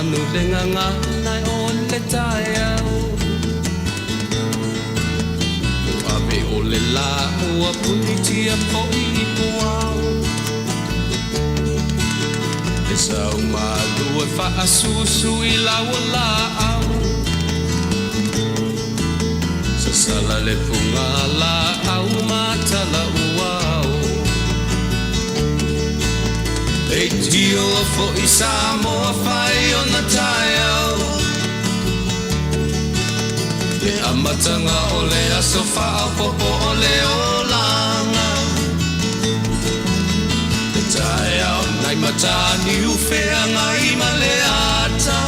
manu le gagana o le taeao. Ua ave o le lā ua punitia foi i puao. Le sau malu e faasusu i lau laau. Sasala le fuga laau ma tala uao. Leitio foi Samoa fai ona taeao. Le amataga o le aso faaopoopo o le olaga. Le taeao nai Mataniu feagai ma le ata.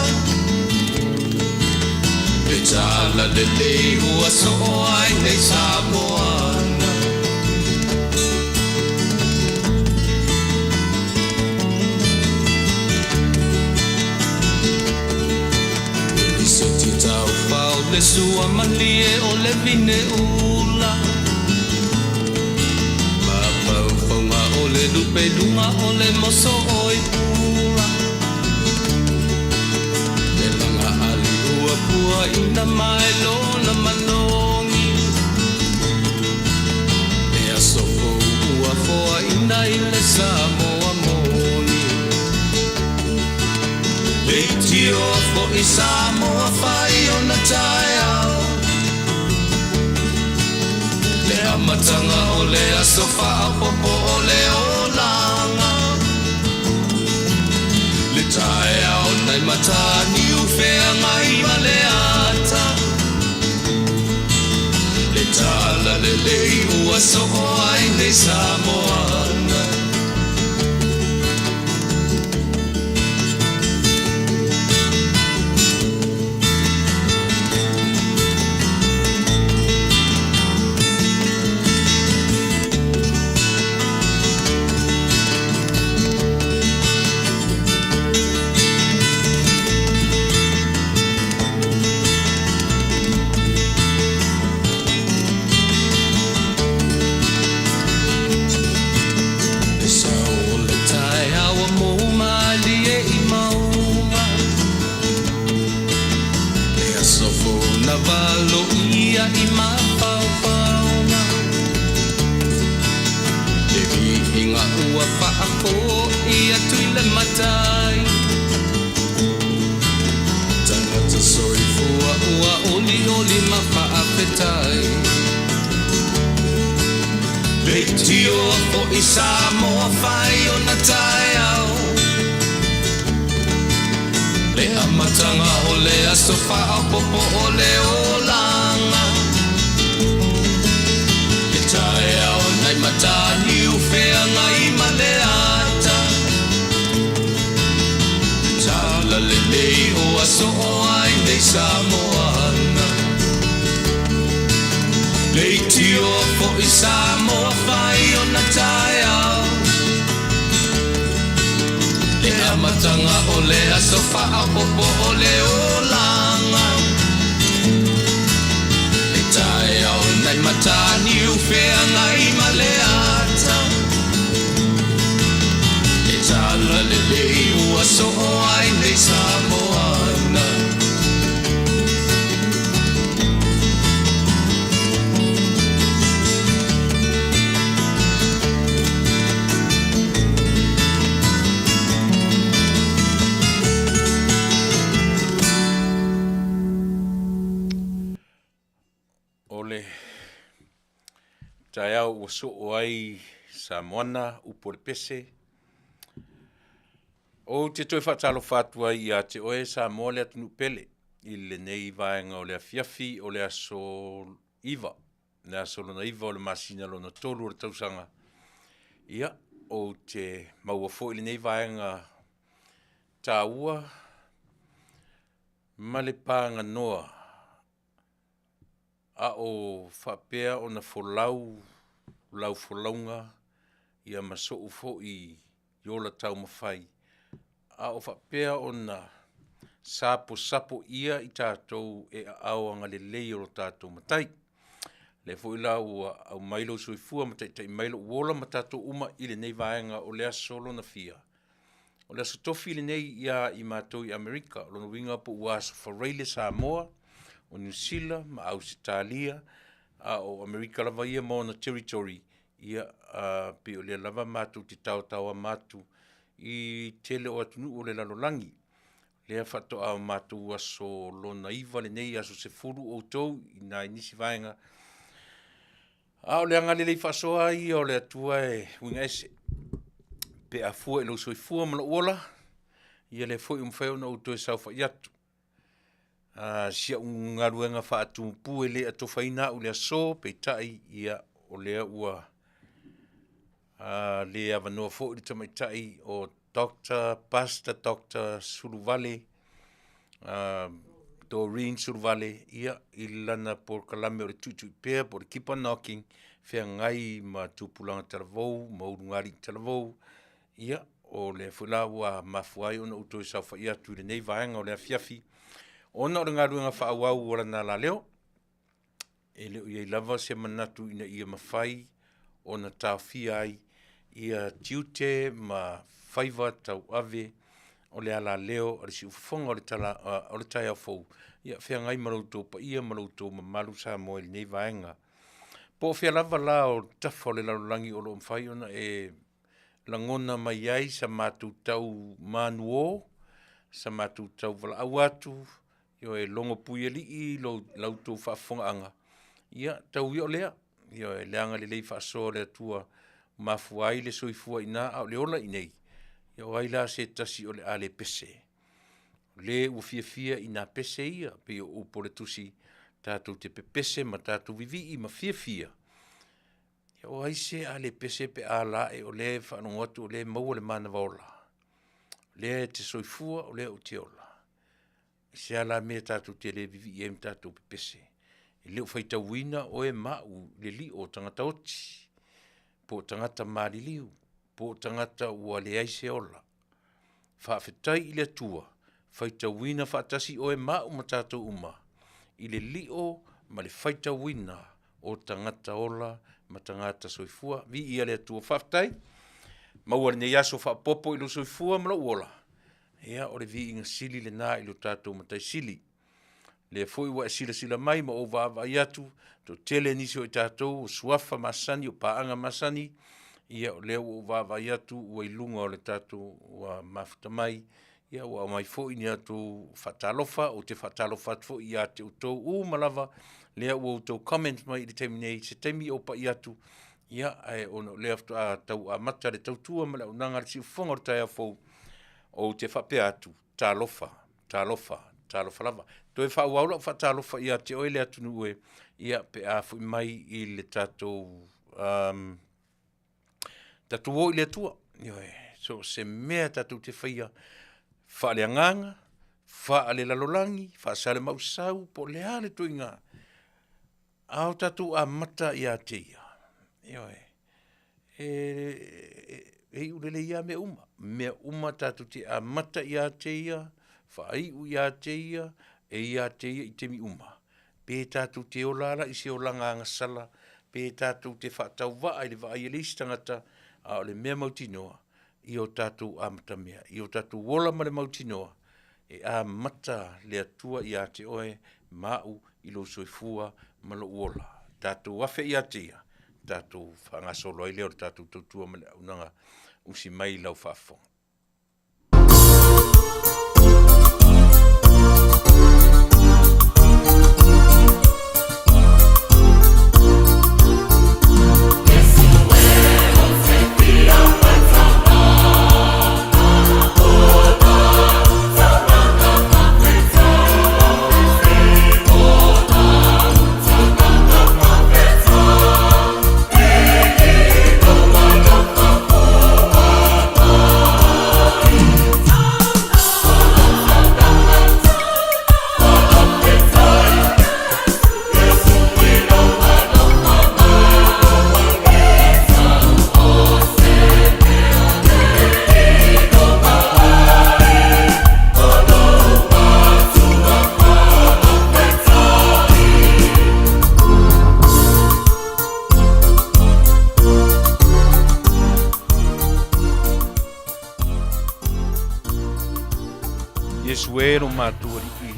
Le tala lelei ua soo ai nei Samoana. Le lisiti taufao le sua malie o le vine ula. Mafaufauga o le lupe luga o le moso oi pula. Le laga ali ua puaina mai lona manogi. Le aso fou ua foaina i le Samoa moni. Leitio foi Samoa fai ona taeao. Le amataga o le aso faaopoopo o le olaga. Le taeao nai Mataniu feagai ma le ata. Le tala lelei ua soo ai nei Samoana. Le sau o le taeao ua mou malie i mauga. Le aso fou na valoia i mafaufauga. Le viiga ua faafoi atu i le Matai. Tagata soifua ua olioli ma faafetai. Leitio foi Samoa fai ona taeao. Le amataga o le aso faaopoopo o le olaga. Le taeao nai Mataniu feagai ma le ata. Le tala lelei ua soo ai nei Samoana. Leitio foi Samoa fai ona taeao. Le amataga o le aso faaopoopo o le olaga. Le taeao nai Mataniu feagai ma le ata. Le tala lelei ua soo ai nei Samoana. O le taeao ua soo ai Samoana, upu o le pese. Ou te toe faatalofa atu ai ia te oe Samoa le atunuu pele i lenei vaega o le afiafi o le aso 9, le aso lona 9 o le masina lona 3 o le tausaga. Ia, ou te maua foi lenei vaega taua ma le paganoa a o faapea ona folau lau folauga ia ma sou foi i ola taumafai, a o faapea ona saposapo ia i tatou e aao agalelei o lo tatou Matai. Lea foi la ua aumai lou soifua ma taitai mai lou ola ma tatou uma i lenei vaega o le aso lona fia. O le Aso Tofi lenei ia i matou i Amerika, o lona uiga po ua Aso Faraile Samoa, o Niu Sila ma Ausetalia, a o Amerika lava ia ma ona territory, ia pei o lea lava matou te taotaoama atu i tele o atunuu o le lalolagi. Lea faatoa o matou aso lona 9 lenei, aso 10 outou i nai nisi vaega, a o le agalelei faasoa lava ia o le Atua e uiga ese pe a fua i lou soifua ma lou ola, ia lea foi ua mafai ona ou toe saofai atu. Si au galuega faatupu e le atofaina au i le aso, peitai ia, o lea ua le avanoa foi le tamaitai o Doctor Pastor Doctor Suluvale, Doreen Suluvale i lana polokalame o le Tuitui Pea po o le Keep on Knocking, feagai ma tupulaga talavou ma ulugalii talavou. Ia, o lea foi la ua mafua ai ona ou toe saofai atu i lenei vaega o le afiafi, ona o le galuega faaauau a lana alaleo. E le o i ai lava se manatu ina ia mafai ona taofia ai ia tiute ma faiva tauave o le alaleo a le siufofoga o le taeao fou, ia feagai ma lo outou paia ma lo outou mamalu Samoa i lenei vaega. Po o fea lava la o tafa o le lalolagi o lo o mafai ona e lagona mai ai sa matou tau manuo, sa matou tauvalaau atu, ioe, logopuialii la outou faafofogaaga, ia tau ia o lea, ioe, le agalelei faasoa o le Atua ua mafua ai le soifua i ina a o le ola i inei. Ia o ai la se tasi o le a le pese? O le ua fiafia i na pese ia, pei o upu o le Tusi, tatou te pepese ma tatou vivii ma fiafia. O ai se a le pese pe a la o lea e faalogo atu o lea e maua le manava ola, o lea e te soifua o lea ou te ola. E se a la le mea tatou te le vivii ai ma tatou pepese? E le o faitauina oe ma au i le lio o tagata oti, po o tagata maliliu, po o tagata ua leai se ola. Faafetai i le Atua, faitauina faatasi oe ma au ma tatou uma i le lio ma le faitauina o tagata ola ma tagata soifua. Viia le Atua, faafetai, maua lenei aso faaopoopo i lou soifua ma lou ola, ia o le viiga sili lena i lo tatou Matai Sili. O lea foi ua e silasila mai ma ou vaavaai atu, toatele nisi o i tatou o suafa masani o paaga masani, ia o lea ua ou vaavaai atu ua i luga o le tatou ua mafuta mai, ia ua aumai foi ni a outou faatalofa. Ou te faatalofa atu foi ia te outou uma lava lea ua outou comment mai i le taimi nei, i se taimi ou pai atu, ia ae ona o lea faatoa tau amata le tautua ma le auaunaga a le siufofoga o le taeao fou, ou te faapea atu, talofa, talofa, talofa lava. Toe faaauau lau faatalofa ia te oe le atunuu e, ia pe a foi mai i le tatou tatou o i le Atua. Ioe, so o se mea tatou te faia faaleagaga, faalelalolagi, faasalamausau, po o le a le ituaiga, a o tatou amata ia te Ia, ioe, e iu lelei lava mea uma. Mea uma tatou te amata ia te Ia, faaiu ia te Ia, e ia te Ia i taimi uma. Pe tatou te ola lava la i se olaga agasala, pe tatou te faatauvaa i le vaai a le isi tagata, a o le mea mautinoa, ia o tatou amatamea, ia o tatou ola ma le mautinoa, e amata le Atua ia te oe ma au i lou soifua ma lou ola. Tatou afe ia te Ia, tatou faagasolo ai lea o le tatou tautua ma le auaunaga, usi mai lau faafofoga. Iesu e lo matou Alii,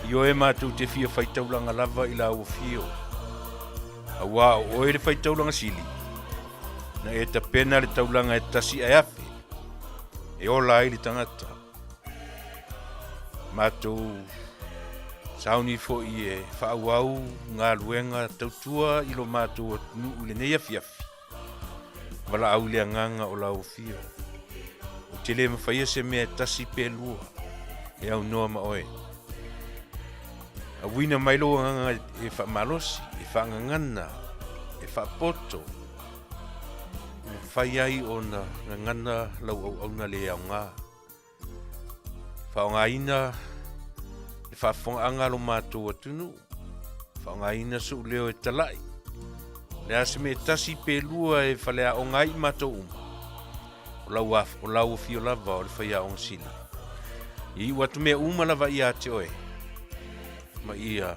ioe matou te fia faitaulaga lava i lau afio, auā o oe le faitaulaga sili, na e tapena le taulaga e tasi ae afe, e ola ai le tagata. Matou sauni foi e faaauau galuega tautua i lo matou atunuu i lenei afiafi, Valaau i le agaga o lau afio. Ou te le mafaia se mea e tasi pe lua e aunoa ma oe. Auina mai lou agaga e faamalosi, e faagagana, e faapoto, e mafai ai ona gagana lau auauna le aoga. Faaaogaina le faafofogaaga a lo matou atunuu, faaaogaina sou leo e talai. O le a se mea e tasi pe lua e faleaoga ai i matou uma, o lau, o lau afio lava o le faiaoga sili. Ia iu atu mea uma lava ia te oe, ma ia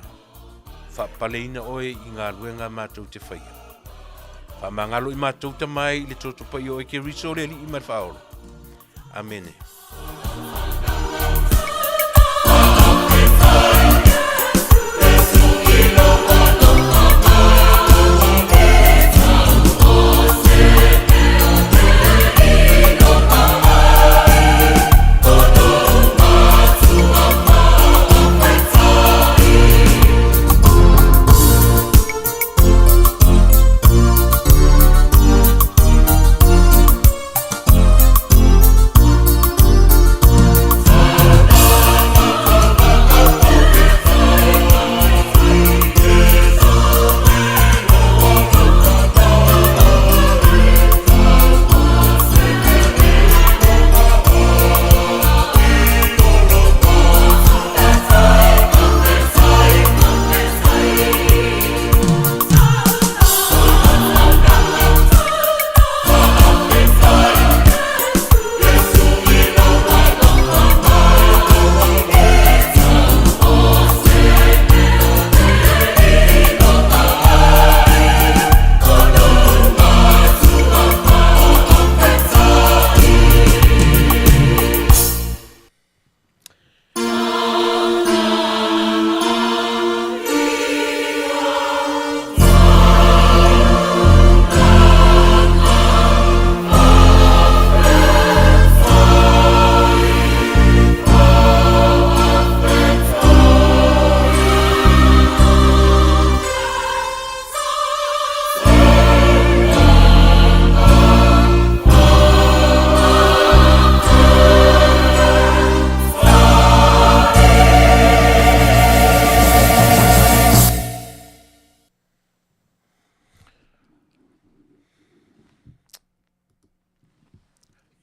faapaleina oe i galuega matou te faia. Faamagalo i matou tama e i le toto paia o e Keriso le Alii ma le Faaola. Amene.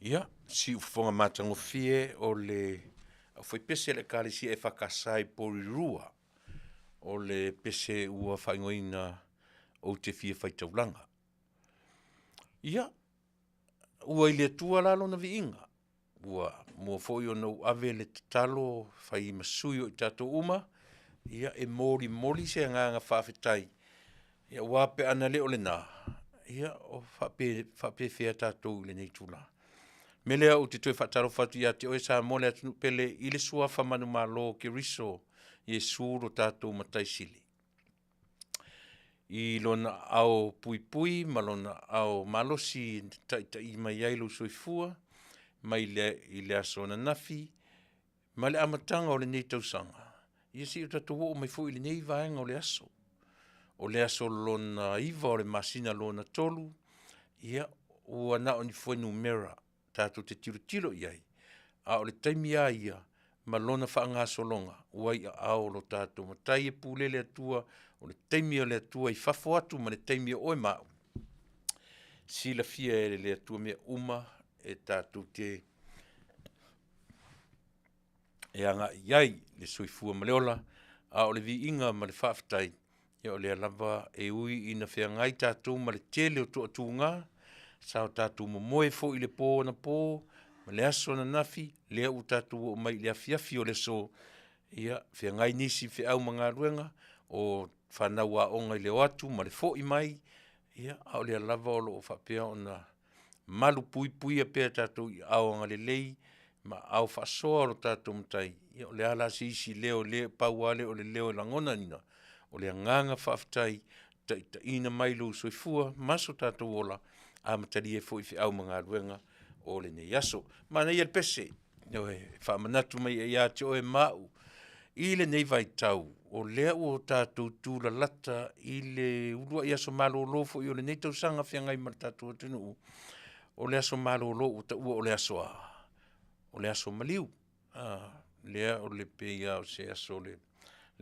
Ia, siufofoga matagofie o le aufaipese a le Ekalesia EFKS i Porirua, o le pese ua faaigoaina Ou te fia faitaulaga. Ia, ua i le Atua la lona viiga, ua mua foi ona ou ave le tatalo fai ma sui o i tatou uma, ia e molimoli se agaga faafetai, ia aua pe ana le o lena, ia o faapefea tatou i lenei itula. O le mea lea ou te toe faatalofa atu ia te oe Samoa le atunuu pele i le suafa manumalo o Keriso Iesu lo tatou Matai Sili. I lona aao puipui ma lona aao malosi e taitai mai ai lou soifua mai le, i le aso ananafi ma le amataga o lenei tausaga, ia seia o tatou oo mai foi i lenei vaega o le aso. O le aso lona 9 o le masina lona 3, ia ua na o ni fuainumera tatou te tilotilo i ai, a o le taimi lava ia ma lona faagasologa ua i aao o lo tatou Matai e pule le Atua, o le taimi o le Atua i fafo atu ma le taimi o oe ma au. Silafia e le Atua mea uma e tatou te e agai i ai le soifua ma le ola, a o le viiga ma le faafetai, ia o lea lava e ui ina feagai tatou ma le tele o toatuga, sa o tatou momoe foi i le po anapo ma le aso ananafi, lea ua tatou oo mai i le afiafi o le aso, ia feagai nisi feau ma galuega, o fanau aoga i le o atu ma le foi mai, ia a o lea lava o lo o faapea ona malupuipuia pea tatou i aao agalelei. ma aao faasoa o lo tatou Matai, ia o le a la se isi leo le pau lava lea o le leo e lagonaina, o le agaga faafetai, taitaiina mai lou soifua ma so tatou ola, amatalia ai foi feau ma galuega o lenei aso. Manaia le pese, ioe, e faamanatu mai ai ia te oe ma au i lenei vaitau, o lea ua tatou tulalata i le uluai aso malolo foi o lenei tausaga feagai ma le tatou atunuu, o le aso malolo ua taua o le aso a? O le aso maliu. Lea o le pei lava o se aso o le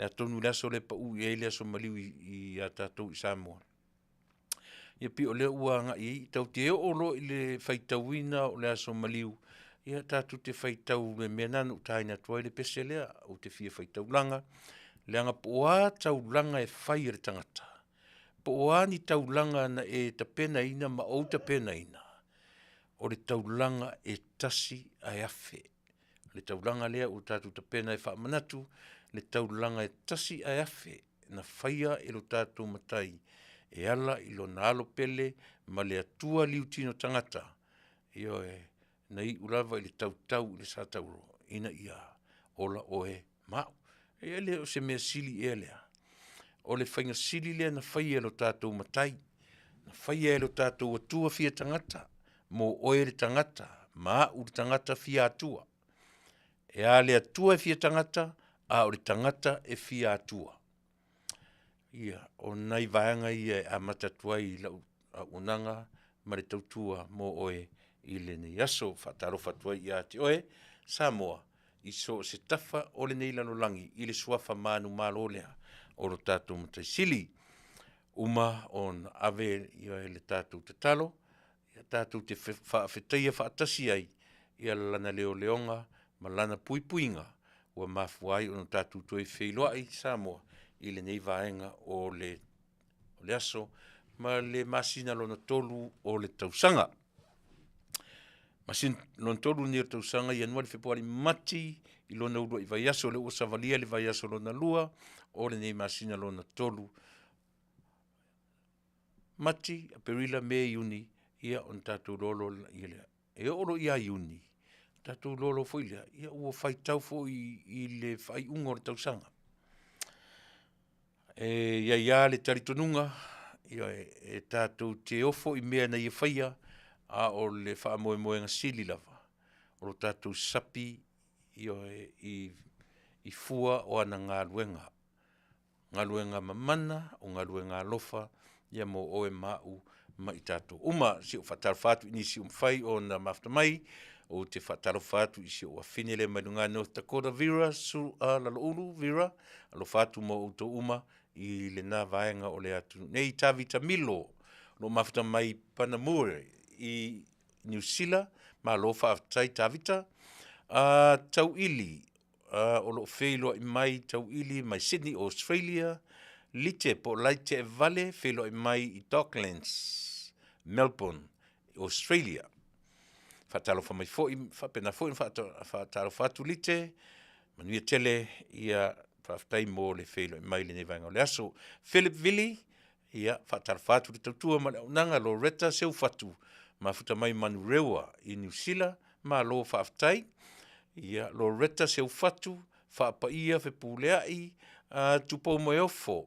a tonu le aso lea e pau i ai le aso maliu ia tatou i Samoa? Ia pei o lea ua agai i ai, tatou te oo loa i le faitauina o le aso maliu, ia tatou te faitau i le mea lena na ou taina atu ai le pese lea, ou te fia faitaulaga, leaga po o a taulaga e fai e le tagata, po o a ni taulaga na e tapenaina ma ou tapenaina, o le taulaga e tasi ae afe. O le taulaga lea ua tatou tapena e faamanatu, le taulaga e tasi ae afe na faia e lo tatou Matai e ala i lona Alo pele ma le Atua liutino tagata, ioe, na iu lava i le tautau i le sa taualoa ina ia ola oe ma au. E le o se mea sili ea lea? O le faiga sili lea na faia e lo tatou Matai, na faia e lo tatou Atua fia tagata mo oe le tagata ma au le tagata fia Atua. E a le Atua e fia tagata, a o le tagata e fia Atua. Ia, o nai vaega ia e amata atu ai lau auaunaga ma le tautua mo oe i lenei aso. E faatalofa atu ai ia te oe Samoa i so o se tafa o lenei lalolagi i le suafa manumalo lea o lo tatou Matai Sili. Uma ona ave le tatou tatalo, ia tatou te faafetaia faatasi ai ia lana leoleoga ma lana puipuiga ua mafua ai ona tatou toe feiloai Samoa i lenei vaega o le aso ma le masina lona tolu o le tausaga. Masina lona tolu lenei o le tausaga, Ianuari, Fepuari, Mati i lona uluai vaiaso, lea ua savalia le vaiaso lona lua o lenei masina lona tolu, Mati, Aperila, Me, Iuni, ia ona tatou iloa loa lea. E oo loa ia Iuni, tatou iloa loa foi lea, ia ua faitau foi i le faaiuga o le tausaga. E i ai lava le talitonuga, ioe, e tatou te ofo i mea na Ia faia, a o le faamoemoega sili lava, o lo tatou sapi, ioe, i fua o ana galuega, galuega mamana, o galuega alofa ia mo oe ma au ma i tatou uma. Se i ou faatalofa atu i nisi ua mafai ona mafuta mai, ou te faatalofa atu i si ou afine lea mai luga North Dakota, Vera Su'a Laloulu Vera, alofa atu mo outou uma i lena vaega o le atunuu nei. Tavita Milo, o lo o mafuta mai Panamure i Niu Sila, malo faafetai Tavita. Tauili, o lo o feiloai mai Tauili mai Sydney, Australia. Lite po o Laiteevale, feiloai mai i Docklands, Melbourne, Australia. Faatalofa mai foi, faapena foi ona faatalofa atu Lite, manuia tele, ia faafetai mo le feiloai mai i lenei vaega o le aso. Philip Vili, ia faatalofa atu i le tautua ma le auaunaga Loretta Seufatu, mafuta mai Manurewa i Niu Sila, malo faafetai. Ia Loretta Seufatu, Faapaia Fepuleai, Tupou Moeofo,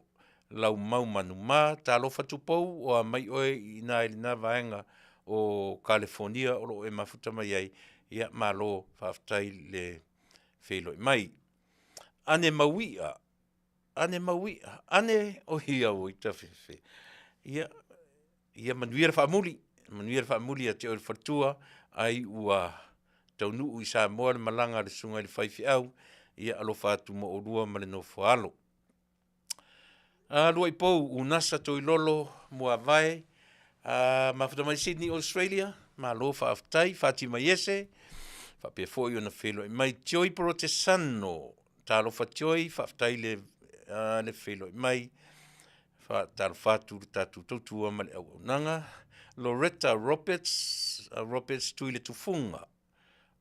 Laumau Manuma, talofa Tupou o a mai oe i ina i lena vaega o Kalifonia o lo o e mafuta mai ai, ia malo faafetai le feiloai mai. Ane Mauia, Ane Mauia, Ane, oi auoi tafefe. Ia, ia manuia le faamuli, manuia le faamuli ia te oe le faletua, ai ua taunuu i Samoa le malaga a le susuga i le faifeau, ia alofa atu mo oulua ma le nofo a alo. Luaipou Unasa Toilolo Muavae, mafuta mai Sydney Australia, malo faafetai. Fatima Iese, faapea foi ona feiloai mai Joy Porotesano, talofa Joy, faafetai le, le feiloai mai. Faatalofa atu i le tatou tautua ma le auaunaga. Loretta Roberts, Roberts Tuiletufuga,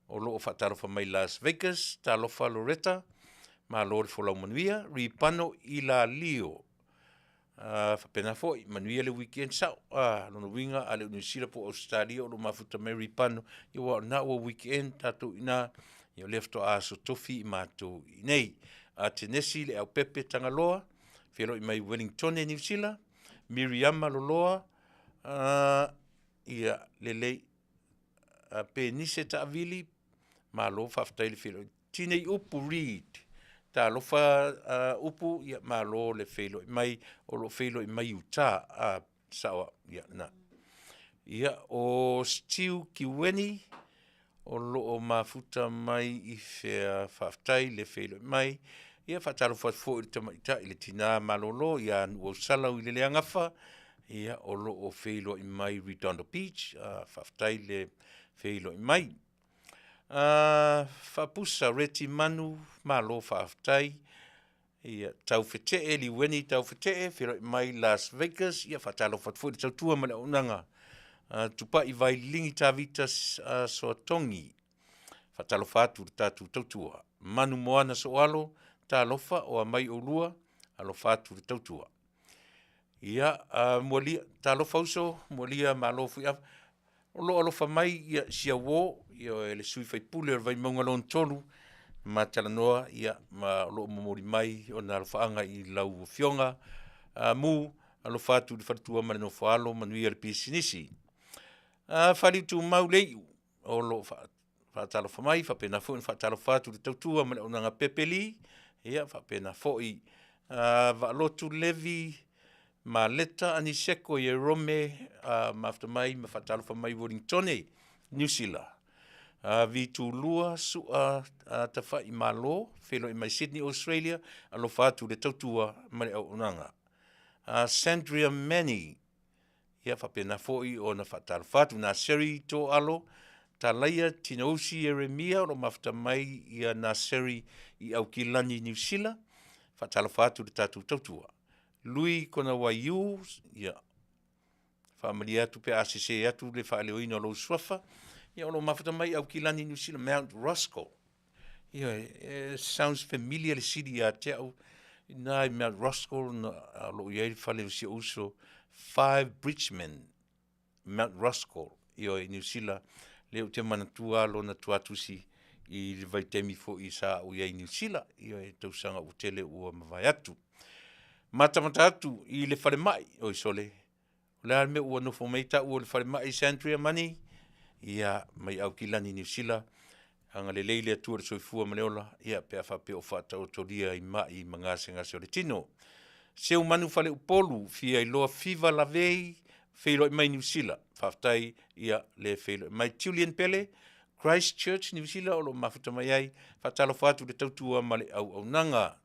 o lo o faatalofa mai Las Vegas, talofa Loretta, malo le folau manuia. Ripano Ilalio. Faapena foi, manuia le weekend sao. Lona uiga a le o Niu Sila po o Ausetalia o lo o mafuta mai Ripano, ia aua o lena ua weekend tatou i ina, ia o lea faatoa aso tofi i matou i inei. Atenesi Leaupepe Tagaloa, feiloai mai Ueligitone Niu Sila, Miriama Loloa, ia lelei, Penise Taavili, malo faafetai le feiloai. Tinei Upu Reid, talofa Upu, ia malo le feiloai mai, o lo o feiloai mai Utah, sao au, ia lena. Ia, o Stew Kiweni, o lo o mafuta mai i fea? Faafetai le feiloai mai. Ia faatalofa atu foi i le tamaitai le tina malolo ia Nuuausala Uileleagafa, ia o lo o feiloai mai Redondo Beach. Faafetai le feiloai mai. Faapusa Reti Manu, malo faafetai. Ia, Taufetee Liueni Taufetee, feiloai mai Las Vegas. Ia faatalofa atu foi i le tautua ma le auaunaga. Tupai Vaililigi Tavita Soatogi, faatalofa atu i le tatou tautua. Manu Moana Sooalo, talofa o a mai oulua, alofa atu i le tautua. Ia, Mualia, talofa uso, Mualia malo Fuaava. O lo o alofa mai ia si au uo, ioe, le sui usufono o le Vaimauga Lona 3, ma talanoa ia ma o lo o momoli mai ona alofaaga i lau Afioga Mu, alofa atu i le faletua ma le nofo a alo, manuia le pisinisi. Faliu Tumau Leiu, o lo o faatalofa mai, faapena foi ona faatalofa atu i le tautua ma le auaunaga Pepe Lee, ia faapena foi Vaalotu Levi Maleta Aniseko Ierome, mafuta mai ma faatalofa mai Ueligitone, Niu Sila. Vitulua Sua Tafaimalo, feiloai mai Sydney, Australia, alofa atu i le tautua ma le auaunaga. Sandria Manny, ia faapena foi ona faatalofa atu. Naseri Toalo, Talaia Tinousi Ieremia o lo o mafuta mai ia Naseri i Aukilani, Niu Sila, faatalofa atu i le tatou tautua. Lui Konawaiu, ia faamalie atu pe a sese atu le faaleoina o lou suafa, ia o lo o mafuta mai Aukilani, Niu Sila, Mount Roskill. Ia, e sounds familiar le sili ia te au, i ina i Mount Roskill na, o lo o i ai le fale o si ou uso, 5 Bridgeman, Mount Roskill, ioe, i Niu Sila, lea ou te manatua lava lona tuatusi i le vaitaimi foi sa ou i ai i Niu Sila, ioe, tausaga ua tele ua mavae atu. Matamata atu i le falemai, oi sole, o le a le mea ua nofo mai ai taua o le falemai Sandria Money? Ia, mai Aukilani, Niu Sila, agalelei le Atua i le soifua ma le ola, ia, pe a faapea o faataotolia i mai ma gasegase o le tino. Seumanu Faleupolu, fia iloa Fiva Lavei, feiloai mai Niu Sila, faafetai ia le feiloai mai. Julian Pele, Christchurch, Niu Sila, o lo o mafuta mai ai, faatalofa atu i le tautua ma le auaunaga.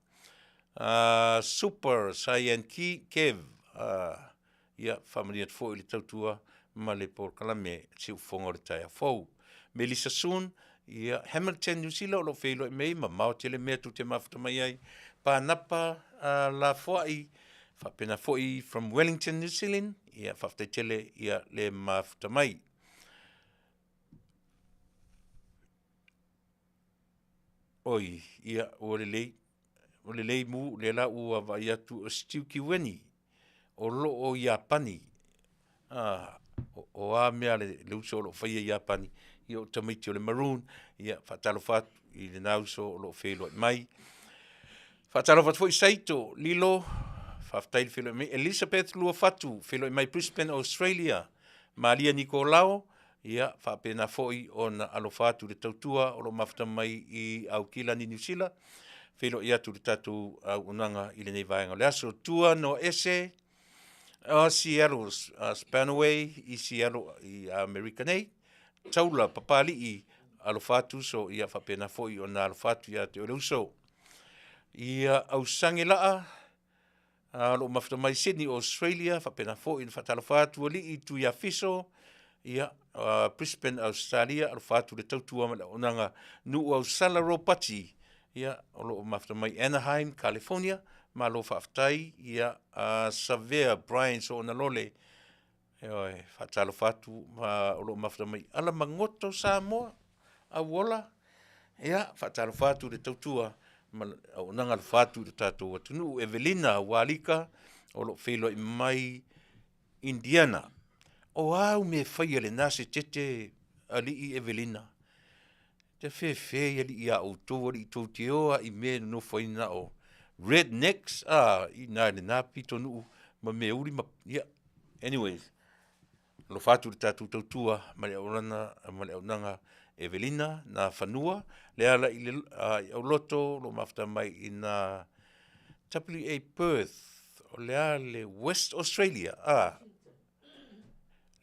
Super Cyan Kev, ia faamanuia atu foi i le tautua ma le polokalame Siufofoga o le Taeao Fou. Melissa Soon, ia Hamilton, New Zealand, o lo o feiloai mai, mamao tele mea tou te mafuta mai ai. Panapa Lafoai, faapena foi from Wellington, New Zealand, ia faafetai tele ia le mafuta mai. Oi, ia, ua lelei, ua lelei mu, lea la ua vaai atu o Stew Kiweni, o lo o Iapani. O a mea a le uso o lo o faia i Iapani, ia o tamaiti o le Maroon, ia faatalofa atu i lena uso o lo o feiloai mai. Faatalofa atu foi Saito Lilo, faafetai le feiloai mai. Elizabeth Luafatu, feiloai mai Brisbane, Australia. Malia Nikolao, ia faapena foi ona alofa atu i le tautua o lo o mafuta mai i Aukilani, Niu Sila. Feiloai atu i le tatou auaunaga i lenei vaega o le aso. Tua Noaese, o Seattle, Spanaway i Seattle i Amerika nei. Taula Papalii, alofa atu uso, ia faapena foi ona alofa atu ia te oe le uso. Ia Ausage Laa, o lo o mafuta mai Sydney, Australia, faapena foi ona faatalofa atu alii Tuiafiso, ia, Brisbane, Australia, alofa atu le tautua ma le auaunaga Nuu Ausala Ropati, ia, o lo o mafuta mai Anaheim, California, malo faafetai, ia, Savea Brian Soonalole, ioe, faatalofa atu, o lo o mafuta mai Alamagoto, Samoa, Auola, ia, faatalofa atu i le tautua ma le auaunaga alofa atu i le tatou atunuu. Evelina Ualika, o lo o feiloai mai Indiana. O a au mea e faia i lena setete alii Evelina? Te fefe i alii a outou alii tou te o a i mea e nonofo ai na o rednecks a i na i lena pitonuu ma mea uli ma ia anyways alofa atu i le tatou tautua ma le auauna ma le auaunaga Evelina Nafanua Leala i le i Auloto o lo o mafuta mai i na WA Perth o le a le West Australia a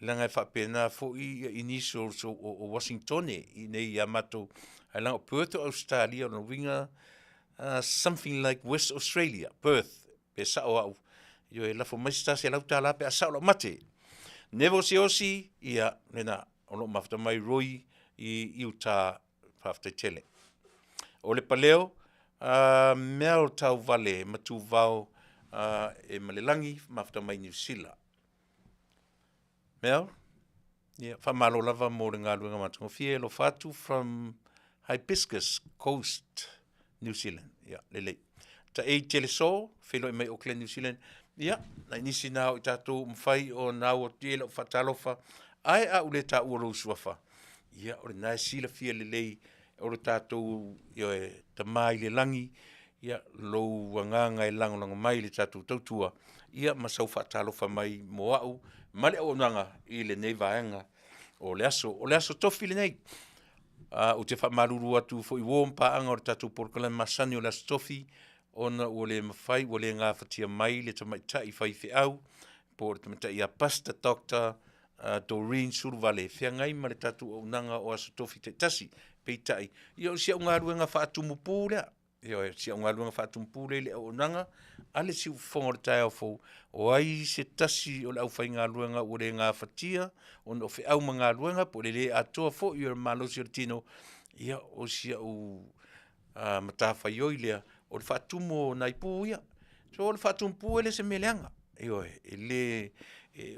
leaga e faapena foi i nisi o o Uasinitone i inei ia matou, ae leaga o Perth o Ausetalia, o lona uiga something like West Australia, Perth, pe sao au, ioe, lafo mai se ta $100 pe a sao lau mate. Neville Siaosi, ia, lena, o lo o mafuta mai Roy i Utah, faafetai tele. O le Paleo, Mel Tauvale Matuvao e Malelagi, mafuta mai Niu Sila. Mel, ia, faamalo lava mo le galuega matagofie, alofa atu from Hibiscus Coast, New Zealand. Ia, lelei. Taei Teleso, feiloai mai Auckland, New Zealand. Ia, nai nisi na o i tatou ua mafai ona au atu i ai lau faatalofa, ae a ou le taua lou suafa, ia, o lena e silafia lelei o le tatou ioe, Tama i le lagi, ia, lou agaga e lagolago mai i le tatou tautua, ia ma sau faatalofa mai mo au ma le auaunaga i lenei vaega o le aso. O le aso Tofi lenei. Ou te faamalulu atu foi i uo ma paaga o le tatou polokalame masani o le Aso Tofi, ona ua le mafai, ua le gafatia mai le tamaitai faifeau po o le tamaitai ia Pastor Doctor Doreen Suluvale e feagai ma le tatou auaunaga o Aso Tofi taitasi. Peitai, ia o si au galuega faatumupu lea, ioe, o si au galuega faatumupu lea i le auaunaga a le siufofoga o le taeao fou, o ai se tasi o le aufaigaluega ua le gafatia ona o feau ma galuega po o le le atoa foi o le malosi o le tino, ia o si au matafaioi lea o le faatumu o nai pu ia. So o le faatumu pu e le o se mea leaga, ioe, e le,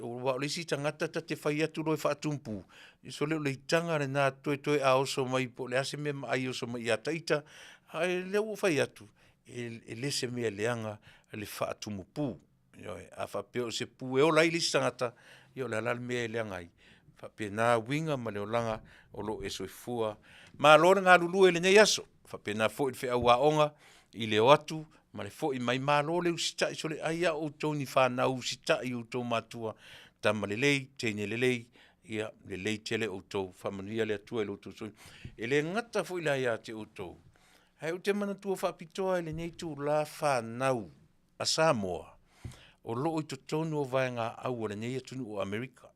aua o le isi tagata ta te fai atu loa e faatumu pu, ia sole o le itaga lena toetoe a oso mai po o le a se mea ma ai oso mai ia ita, ae o lea ua ou fai atu, e le se mea leaga le faatumu pu. Ioe, a faapea o se pu e ola ai le isi tagata, ia o le a la le mea e leaga ai? E faapena uiga ma le olaga o lo o e soifua. Malo le galulue i lenei aso, faapena foi le feau aoga i le o atu ma le foi mai, malo le usitai, sole ai lava o outou ni fanau usitai i outou matua, tama lelei, teine lelei, ia lelei tele outou, faamanuia le Atua i lo outou soifua. E le gata foi la ia te outou, ae ou te manatua faapitoa i lenei itula fanau a Samoa o lo o i totonu o vaegaau a lenei atunuu o Amerika.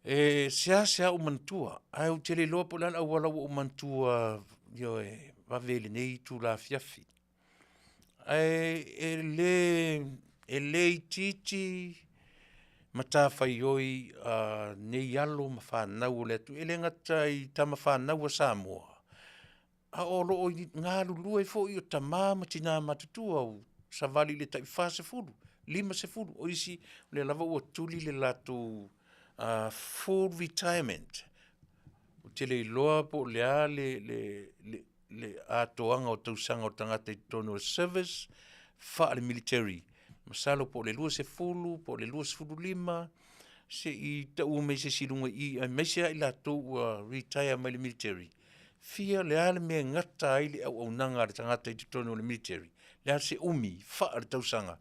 E seasea ou manatua, ae ou te le iloa po o le a le auala ua ou manatua ioe, vave i lenei itula afiafi. Ae e le itiiti matafaioi a nei alo ma fanau o le atunuu, e le gata i tama fanau a Samoa, a o lo o galulue foi o tama ma tina matutua ua savali i le tai 40, 50, o isi o lea lava ua tuli le latou full retirement. Ou te le iloa po o le a le atoaga o tausaga o le tagata i totonu o le service faale-military. Masalo po o le 20 po o le 25 se i tau mai se isi i luga i i, aemaise lava i latou ua retire mai le military. Fia le a le mea e gata ai le auaunaga a le tagata i totonu o le military? Le a se umi faaletausaga?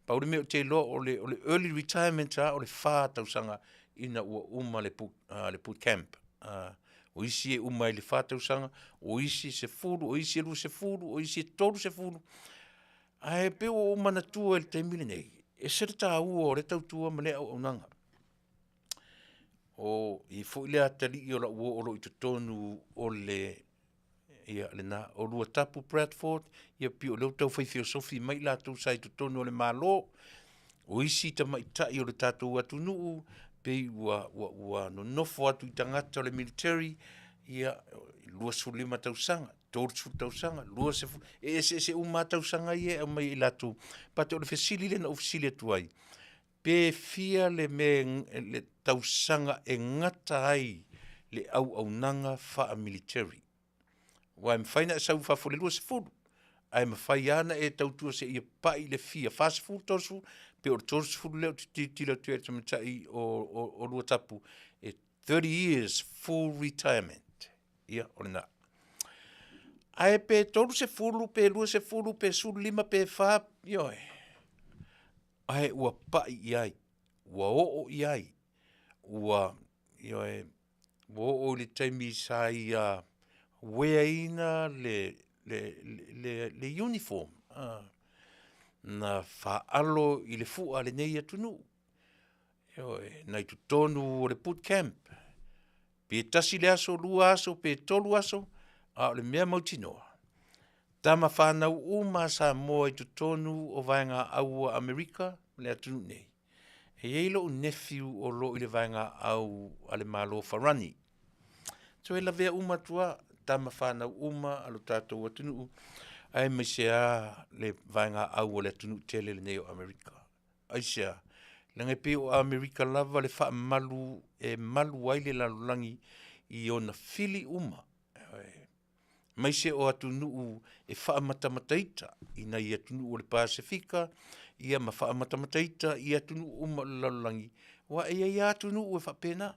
Pau le mea ou te iloa o le early retirement lava o le 4 tausaga ina ua uma le boot camp. O isi e uma i le 4 tausaga, o isi e 10, o isi e 20, o isi e 30. Ae pei ua ou manatua i le taimi lenei, e ese le taua o lea tautua ma lea auaunaga. O i ai foi le atalii o lau uo o lo o i totonu o le, ia lena, o Luatapu Bradford, ia pei o lea ua tau fai feosofi mai latou sa i totonu o le Malo. O isi tamaitai o le tatou atunuu, pei ua, ua, ua nonofo atu i tagata o le military, ia, 25 tausaga, 30 tausaga, 20, e eseese uma lava tausaga ia e aumai e latou. But o le fesili lea na ou fesili atu ai, Pe fia le mea le tausaga e gata ai le auaunaga faamiliteri? Aua e mafai ona e sau i fafo i le 20, Ae mafai lava ona e tautua seia pai i le fia 40, 30, pe o le 30 lea ou te tilotilo atu ai i le tamaitai o Luatapu, e 30 years full retirement. Ia, o lena. Ae pe 30 pe 20 pe 15 pe 4, ioe, ae ua pai i ai, ua oo i ai, ua, ioe, ua oo i le taimi sa ia wear ina le uniform, na faalo i le fua a lenei atunuu, ioe, na i totonu o le boot camp, pe tasi le aso, 2 aso pe 3 aso, a o le mea mautinoa, tama fanau uma a Samoa i totonu o vaegaau a Amerika ma le atunuu nei, e i ai lou nephew o lo o i le vaegaau a le Malo o Farani, toe lavea uma atu lava tama fanau uma a lo tatou atunuu, aemaise lava le vaegaau a le atunuu tele lenei o Amerika. Aisea? Leaga e pei o Amerika lava le faamalu e malu ai le lalolagi i ona fili uma, aemaise o atunuu e faamatamata ita i nai atunuu o le Pasefika, ia ma faamatamata ita i atunuu uma o le lalolagi, aua e i ai lava atunuu e faapena.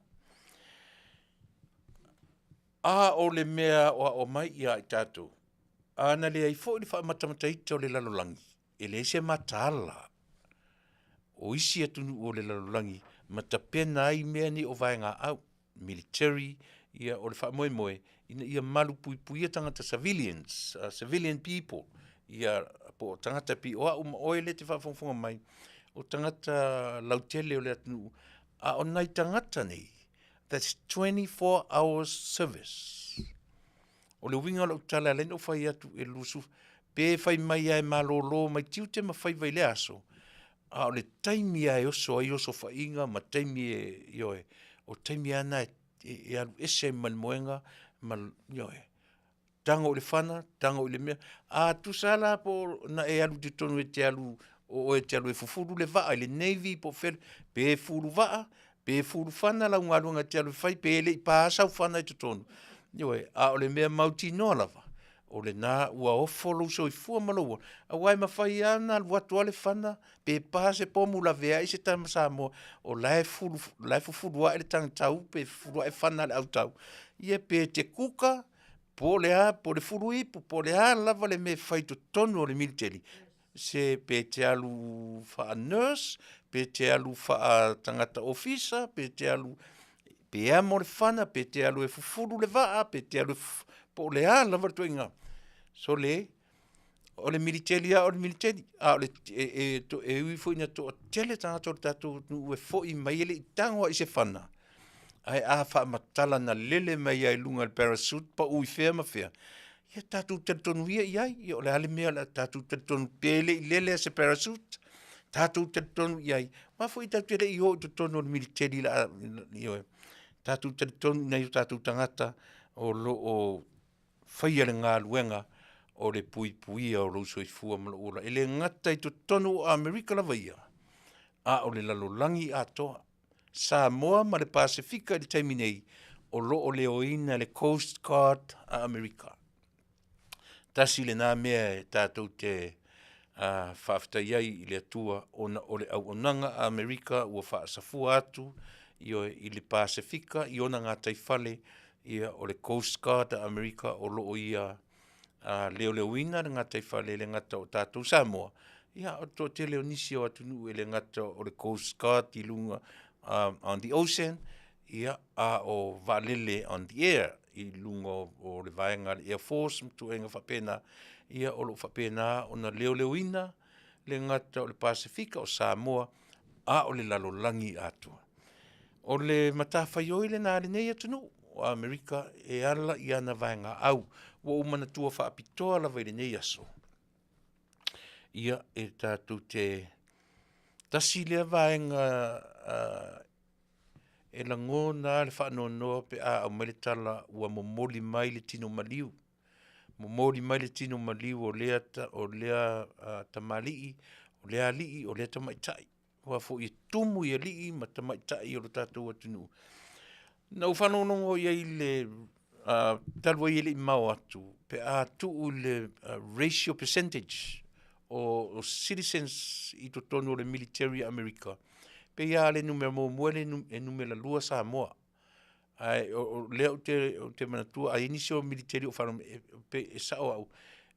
A o le mea e aoao mai ia i tatou, a na leai foi le faamatamata ita o le lalolagi, e leai se mataala o isi atunuu o le lalolagi ma tapena ai mea nei o vaegaau, military, ia o le faamoemoe, ina ia malupuipuia tagata civilians, civilian people, ia po o tagata e pei o au ma oe lea e te faafogafoga mai, o tagata lautele o le atunuu, a o nai tagata nei, that's 24 hours service. O le uiga o lau tala e ala ai ona ou fai atu e pe fai mai lava e malolo mai tiute ma faiva i lea aso, a o le taimi lava e oso ai osofaiga ma taimi e, ioe, o taimi lava na e alu ese ai ma le moega, ma ioe, tago i le fana, tago i le mea. A tusa lava la po na e alu i totonu e te alu o oe e te alu e fufulu le vaa i le Navy po o fea, pe fulu vaa, pe fulu fana lau galuega e te alu e fai pe le i pa sau fana i totonu, ioe, a o le mea mautinoa lava, o lena ua ofo lou soifua ma lou ola, aua e mafai lava ona alu atu lava le fana pe pa se pomu laveai se tama Samoa o la e fufulu ae le tagitau pe fufulu ae fana a le autau, ia pe te kuka, po o le a, po o le fulu ipu, po o le a lava le mea e fai i totonu o le militeli, se pe te alu faa-nurse, pe te alu faatagata ofisa, pe te alu pe amo le fana, pe te alu e fufulu le vaa, pe te alu e po o le a lava le ituaiga, sole, o le militeli lava o le militeli, a o le e ui foi ina toatele tagata o le tatou atunuu e foi mai e le i tago lava i se fana, ae a faamatala na lele mai lava i luga i le parachute pau i fea ma fea, ia tatou talitonu ia i ai, ia o le a le mea o le a tatou talitonu pe le i lele lava i se parachute, tatou talitonu i ai, aua foi tatou te le i o i totonu o le militeli o le a, ioe, tatou talitonu i nai o tatou tagata o lo o faia le galuega o le puipuia o lou soifua ma lou ola. E le gata i totonu o Amerika lava ia, a o le lalolagi atoa. Samoa ma le Pasefika i le taimi nei, o lo o leoina e le Coast Guard a Amerika. Tasi lena mea e tatou te faafetai ai i le Atua ona o le auaunaga a Amerika ua faasafua atu, ioe, i le Pasefika i ona gataifale, ia o le Coast Guard a Amerika o lo o ia leoleoina le gataifale e le gata o tatou Samoa, ia a o le toatele o nisi o atunuu e le gata o le Coast Guard i luga on the ocean, ia, a o vaalele on the air i luga o le vaega a le Air Force ma tulaga faapena, ia o lo o faapena ona leoleoina le gata o le Pasefika, o Samoa, a o le lalolagi atoa. O le matafaioi lena a lenei atunuu o Amerika e ala i ana vaegaau. Ua ou manatua faapitoa lava i lenei aso, ia, e tatou te, tasi lea vaega e lagona lava le faanoanoa pe a aumai le tala ua momoli mai le tino maliu, momoli mai le tino maliu o lea tamalii, o lea alii, o lea tamaitai, aua foi e tumu i alii ma tamaitai o le tatou atunuu. Na ou faalogologo i ai i le Talu ai e le i mamao atu, pe a tuu i le ratio percentage o citizens i totonu o le military a Amerika, pei lava le numera muamua e numera lua Samoa. Ae o lea ou te manatua a i ai nisi o militeli o faalogo mai, pei e sao au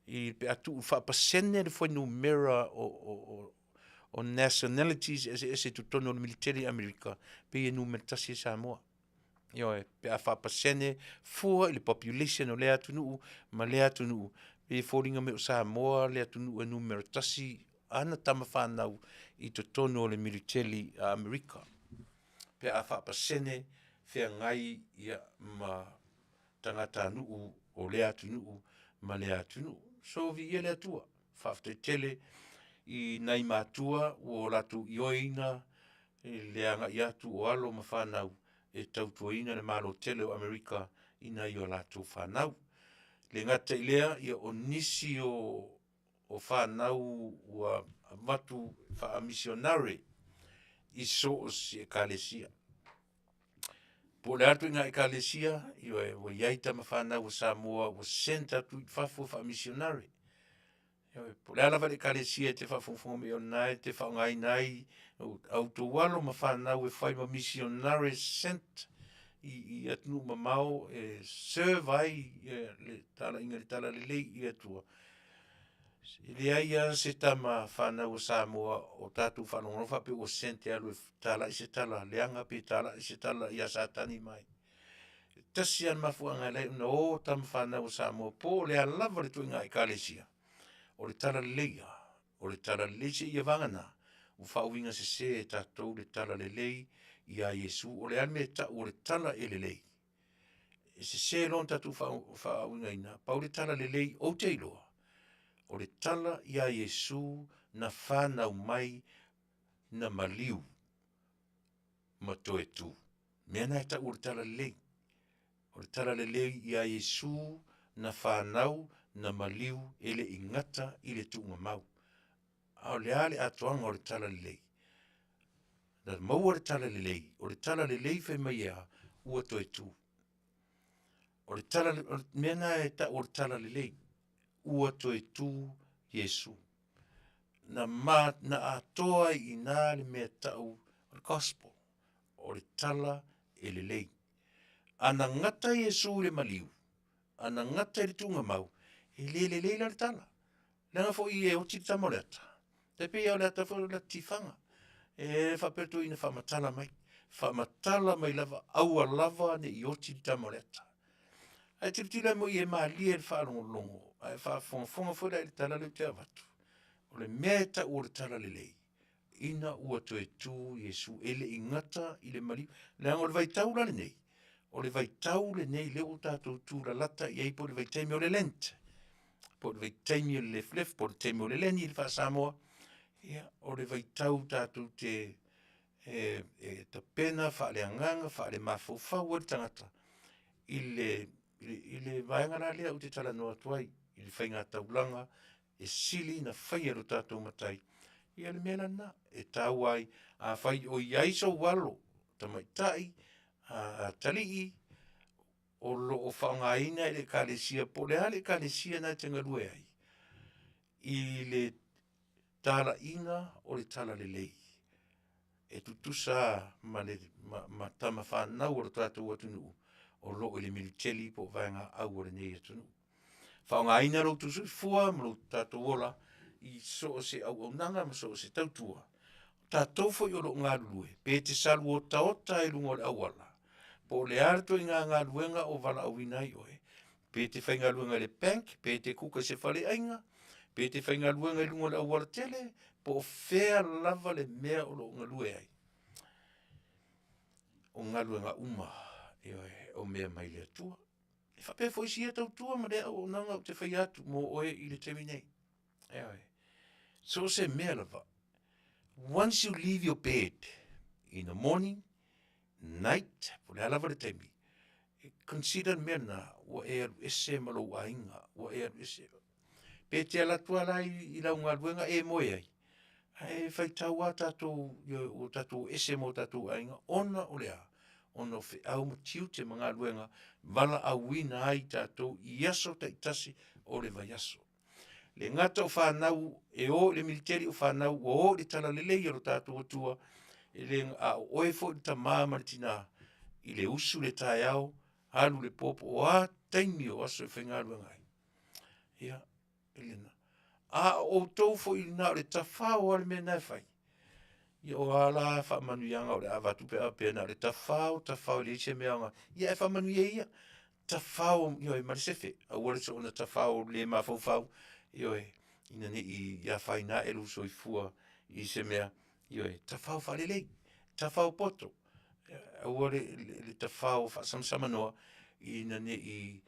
pe a tuu faapasene le fuainumera o nationalities eseese i totonu o le militeli a Amerika, pei e numera tasi ai Samoa. Ioe, pe a faapasene fua i le population o lea atunuu ma lea atunuu, pei e foliga mai o Samoa le atunuu e numera tasi ana tama fanau i totonu o le militeli a Amerika pe a faapasene feagai ma tagatanuu o lea atunuu ma lea atunuu. So, viia le Atua, faafetai tele i nai matua ua latou ioeina i le agai atu o alo ma fanau e tautuaina le Malo tele o Amerika i nai o latou fanau. E le gata i lea, o nisi o fanau ua avatu faamisionare i so o se Ekalesia. Po o le a le ituaiga Ekalesia, ioe, ua i ai tama fanau a Samoa ua sent atu i fafo faamisionare. Ioe, po o le a lava le Ekalesia e te faafogafoga mai ai o lena e te faaaogaina ai a outou alo ma fanau e fai ma misionare sent i atunuu mamao e serve ai le talaiga o le talalelei i atua. E leai lava se tama fanau a Samoa o tatou faalogologo faapea ua sent e alu e talai se tala leaga pe talai se tala ia Satani mai. E tasi lava le mafuaaga e ala ai ona o tama fanau a Samoa po o le a lava le ituaiga Ekalesia, o le talalelei ia, o le talalelei seia vagana ua faauigasese e tatou le talalelei ia Iesu. O le a le mea e tau o le tala e lelei? E sese loa ona tatou faauigaina, pau le talalelei ou te iloa, o le tala ia Iesu na fanau mai, na maliu ma toe tu. O le mea lena e tau o le talalelei. O le talalelei ia Iesu na fanau, na maliu, e le i gata i le tuugamau. A o le a le atoaga o le talalelei? Na maua le talalelei, o le talalelei fai mai e a? Ua toe tu. O le mea lena e tau o le talalelei, ua toe tu Iesu. Na atoa ai i ina le mea e tau o le gospel, o le tala e lelei. A na gata Iesu i le maliu, a na gata i le tuugamau, e le lelei la le tala, leaga foi e oti le tama o le ata, e tai pei lava o le ata foi lea o le ata tifaga. E faapea le toeaina, faamatala mai, faamatala mai lava, aua lava ne i oti le tama o le ata. Ae tilotilo moi e malie i le faalogologo, a e faafogafoga foi la i le tala lea ou te avatu, o le mea e tau o le talalelei, ina ua toe tu Iesu, e le i gata i le maliu. Leaga o le vaitau la lenei, o le vaitau lenei lea ua tatou tulalata i ai po o le vaitaimi o le Lent, po o le vaitaimi o le lefulefu po o le taimi o le leni i le faa-Samoa. Ia, o le vaitau tatou te e tapena faaleagaga, faalemafaufau ai le tagata i le vaega la lea ou te talanoa atu ai, i le faigataulaga e sili ona faia e lo tatou Matai. Ia o le mea la lena e taua ai, afai o i ai sou alo tamaitai, atalii o lo o faaaogaina e le Ekalesia po o le a le Ekalesia lena e te galue ai, i le talaiga o le talalelei, e tutusa lava ma tama fanau a lo tatou atunuu o lo o i le militeli po o vaega au a lenei atunuu. Faaaogaina lo outou soifua ma lo tatou ola i so o se auaunaga ma so o se tautua, o tatou foi o lo o galulue, pe e te salu otaota lava i luga o le auala, po o le a le ituaiga galuega o valaauina ai oe, pe e te faigaluega i le bank, pe te kuka i se faleaiga, pe te faigaluega i luga o le aualatele, po o fea lava le mea o lo o galue ai, o galuega uma, ioe, o mea mai le Atua. E faapea foi isi ia tautua ma lea auaunaga ou te faia atu mo oe i le taimi nei. Ioe. So o se mea lava, once you leave your bed in the morning, night, po o le a lava le taimi, e consider le mea lena, ua e alu ese ma lou aiga, ua e alu ese. Pe te alu atu lava la i lau galuega e moe ai, ae faitau lava tatou, ua tatou ese ma o tatou aiga, ona o le a? ona o feau ma tiute ma galuega valaauina ai tatou i aso taitasi o le vaiaso. Le gata o fanau e o i le militeli o fanau ua o i le talalelei a lo tatou Atua, e le, a o oe foi le tama ma le tina i le usu i le taeao, alu i le po po o a taimi o aso e faigaluega ai. Ia, a o outou foi na o le tafao lava le mea lena e fai, ia o a la faamanuiaga o le a avatu pe a faapea na o le tafao, tafao e leai se mea aoga. Ia ae faamanuia ia, tafao, ioe, ma le sefe, aua le soona tafao le mafaufau, ioe, ina ne i afaina ae lou soifua i se mea, ioe, tafao faalelei, tafao poto, aua le tafao faasamasamanoa ina ne i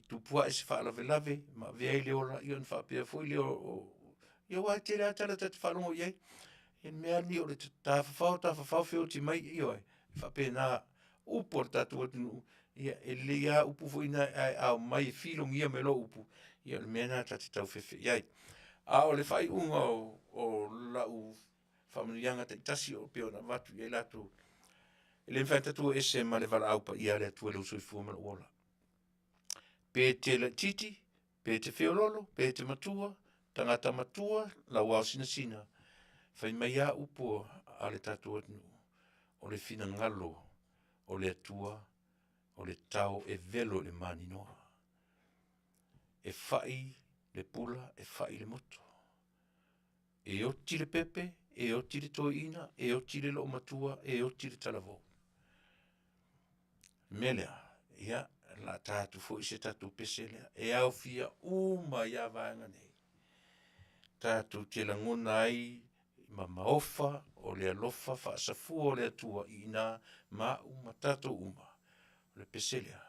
tupu ae se faalavelave ma avea ai le ola ona faapea foi lea o… Ia aua e tele lava tala ta te faalogo i ai, i le mea lava lenei o le tafafao tafafao feoti mai, ioe, e faapena upu a lo tatou atunuu. Ia e lelei lava upu foi na, ae a omai e filogia mai loa upu, ia o le mea lena ta te tau fefe i ai. A o le faaiuga o lau faamanuiaga taitasi e pei ona avatu i ai latou, e le mafai lava ona tatou o ese ma le valaau paia a le Atua i lou soifua ma lou ola. Pe te laitiiti, pe te feoloolo, pe te matua, tagata matua, lauao sinasina, fai mai lava upu a le tatou atunuu, o le finagalo o le Atua, o le tao e velo i le maninoa. E fai le pula e fai le moto. E oti le pepe, e oti le toeaina, e oti le loomatua, e oti le talavou. O le mea lea, ia, o le a ta atu foi se tatou pese lea, e aofia uma ai lava vaega nei, tatou te lagona ai ma maofa o le alofa faasafua o le Atua i ina ma au ma tatou uma. O le pese lea,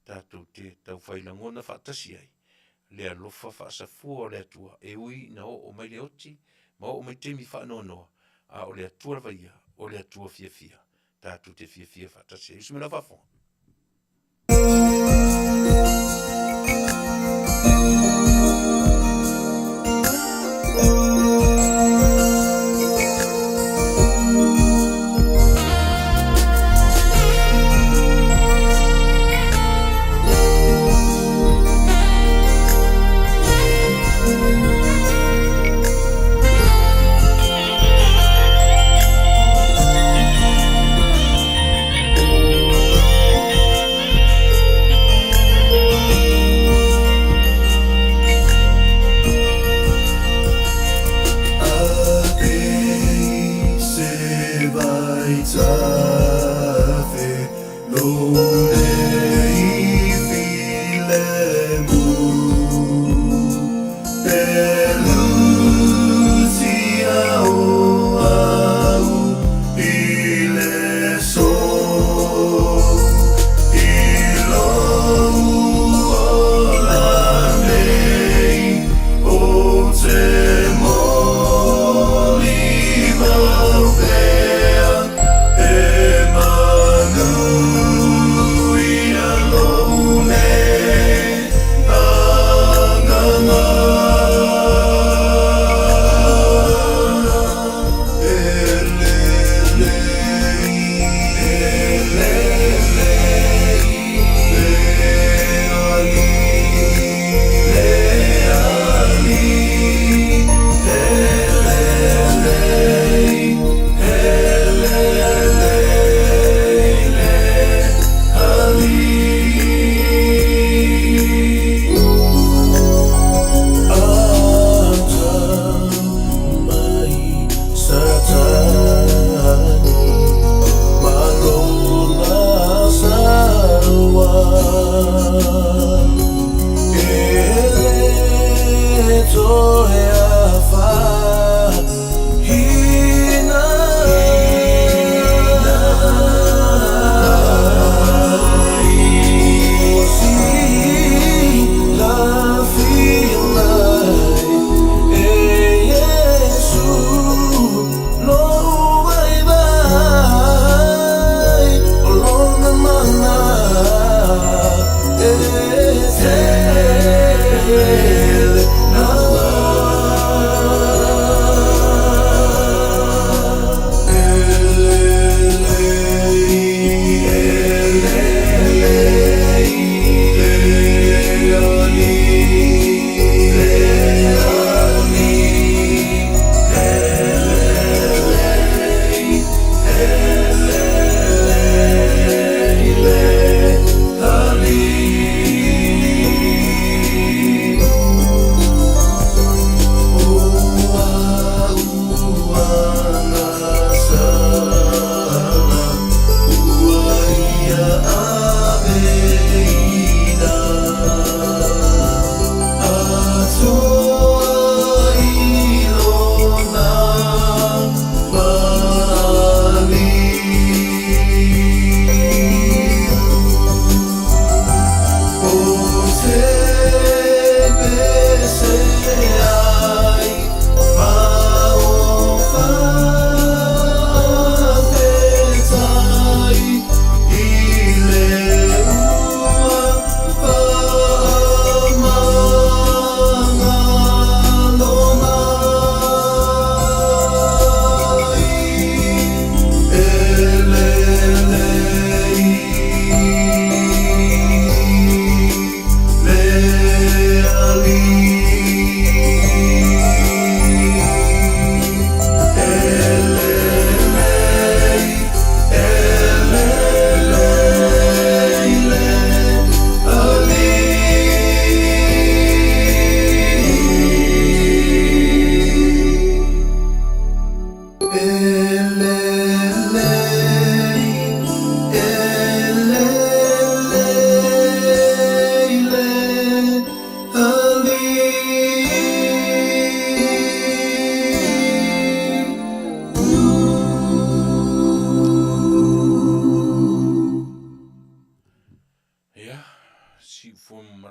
tatou te taufai lagona faatasi ai le alofa faasafua o le Atua, e ui ina oo mai le oti ma oo mai taimi faanoanoa, a o le Atua lava ia, o le Atua fiafia, tatou te fiafia faatasi ai. Usu mai lau faafofoga.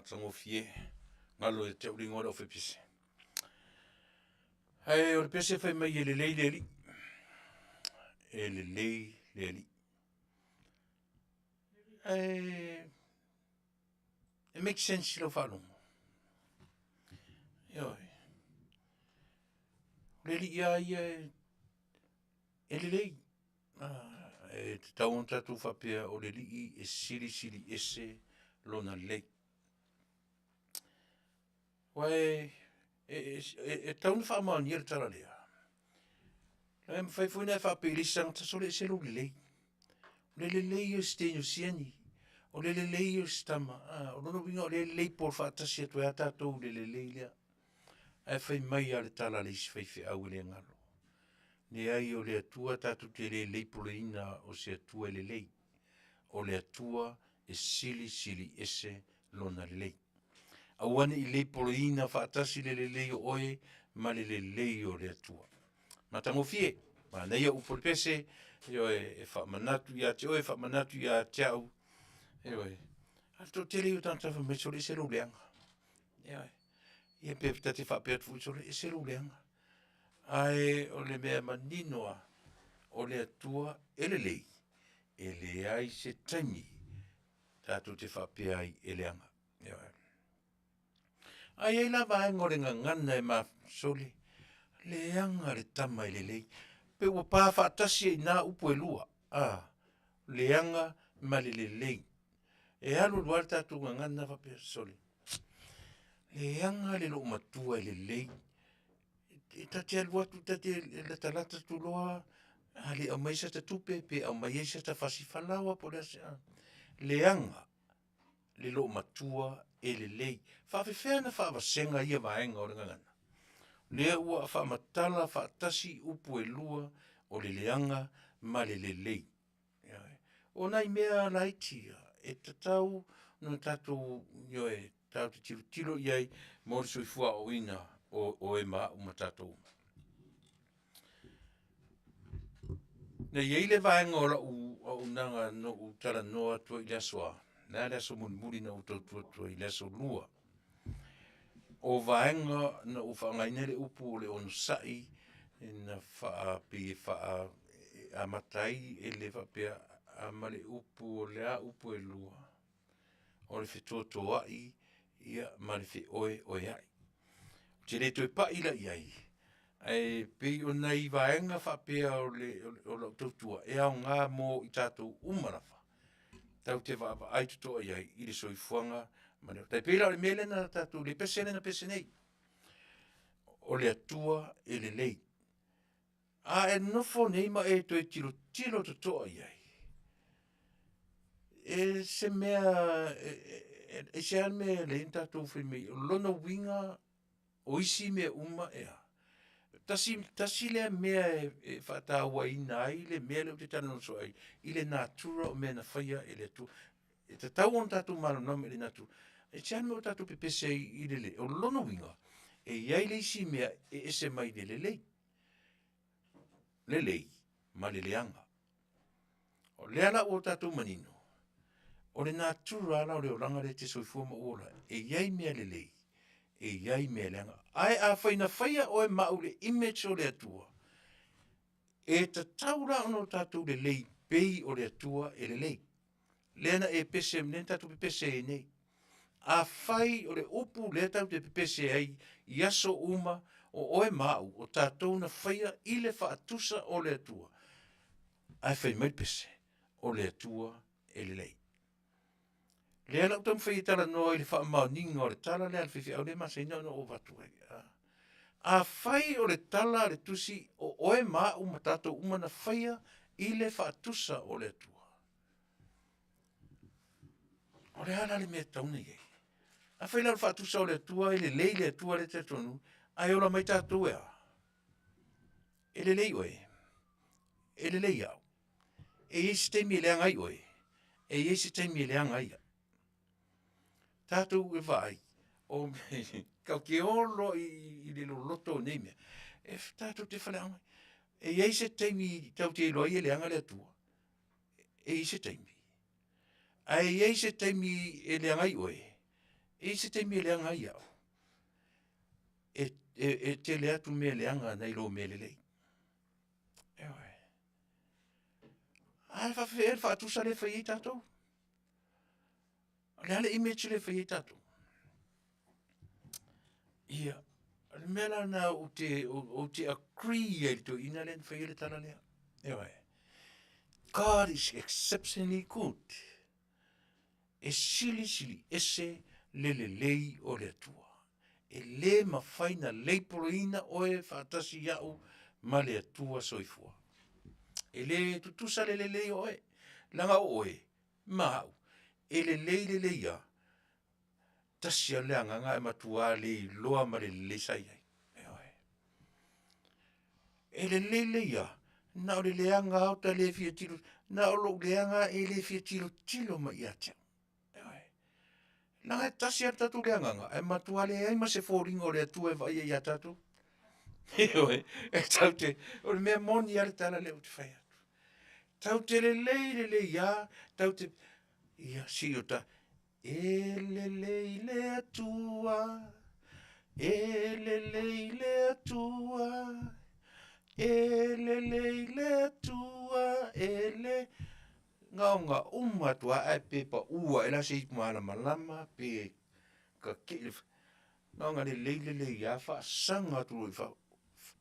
Matagofie, galo ia te au le igoa o le aufaipese. Ae o le pese fai mai e lelei le Alii, e lelei le Alii. Ae e make sense i lau faalogo? Ioe, o le Alii lava ia e lelei. E tatau ona tatou faapea o le Alii e silisili ese Lona lelei. Aua e tatau ona faamaonia le tala lea, e mafai foi ona e faapea i le isi tagata, sole ese lou lelei. O le lelei ia o si teine o Siani, o le lelei ia o si tama. O lona uiga o lea e label faatasi atu ai lava tatou i le lelei lea. Ae fai mai lava le tala a le isi faifeau e le galo, leai o le Atua e tatou te le label ina o se Atua e lelei. O le Atua e silisili ese Lona lelei. Aua ne i label ina faatasi le lelei o oe ma le lelei o le Atua. Matagofie, manaia upu o le pese, ioe, e faamanatu ia te oe, faamanatu ia te au, ioe. A o le toatele ia o tagata fai mai, sole ese lou leaga. Ioe, ia pe ta te faapea atu foi, sole ese lou leaga. Ae o le mea manino lava, o le Atua e lelei, e leai se taimi tatou te faapea ai e leaga. Ioe. Ae i ai la vaega o le gagana e sole, leaga le tama e lelei. Pei ua pa faatasi ai i ina upu e lua, leaga ma le lelei. E alu alu lava le tatou gagana faapea, sole, leaga le loomatua e lelei. E ta te alu atu ta te latalata atu loa, a le aumaia sata tupe pe aumai ai sata fasi falaoa po o le a se leaga le loomatua e lelei. E faapefea ona faavasega ia vaega o le gagana? Lea ua faamatala faatasi upu e lua o le leaga ma le lelei. Ioe. O nai mea laiti ia e tatau ona tatou, ioe, tatou te tilotilo i ai mo le soifua aoaoina o oe ma au ma tatou uma. Na i ai le vaega o lau auaunaga na ou talanoa atu ai i le aso a? O le a le aso mulimuli na ou tautua atu ai? Le aso Lua. O vaega na ou faaaogaina le upu o le onosai, na pei e amata ai e le faapea ma le upu o le a upu e lua? O le fetotoai ia ma le feoeoeai. Ou te le toe pai la i ai, ae pei o nai vaega faapea o lau tautua, e aoga mo i tatou uma lava, tatou te vaavaai totoa i ai i le soifuaga ma le ola. E tai pei la o le mea lea na tatou, le pese lea na pese nei, o le Atua e lelei. A e nofo nei ma e toe tilotilo totoa i ai, e se mea aisea le mea e ala ai ona tatou fai mai o lona uiga o isi mea uma e a? Tasi, tasi lea mea e faatauaina ai le mea lea ou te talanoa soo ai i le natura o mea na faia e le Atua. E tatau ona tatou malamalama i le natura. Aisea le mea ua tatou pepese ai i le lelei? O lona uiga, e i ai le isi mea e ese mai le lelei, lelei ma le leaga. O lea la ua tatou manino, o le natura lava la o le olaga lea e te soifua ma ou ola ai, e i ai mea lelei, e i ai mea leaga. Ae afai na faia oe ma au i le image o le Atua, e tatau la ona tatou lelei pei o le Atua e lelei. Lea na e pese, lea na tatou pepese ai nei. Afai o le upu lea tatou te pepese ai i aso uma, o oe ma au, o tatou na faia i le faatusa o le Atua, ae fai mai le pese, o le Atua e lelei. O lea la ou te taumafai e talanoa i le faamaoniga o le tala lea a le faifeau lea e masani ona ou avatu ai. Afai o le tala a le Tusi o oe ma au ma tatou uma na faia i le faatusa o le Atua, o le a la le mea e tatau ona i ai? Afai la o le faatusa o le Atua e lelei le Atua lea e talitonuina, ae ola mai tatou e a? E lelei oe, e lelei au. E i ai se taimi e leaga ai oe, e i ai se taimi e leaga ai au. Tatou vaai, tatou te o loa i le loloto o nei mea, e tatou te faleaoga. E i ai se taimi tatou te iloa ai e leaga le Atua? E i ai se taimi? Ae i ai se taimi e leaga ai oe? E i ai se taimi e leaga ai au, e tele atu mea leaga nai lo mea lelei. Ioe. Ae faapefea le faatusa lea e fai ai tatou? O le a le image lea e fai ai tatou? Ia, o le mea la lena ou te agree ai i le toeaina lea na faia le tala lea. Ioe. God is exceptionally good. E silisili ese le lelei o le Atua. E le mafai ona label ina oe faatasi au ma le Atua soifua. E le tutusa le lelei o oe, leaga o oe ma au, e lelei lelei lava, tasi lava le agaga ae matua le iloa ma le lelei sa i ai. Ioe. E lelei lelei lava, na o le leaga lava o ta le fia tilotilo, na o lou leaga lava e le fia tilotilo mai ia te au. Ioe. Leaga e tasi lava lo tatou le agaga, ae matua leai ma se foliga o le Atua e vaaia ia tatou. Ioe, e tatou te, o le mea moni lava le tala lea ou te fai atu. Tatou te lelei lelei lava, tatou te, ia se i o ta, E lelei le Atua, e lelei le Atua, e lelei le Atua, e le... Na ona uma atu lava ae pe pau ae la se ipu malamalama pe kakei le... na ona lelei lelei lava faasaga atu loa i fafo,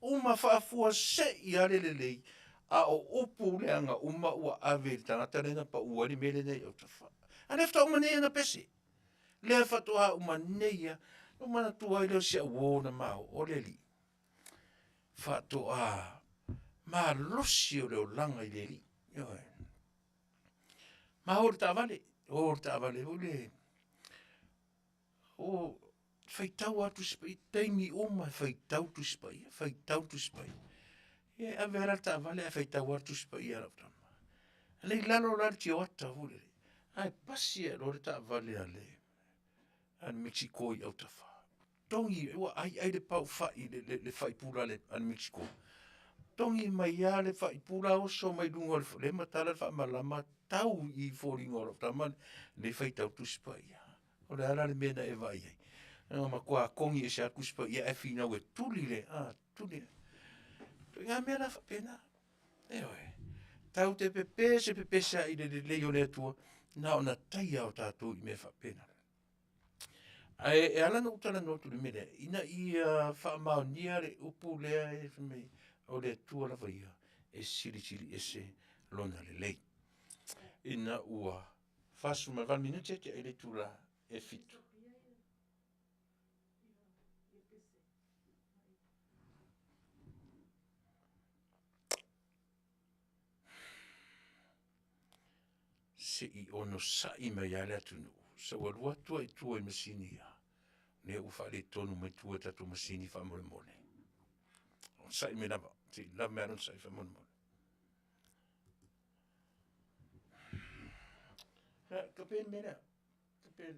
uma faafuasei lava le lelei, a o upu leaga uma ua ave i le tagata lea na pau ai le mea lea i autafa. A o lea faatoa uma nei ana pese, lea faatoa uma nei lava. Ona ou manatua ai lea o si au uo na ma o, o le alii, faatoa malosi o le olaga i le Alii. Ioe. Ma o i le taavale, o i le taavale foi lea, faitau lava Tusi Paia, taimi uma e faitau Tusi Paia, faitau Tusi Paia. Ia e ave lava la le taavale ae faitau lava le Tusi Paia a lau tama. O lea e i lalo la le tioata foi lele, ae pasi ae loa le taavale a le Mekisiko i autafa, togi, ua ai le paufai le faipula a le Mekisiko, togi mai lava le faipula oso mai luga o le lea e matala le faamalama tau i foliga o lau tama lea e faitau le Tusi Paia. O le a la le mea na e vaai ai? Na matua togi ese lava le Tusi Paia ae finau e tuli le tuli. O ituaiga mea la faapena, ioe. Tatou te pepese pepese lava i le lelei o le Atua, na ona taia lava o tatou i mea faapena. Ae e ala ona ou talanoa atu i le mea lea, ina ia faamaonia le upu lea fai mai o le Atua lava ia e silisili ese Lona lelei. Ina ua 48 minute tea i le itula e 7. Se i onosai mai lava le atunuu, se i ou alu atu lava i tua i masini ia, lea ua faaletonu mai tua i tatou masini faamolemole. Onosai mai lava, se i lava mai lava le onosai faamolemole. Ia, tape le mea lea, tape.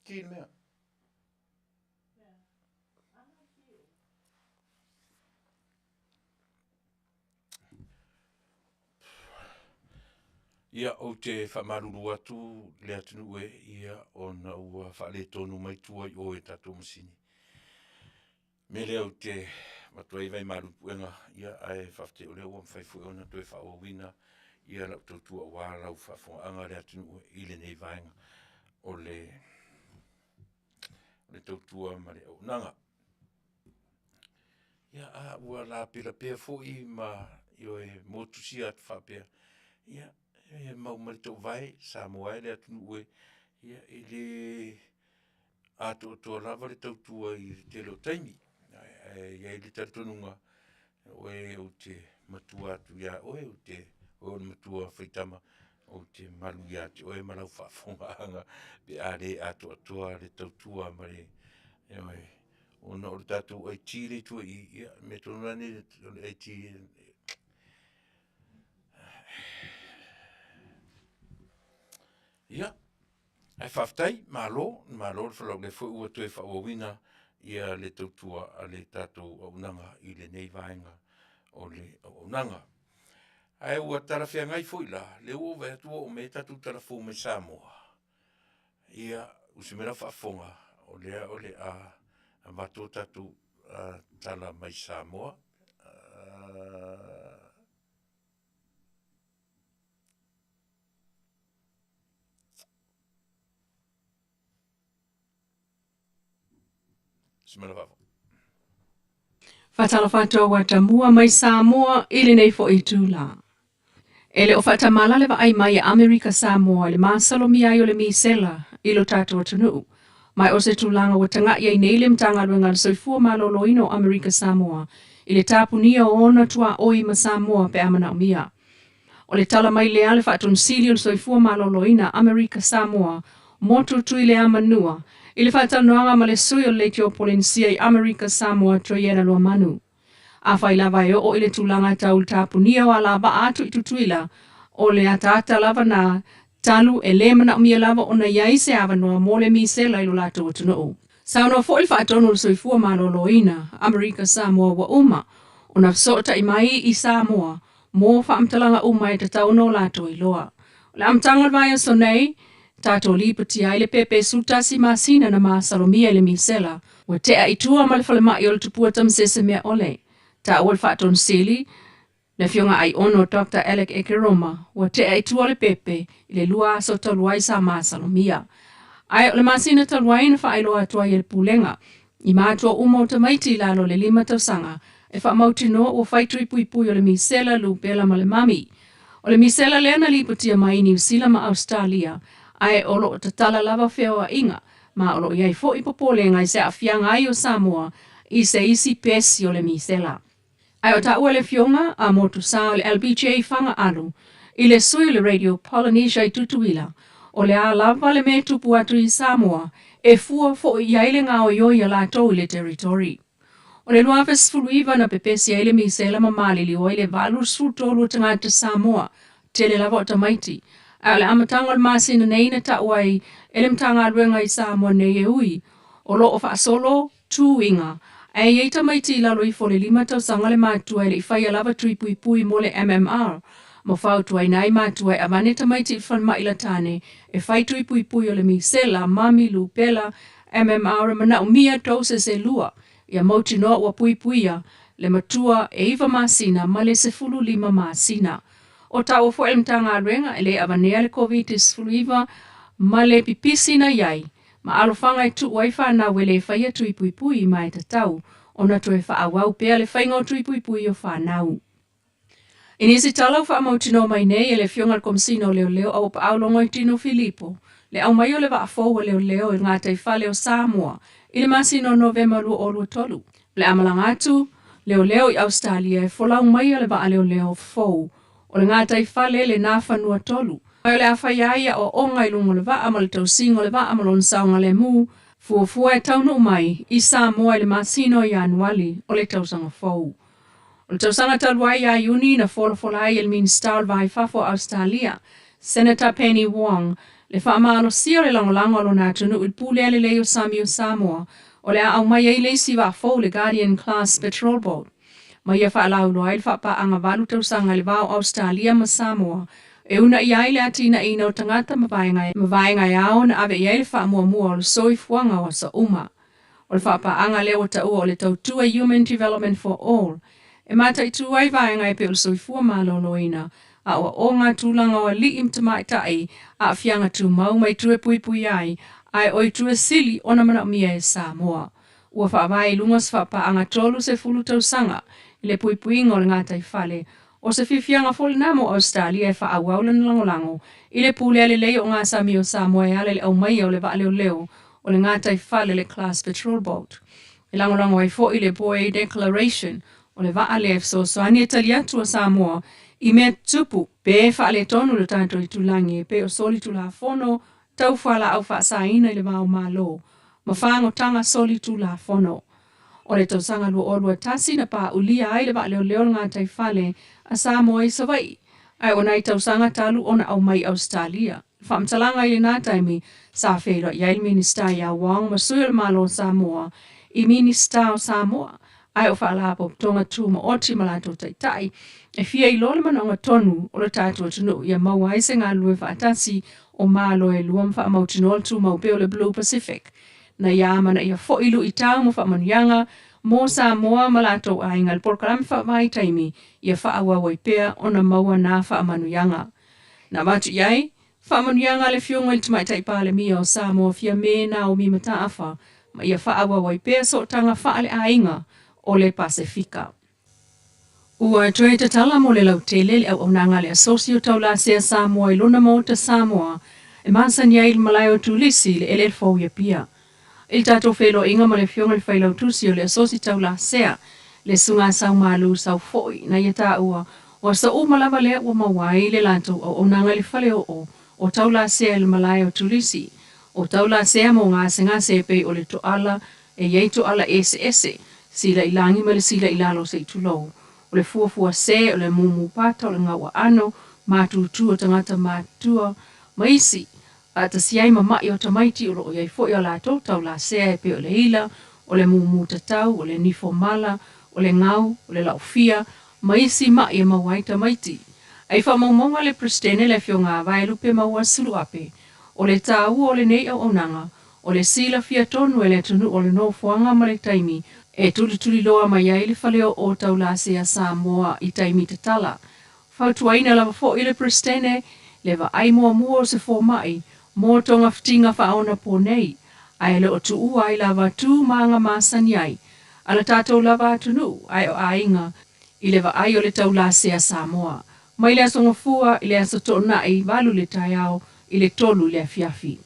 Ki le mea. Ia, ou te faamalulu atu le atunuu e, ia, ona ua faaletonu mai tua i o i tatou masini. O le mea lea ou te avatu ai vai malu i puega, ia ae faafetai o lea ua mafai foi ona toe faaauauina ia lau tautua aua lau faafofogaaga le atunuu i lenei vaega o le tautua ma le auaunaga. Ia, a ua lapelapea foi ma ioe motusia atu faapea, ia e mau mai le toovae Samoa e le atunuu e, ia e le atoatoa lava le tautua i le tele o taimi. Ae i ai le talitonuga, o oe ou te matua atu ia oe, o oe o le matua faitama, ou te malu ia te oe ma lau faafofogaaga pe a le atoatoa le tautua ma le, ioe, ona o le tatou IT lea i tua i i, ia o le mea tonu lava lenei o le IT Ia, ae faafetai, malo, malo le folau o lea foi ua toe faaauauina ia le tautua a le tatou auaunaga i lenei vaega o le auaunaga. Ae ua talafeagai foi la, lea ua ou vaai atu ua oo mai ia tatou tala fou mai Samoa, ia usi mai lau faafofoga, o lea o le a avatu ia tatou tala mai Samoa. Faatalofa atu ua tamua mai Samoa i lenei foi itula. E le o faatamala le vaai mai a Amerika Samoa i le masalomia ai o le misela i lo tatou atunuu. Ma o se tulaga ua taga'i ai nei le Matagaluega a le Soifua Maloloina o Amerika Samoa i le tapunia o ona tuaoi ma Samoa pe a manaomia. O le tala mai lea a le Faatonusili o le Soifua Maloloina Amerika Samoa Motu Tuileamanua i le faatalanoaga ma le sui o le Leitio Polenisia i Amerika Samoa Joiena Luamanu. Afai lava e oo i le tulaga tau le tapunia o alavaa atu i Tutuila, o le ataata lava na talu e le manaomia lava ona i ai se avanoa mo le misela i lo latou atunuu. Saunoa foi le Faatonu o le Soifua Maloloina Amerika Samoa ua uma ona fesootai mai i Samoa mo faamatalaga uma e tatau ona o latou iloa. O le amataga o le vaiaso nei, tatou lipotia ai le pepe 11 masina na masalomia i le misela, ua tea i tua ma le falemai o le Tupua Tamasese mea ʻole. Taua le Faatonusili, le Afioga Aiono Dr. Alec Ekeroma, ua tea i tua le pepe i le 2 aso talu ai sa masalomia. Ae o le masina talu ai na faailoa atu ai e le Pulega i matua uma o tamaiti i lalo o le 5 tausaga e faamautinoa ua fai tui puipui o le misela, lupela ma le mami. O le misela lea na lipotia mai i Niu Sila ma Ausetalia, ae o lo o tatala lava feoaiga, ma o lo o i ai foi popolega i se aafiaga ai o Samoa i se isi pesi o le misela. Ae o taua le Afioga a Motusa o le LBJ Fagaalu i le sui o le Radio Polynesia i Tutuila, o le a lava le mea e tupu atu i Samoa e fua foi i ai le gaoioi a latou i le territory. O le 2019 na pepesi ai le misela ma maliliu ai le 83 o tagata Samoa, tele lava o tamaiti. Ae o le amataga o le masina nei na tau ai e le Matagaluega i Samoa nei e ui o lo o faasolo tuiga, ae i ai tamaiti i lalo ifo o le 5 tausaga le matua e le i faia lava tui puipui mo le MMR, ma fautuaina ai matua e avane tamaiti i le falemai latane e fai tui puipui o le misela, mami, lupela, MMR e manaomia doses e 2, ia mautinoa ua puipuia le matua e 9 masina ma le 15 masina. O taua foi e le Matagaluega e le avanea le Covid-19 ma le pipisi na i ai, ma alofaga e tuu ai fanau e le faia tui puipui ma e tatau ona toe faaauau pea le faiga o tui puipui o fanau. I nisi tala ua faamautinoa mai nei e le Afioga i le Komesina o Leoleo Auapaau Logoitino Filipo le aumai o le vaa fou a leoleo i le gataifale o Samoa i le masina o Novema 2023. O le a malaga atu leoleo i Ausetalia e folau maia le vaa leoleo fou o le gataifale le Nafanua 3. Mai o le a faia ai aoaoga i luga o le vaa ma le tausiga o le vaa ma lona saogalemu, fuafua e taunuu mai i Samoa i le masina o Ianuali o le tausaga fou. O le tausaga talu ai ia Iuni na folafola ai e le Minisita o le Va i Fafo o Ausetalia, Senator Penny Wong, Le faamalosia o le lagolago a lona atunuu i le pulea lelei o sami o Samoa, o le a aumai ai le isi vaa fou le Guardian Class Patrol Boat, ma ia faalauiloa ai le faapaaga 8 tausaga i le va o Ausetalia ma Samoa e uunaia ai le atinaeina o tagata ma vaega e ao ona ave i ai le faamuamua o le soifuaga o aso uma. O le faapaaga lea ua taua o le Tautua Human Development for All, e mataitu ai vaega e pei o le soifua maloloina, aoaoga, tulaga o alii ma tamaitai, aafiaga tumau ma itu e puipuia ai, ae o itu e sili ona manaomia e Samoa. Ua faavae i luga se faapaaga 30 tausaga i le puipuiga o le gataifale, o se fiafiaga foi lena mo Ausetalia e faaauau lana lagolago i le pulea lelei o ogasami o Samoa e ala i le aumaia o le vaaleoleo o le gataifale le Class Patrol Boat. E lagolago ai foi le Boe Declaration o le vaa lea e fesoasoani e tali atu a Samoa i mea tutupu pe faaletonu le tatou itulagi e pei o solitulafono tau fualaau faasaina i le va o Malo ma fagotaga solitulafono. O le tausaga 2021 na paaulia ai le vaaleoleo o le gataifale a Samoa i Savaii, ae o nai tausaga talu ona aumai i Ausetalia. Faamatalaga i lena taimi sa feiloai ai le Minisita ia Wong ma sui o le Malo o Samoa i Minisita o Samoa, ae o faalapotopotoga tumaoti ma latou taitai e fia iloa le manaoga tonu o le tatou atunuu ia maua ai se galulue faatasi o Malo e lua ma faamautinoa le tumau pea o le Blue Pacific. Na ia amanaia foi luitau ma faamanuiaga mo Samoa ma latou aiga i le polokalame faavaitaimi ia faaauau ai pea ona maua nā faamanuiaga. Na avatu i ai faamanuiaga a le Afioga i le Tamaitai Palemia o Samoa Fiame Naomi Mataafa ma ia faaauau ai pea sootaga faaleaiga o le Pasefika. Ua toe tatala mo le lautele le auaunaga a le Asosi o Taulasea Samoa i lona Maota Samoa e masani ai i le malae o Turisi i le eleele fou i Apia. I le tatou feiloaiga ma le Afioga i le Failautusi o le Asosi Taulasea, le Susuga Saumalu Saufoi, na ia taua, o aso uma lava lea ua maua ai le latou auaunaga i le faleoo o Taulasea i le malae o Turisi. O Taulasea mo gasegase e pei o le toala, e i ai toala eseese, sila i lagi ma le sila i lalo se i tulou, o le fuafuasē, o le mumu pata, o le gauaano, matutu o tagata matutua, ma isi, faatasi ai ma ma'i o tamaiti o lo o i ai foi a latou taulasea e pei o le ila, o le mumu tatau, o le nifo mala, o le gau, o le laufia, ma isi ma'i e maua ai tamaiti. Ae i faamaumauga a le Peresetene le Afioga a Vaelupe Maua Suluape, o le taua o lenei auaunaga, o le silafia tonu e le atunuu o le nofoaga ma le taimi e tulituliloa mai ai le faleoo taulasea Samoa i taimi tatala. Fautuaina lava foi le Peresetene le vaai muamua o se fomai mo togafitiga faaonaponei, ae le o tuua ai lava tu ma aga masani ai a le tatou lava atunuu ae o aiga i le vaai o le taulasea Samoa mai le Aso Gafua i le Aso Toonai 8 i le taeao i le 3 i le afiafi.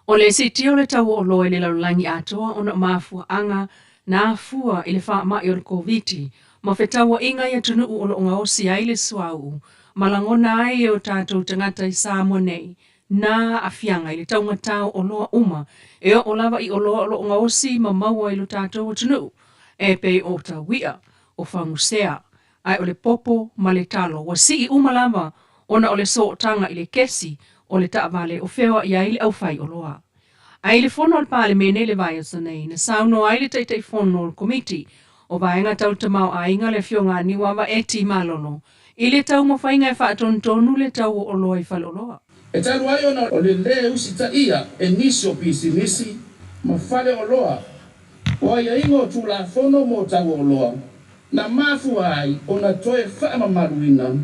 O le siitia o le tau o oloa i le lalolagi atoa ona o mafuaaga na afua i le faamai o le Koviti ma fetauaiga i atunuu o lo o gaosi ai le suauu ma lagona ai e o tatou tagata i Samoa nei nā aafiaga i le taugata o oloa uma e oo lava i oloa o lo o gaosi ma maua i lo tatou atunuu e pei o taui'a, o fagusea, ae o le popo ma le talo ua sii uma lava ona o le sootaga i le kesi o le taavale o feoai ai le aufaioloa. Ae i le fono a le Palemene i le vaiaso nei, na saunoa ai le Taitaifono o le Komiti o Vaega Tau Tamaoaiga le Afioga a Niuava Eti Malolo i le taumafaiga e faatonutonu le tau o oloa i faleoloa. E talu ai ona o le lē usitaia e nisi o pisinisi ma faleoloa o aiaiga o Tulafono mo tau o oloa, na mafua ai ona toe faamamaluina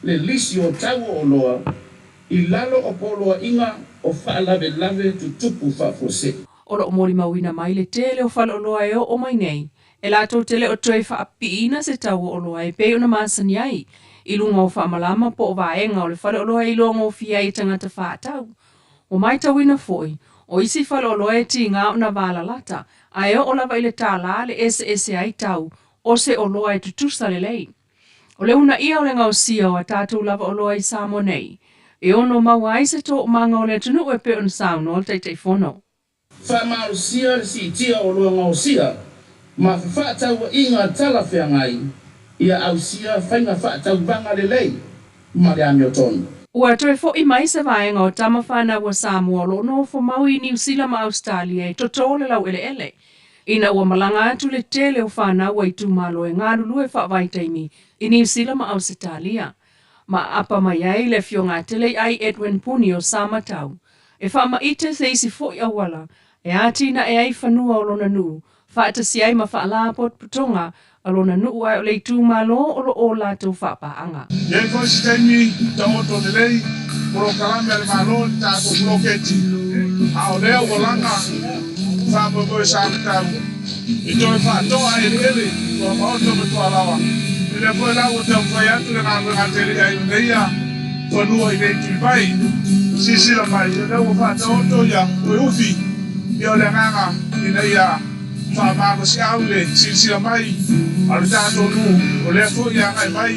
le lisi o tau o oloa i lalo o Poloaiga o Faalavelave Tutupu Faafuasei. O lo o molimauina mai le tele o faleoloa e oo mai nei, e latou te le o toe faapiiina se tau o oloa e pei ona masani ai i luga o faamalama po o vaega o le faleoloa e iloagofie ai e tagata faatau. Ua matauina foi, o isi faleoloa e tiga ona valalata, ae oo lava i le $1 le eseese ai tau o se oloa e tutusa lelei. O le uunaia o le gaosia o a tatou lava oloa i Samoa nei, e ono maua ai se toomaga o le atunuu e pei ona saunoa le Taitaifono. Faamalosia le siitia o oloa gaosia ma fefaatauaiga talafeagai ia ausia faiga faatauvaga lelei ma le amiotonu. Ua toe foʻi mai se vaega o tama fanau a Samoa o loo nofo mau i Niu Sila ma Ausetalia e totō le laueleele, ina ua malaga atu le tele o fanau a itumalo e galulue faavaitaimi i Niu Sila ma Ausetalia. Ma aapa mai ai le afioga a Teleiai Edwin Puni o Samatau e faamaite se isi foʻi auala e atinae ai fanua o lona nuu faatasi ai ma faalapotopotoga a lona nuu ae o le itumalo o loo o latou faapaaga. E i ai foi se taimi taoto lelei polokalame a le Malo i le tatou poloketi, a o lea ua laga faamoemoe Samatau e toe faatoa eleele tuamaota ma tualaoa. E lea foi la ua taumafai atu le galuega tele ai o neia fanua i nei Tuivai. Silasila mai, o lea ua faataoto ia toe ufi ia o le agaga ina ia Faamalosiau i le silasila mai a le tatou nuu, o lea foi e agai mai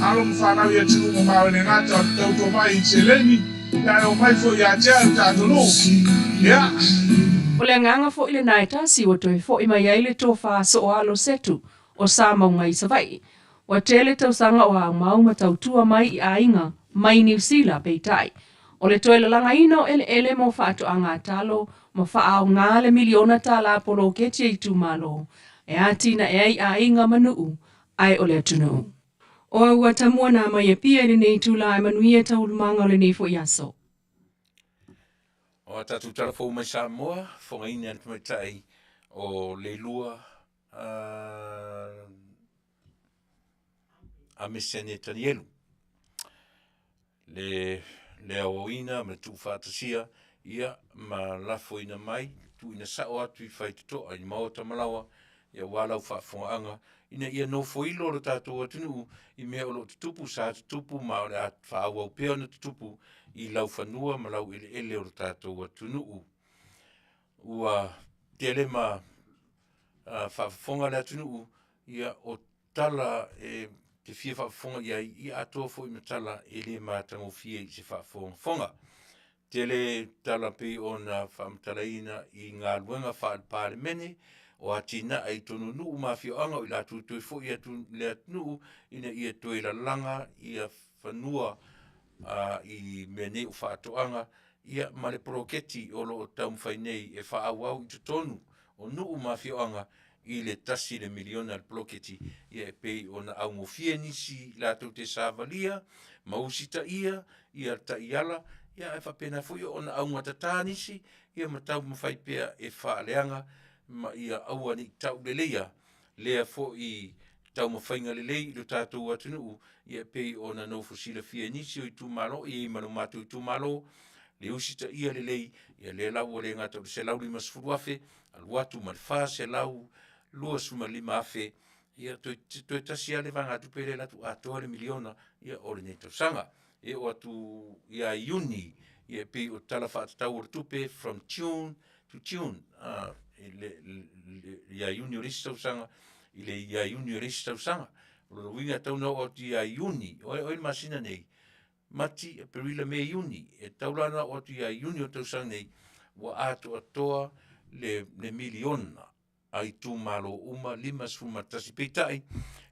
alo ma fanau i atunuu mamao e le gata o le tautua mai i seleni, ae omai foi ia te au le tatou nuu. Ia. O le agaga foi lena e tasi ua toe foi mai ai le tofa Sooalo Setu o Samauga i Savaii. Ua tele tausaga o aumau ma tautua mai i aiga mai Niu Sila, peitai, o le toe lalagaina o eleele mo faatoaga talo ma faaaoga le miliona tala poloketi a itumalo e atinae ai aiga ma nuu ae o le atunuu. O au atamua nā mai Apia i lenei itula e manuia taualumaga o lenei foi aso. O a tatou tala fou mai Samoa, fofogaina e le tamaitai o Leilua Amesene Tanielu. Le le aoaoina ma le tuufaatasia ia ma lafoina mai, tuuina sao atu i faitotoa i maota ma laoa ia aua lau faafofogaaga ina ia nofoilo lo tatou atunuu i mea o lo o tutupu, sa tutupu ma o le a faaauau pea ona tutupu i laufanua ma laueleele o lo tatou atunuu. Ua tele ma faafofoga le atunuu ia o tala e te fia faafofoga i ai, ia atoa foi ma tala e le matagofie i se faafogafoga. Tele tala pei ona faamatalaina i galuega faale-Palemene o atinae i tonu o nuu ma afioaga o i latou toe foi atu i le atunuu ina ia toe lalaga ia fanua i mea nei o faatoaga ia ma le poloketi o lo o taumafai nei e faaauau i totonu o nuu ma afioaga i le $1 le miliona le poloketi, ia e pei ona augofie nisi latou te savalia ma usitaia ia taiala, ia ae faapena foi ona augatata nisi ia ma taumafai pea e faaleaga ma ia aua ne i tauleleia lea foi taumafaiga lelei i lo tatou atunuu, ia e pei ona nofo silafia e nisi o itumalo, e i ai ma lo matou itumalo, le usitaia lelei, ia lea la ua le gata o le $150,000, alu atu ma le $425,000, ia toe, toe tasi lava le vaegatupe lea e alu atu atoa le miliona ia o lenei tausaga. E oo atu ia Iuni, ia e pei o Tala Faatatau o le Tupe from June to June, ia Iuni o le isi tausaga i le ia Iuni o le isi tausaga. O lona uiga e tatau ona oo atu ia Iuni, o ai le masina nei, Mati, Aperila, Me, Iuni, e tatau la ona oo atu ia Iuni o le tausaga nei, ua atoatoa le, le miliona a itumalo uma 51. Peitai,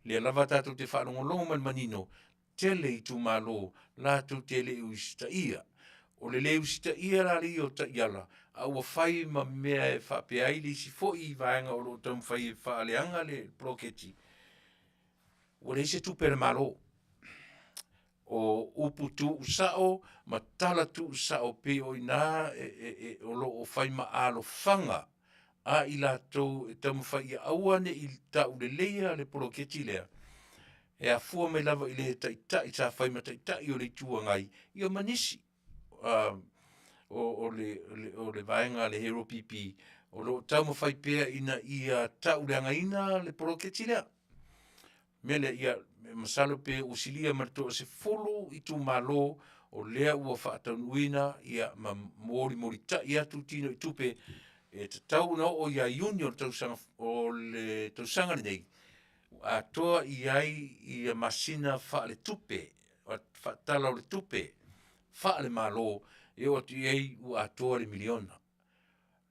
lea lava tatou te faalogologo mai le manino, tele itumalo latou te le i usitaia. O le le usitaia la ia o taiala, a ua fai ma mea e faapea ai le isi foi vaega o lo o taumafai e faaleaga le poloketi, ua leai se tupe a le Malo. O upu tuusao ma tala tuusao pei o i ina o lo o fai ma alofaga a i latou e taumafai ia aua ne i tauleleia le poloketi lea, e afua mai lava i le taitai sa fai ma taitai o le Itu Agai, ia ma nisi o le vaega a le HRPP o lo o taumafai pea ina ia tauleagaina le poloketi lea. Mea lea, ia, masalo pe ua silia ma le toasefulu itumalo o lea ua faataunuuina ia ma molimolitai atu tino i tupe e tatau ona oo ia Iuni o le tausaga o le tausaga lenei ua atoa i ai ia masina faaletupe faatala o le tupe faalemalo e oo atu i ai ua atoa le miliona.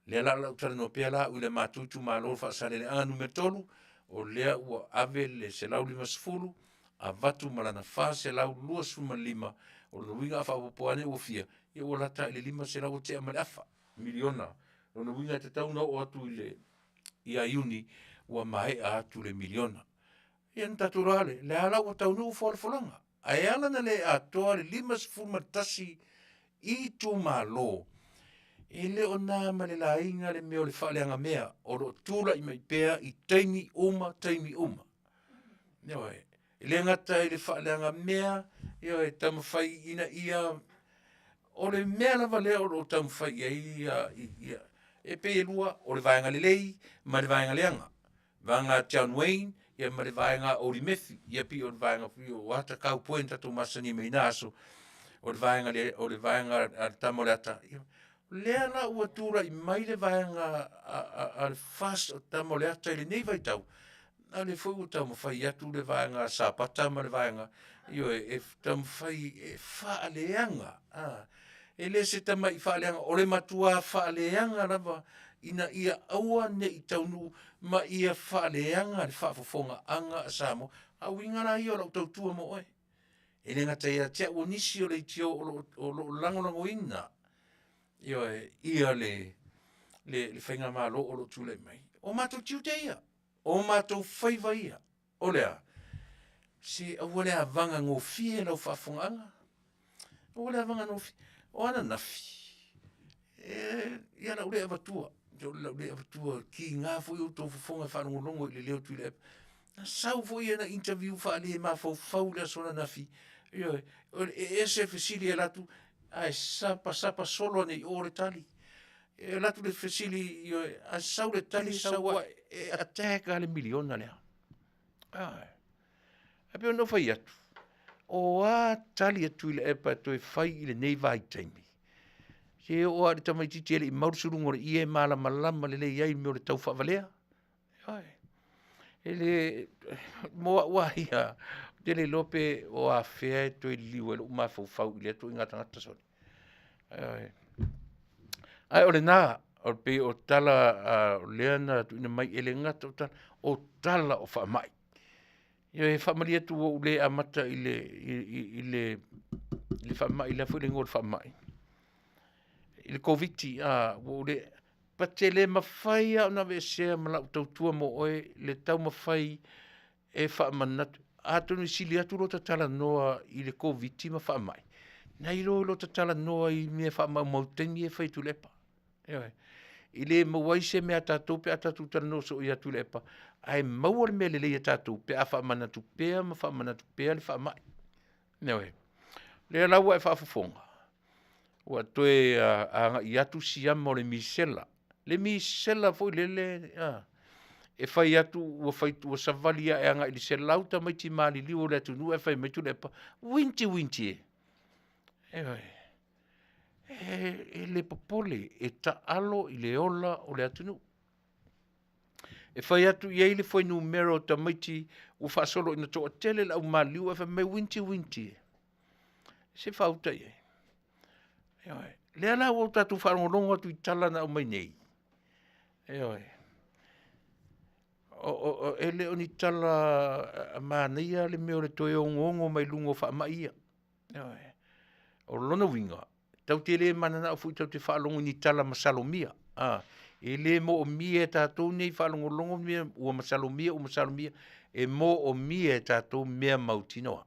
Lea la o lau talanoa pea la au i le matou itumalo o Faasaleleaga Nu.3, o lea ua ave le 150 avatu ma lana 425. O lona uiga a faaopoopo ane ua fia, ia ua lata i le 500 ua tea ma le afa miliona. O lona uiga e tatau ona oo atu i le ia Iuni ua maea atu le miliona. Ia ona tatou iloa lea, lea la ua taunuu folafolaga. Ae ala ona le atoa le 51 itumalo, e le o na ma le laina le mea o le faaleagamea o lo o tulai mai pea i taimi uma taimi uma. Ioe, e le gata i le faaleagamea, ioe, taumafai ina ia o le mea lava lea o lo o taumafai i ai ia, ia e pei e lua, o le vaega lelei ma le vaega leaga. Vaega a John Wayne ia ma le vaega a Oli Meffi, ia e pei o le vaega foi o ata cowboy na tatou masani mai na aso, o le vaega le o le vaega a le tama o le ata, ia lea la ua tulai mai le vaega a le FAST o le tama o le ata i lenei vaitau, a o lea foi ua taumafai atu le vaega a Sapata ma le vaega, ioe, e taumafai e faaleaga, e le se tamai faaleaga, o le matua faaleaga lava ina ia aua ne i taunuu ma ia faaleaga le faafofogaaga a Samoa. A o uiga la ia o lau tautua mo oe, e le gata ia te au o nisi o leitio o lo o lagolagoina, ioe, ia le faigamalo o lo o tulai mai. O matou tiute ia, o matou faiva ia, o le a? Se aua le avagagofie lau faafofogaaga, aua le avagagofie. O ananafi, e ia o le a ou le avatua, o le a ou le avatua, e tiga foi outou fofoga i le faalogologo i le leo o Tuilaepa. Na sau foi ana interview faale-mafaufau i le aso ananafi, ioe, e ese fesili e alu atu ae sapasapa solo ane i o le tali. E alu atu le fesili, ioe, ae sau le tali sau ae, e attack lava le miliona lea. Ioe. Ae pei ona ou fai atu, o a tali a Tuilaepa e toe fai i lenei vaitaimi, se e oo lava i le tamaitiiti e le i mau le suluga o le ie e malamalama lelei ai i mea o le taufaavalea. Ioe. E le, mo au lava ia, ou te le iloa pe o afea e toe liliu ai lou mafaufau i lea ituaiga tagata sole. Ioe. Ae o lena, e pei o tala lea na tuuina mai, e le gata o tala, o tala o faamai. Ioe, e faamalie atu ua ou le amata i le faamai, o le a foi le igoa o le faamai? I le Koviti-19, ua ou le… but e le mafai lava ona aveesea ma lau tautua mo oe le taumafai e faamanatu. Atonu e sili atu lota talanoa i le Koviti-19 ma faamai, nai lo lota talanoa i mea faamaumau i taimi ia e fai e Tuilaepa. Ioe. E le maua ai se mea a tatou pe a tatou talanoa soo ia Tuilaepa, ae maua le mea lelei a tatou pe a faamanatu pea ma faamanatu pea le faamai. Ioe. O lea la ua e faafofoga, ua toe agai atu siama o le misela, le misela foi lele e fai atu ua fai ua savali ae agai i le 100 tamaiti maliliu o le atunuu ae fai mai Tuilaepa, uinti uinti e. Ioe. E le popole, e taalo i le ola o le atunuu. E fai atu i ai le fuainumera o tamaiti ua faasolo ina toatele le au maliliu ae fai mai uinti uinti e. Se faauta i ai. Ioe. Lea la ua tatou faalogologo atu i tala na aumai nei, ioe, e le o ni tala manaia le mea o le toe ogoogo mai luga o faamai ia. Ioe. O lona uiga, tatou te le mananao foi tatou te faalogo i ni tala masalomia, e le moomia e tatou nei faalogologo mea ua masalomia ua masalomia, e moomia e tatou mea mautinoa.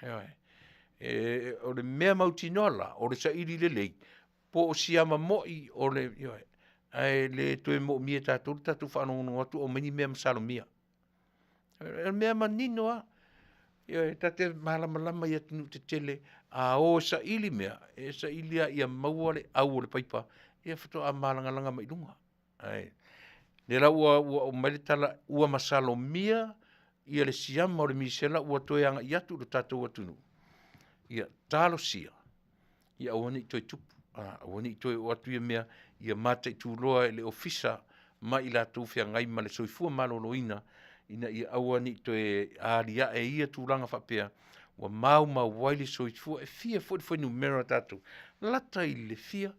Ioe. E, o le mea mautinoa la, o le saili lelei, po o siama moi o le, ioe, ae le toe moomia e tatou le tatou faalogologo atu o aumai ni mea masalomia. O le mea manino lava, ioe, ta te malamalama i atunuu tetele, a o e saili mea, e saili lava ia maua le au o le paipa, ia faatoa malagalaga mai i luga. Ae lea la ua aumai le tala ua masalomia ia le siama o le misela ua toe agai atu i le tatou atunuu, ia talosia ia aua ne i toe tupu, aua ne i toe oo atu ia mea, ia mataitu loa e le Ofisa ma i latou feagai ma le Soifua Maloloina, ina ia aua ne i toe aliae ia tulaga faapea, ua maumau ai le soifua. E fia foi le fuainumera o tatou? Lata i le fia?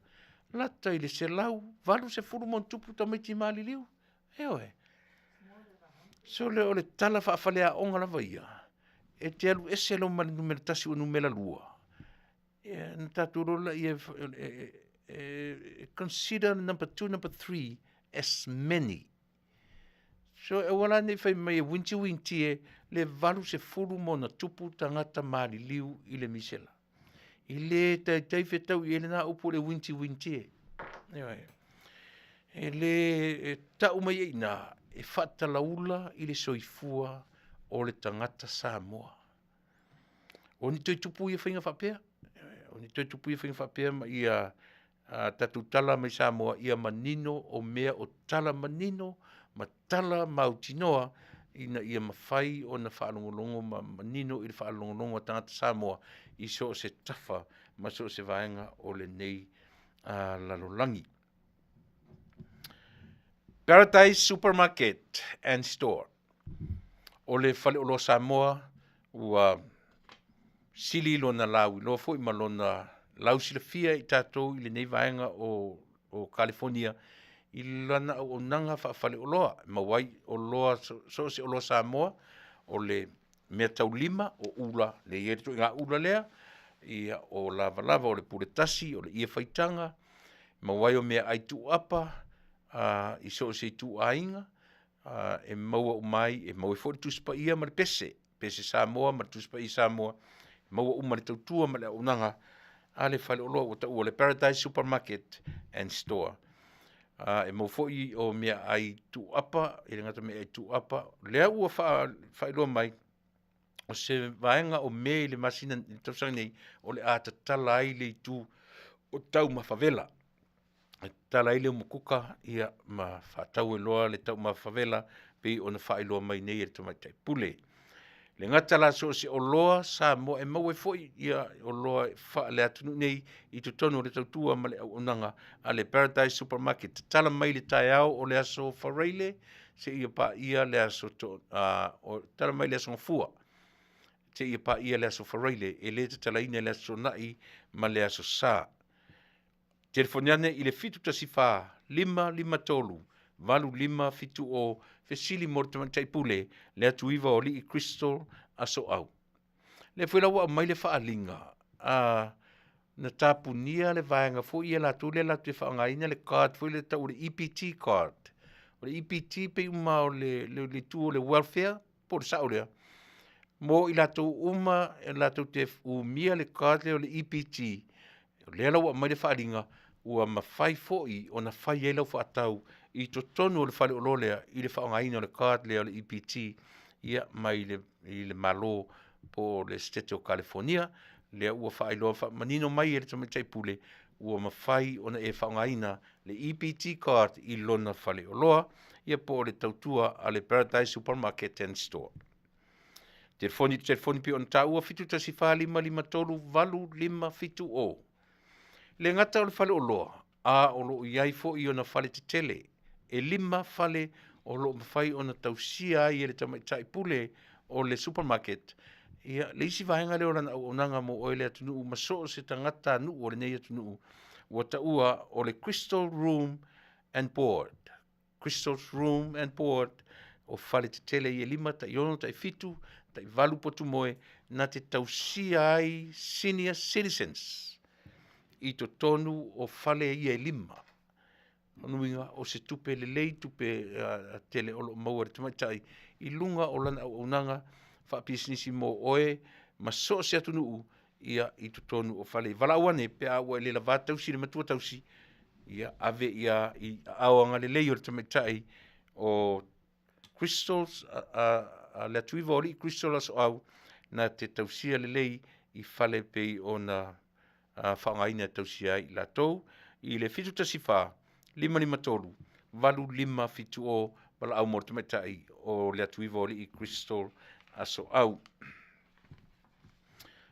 Lata i le 180+ tamaiti maliliu. Ioe. Sole o le tala faafaleaoga lava ia, e te alu ese loa ma le numera tasi ua numera lua. Ia, na tatou lola ia e consider number 2, number 3 as many. So e aua la nei fai mai e winti winti e le 80 ma ona tupu tagata maliliu i le misela. I le taitai fetau i ai lena upu o le winti winti e. Ioe. E le e tau mai ai i ina e faatalaula i le soifua o le tagata Samoa. O ni toe tupu ia faiga faapea, o ni toe tupu ia faiga faapea ma ia tatou tala mai Samoa ia manino o mea o tala manino ma tala mautinoa ina ia mafai ona faalogologo ma manino i le faalogologo a tagata Samoa i so o se tafa ma so o se vaega o lenei lalolagi. Paradise Supermarket and Store. O le faleoloa Samoa ua sili lona lauiloa foi ma lona lausilafia i tatou i lenei vaega o Kalifonia i lana auaunaga faafaleoloa e maua ai oloa so o se oloa Samoa, o le meataulima, o ula, lea e i ai le ituaiga ula lea, ia o lavalava, o le pule tasi, o le ie faitaga, maua ai o meaai tuuapa i so o se ituaiga, e maua uma ai, e maua ai foi le Tusi Paia ma le pese, pese Samoa ma le Tusi Paia Samoa, maua uma le tautua ma le auaunaga a le faleoloa ua taua o le Paradise Supermarket and Store. E maua foi o meaai tuuapa, e le gata o meaai tuuapa, lea ua faailoa mai, o se vaega o Me i le masina i le tausaga nei, o le a tatala ai le itu o taumafavela. E tatala ai le umukuka ia ma faatau ai loa le taumafavela pei ona faailoa mai nei e le Tamaitai Pule. Le gata la so o se oloa Samoa e maua ai foi ia oloa faale-atunuu nei i totonu o le tautua ma le auaunaga a le Paradise Supermarket. Tatala mai le taeao o le aso Faraile seia paia le aso to, tatala mai le aso Gafua seia paia le aso Faraile, e le tatalaina i le aso Toonai ma le aso Sa. Telefoni ane i le 714 553 8570, fesili mo le Tamaitai Pule, le atu iva o Alii Crystal Asoau. Lea foi la ua aumai le faaaliga, na tapunia le vaega foi ia latou lea latou te faaaogaina le card foi lea tau o le EPT card. O le EPT pei uma o le itu o le welfare, po o le sao lea, mo i latou uma e latou te umia le card lea o le EPT, o lea la ua aumai le faaaliga, ua mafai foi ona fai ai lau faatau i totonu o le faleoloa lea i le faaaogaina o le card lea o le EPT, ia, mai le, i le Malo po o le Setete o Kalifonia. Lea ua faailoa faamanino mai e le Tamaitai Pule, ua mafai ona e faaaogaina le EPT card i lona faleoloa, ia po o le tautua a le Paradise Supermarket and Store. Telefoni telefoni pei ona taua 714 553 8570. Le gata o le faleoloa, a o lo o i ai foi ona fale tetele. E 5 fale o lo o mafai ona tausia ai e le Tamaitai Pule o le supermarket. Ia, le isi vaega lea o lana auaunaga mo oe le atunuu ma so o se tagata nuu o lenei atunuu, ua taua o le Crystal Room and Board. Crystal's Room and Board, o fale tetele i e 5, tai 6, tai 7, tai 8 potu moe, na te tausia ai senior citizens i totonu o fale ia e 5. O nuiga o se tupe lelei, tupe tele o lo o maua e le tamaitai i luga o lana auaunaga faapisinisi mo oe ma so o se atunuu ia i totonu o fale. Valaau ane pe a ua e le lavā tausi le matua tausi, ia ave ia i aao agalelei o le tamaitai o Crystals, le atuiva o Alii Crystal Asoau, na te tausia lelei i fale pei ona faaaogaina e tausia ai i latou i le 714 553 8570. Valaau mo le tamaitai o le atuiva o Alii Crystal Asoau.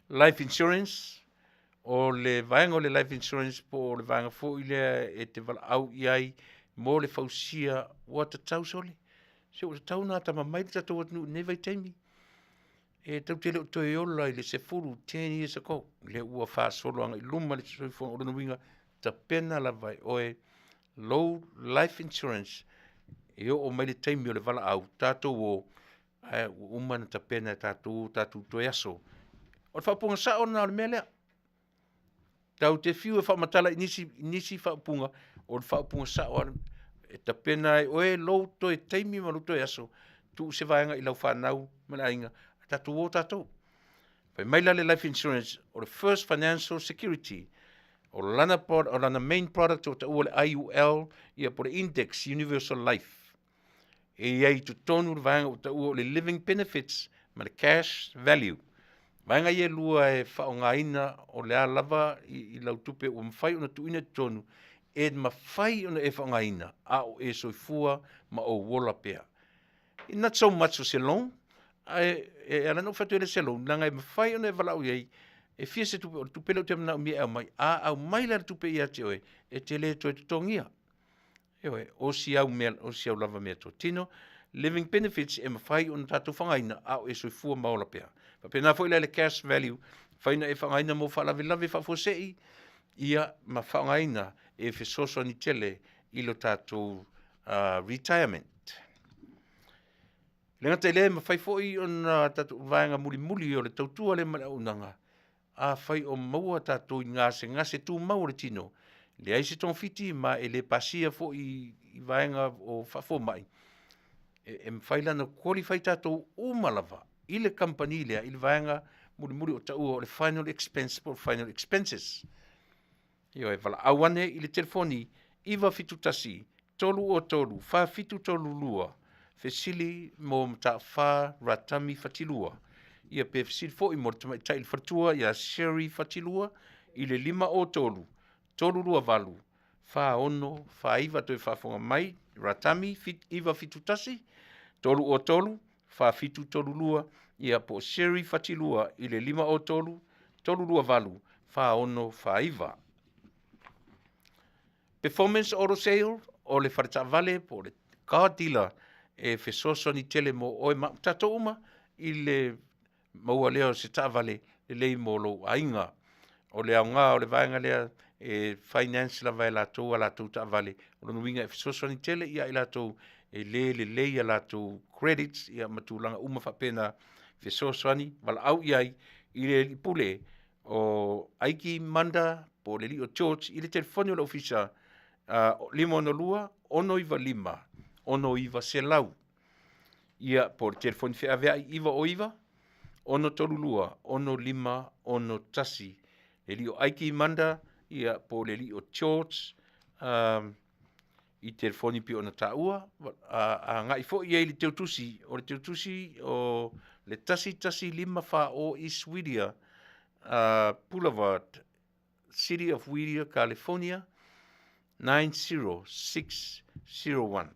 Life Insurance, o le vaega o le Life Insurance po o le vaega foi lea e te valaau i ai mo le fausia ua tatau sole. Se ua tatau ona atamamai le tatou atunuu i lenei vaitaimi. E tatou te le o toe ola i le 10, 10 years ago. Lea ua faasolo agai luma le soifuaga, o lona uiga, tapena lava e oe lou life insurance e oo mai le taimi o le valaau, tatou o, ae ua uma ona tapena e tatou o tatou toe aso. O le faaupuga sao lena o le mea lea. Tau te fiu e faamatala i nisi, nisi faaupuga, o le faaupuga sao lava e tapena ai oe lou toe taimi ma lou toe aso, tuu se vaega i lau fanau ma le aiga, tatou o tatou. Fai mai la le life insurance, o le first financial security, o lana, o lana main product o taua le IUL, ia po le Index Universal Life. E i ai i totonu le vaega ua taua o le living benefits ma le cash value. Vaega ia e lua e faaaogaina o le a lava i, i lau tupe ua mafai ona tuuina i totonu, e mafai ona e faaaogaina a o e soifua ma ou ola pea. Not so much o se loan, ae e ala ona ou fai atu ai le se loan, leaga e mafai ona e valaau i ai, e fia se tupe, o le tupe lea ou te manaomia e aumai, a aumai la le tupe ia te oe, e te le toe totogia. Ioe, o si au mea, o si au lava meatotino, living benefits e mafai ona tatou faaaogaina a o e soifua ma ola pea. Faapena foi la i le cash value, mafai ona e faaaogaina mo faalavelave faafuasei, ia ma faaaogaina e fesoasoani tele i lo tatou retirement. Le gata i lea, e mafai foi ona tatou vaega mulimuli o le tautua lea ma le auaunaga, afai o maua tatou i gasegase tumau o le tino, leai se togafiti ma e le pasia foi i vaega o faafomai, e mafai la ona qualify tatou uma lava i le kamupani lea i le vaega mulimuli o taua o le final expense po o final expenses. Ioe, valaau ane i le telefoni 971 303 4732, fesili mo Mataafa Ratami Fatilua. Ia pe fesili foi mo le tamaitai le faletua ia Sherry Fatilua i le 503 328 4649. Toe faafofoga mai Ratami 971 303 4732, ia po o Sherry Fatilua i le 503 328 4649. Performance Auto Sale, o le faletaavale po o le car dealer e fesoasoani tele mo oe ma tatou uma i le maua lea o se taavale lelei mo lou aiga. O le aoga o le vaega lea e finance lava e latou a latou taavale. O lona uiga e fesoasoani tele ia i latou e le lelei a latou credits ia ma tulaga uma faapena, fesoasoani valaau i ai i le alii pule o Aiki Manda po o le alii o George i le telefoni o le ofisa 562 695 6900. Ia po o le telefoni feaveai 909 632 6561. Le alii o Aiki Manda ia po o le alii o George i telefoni pei ona taua, agai foi i ai le teutusi, o le teutusi o le 1154 East Whittier Boulevard, City of Whittier, California 90601.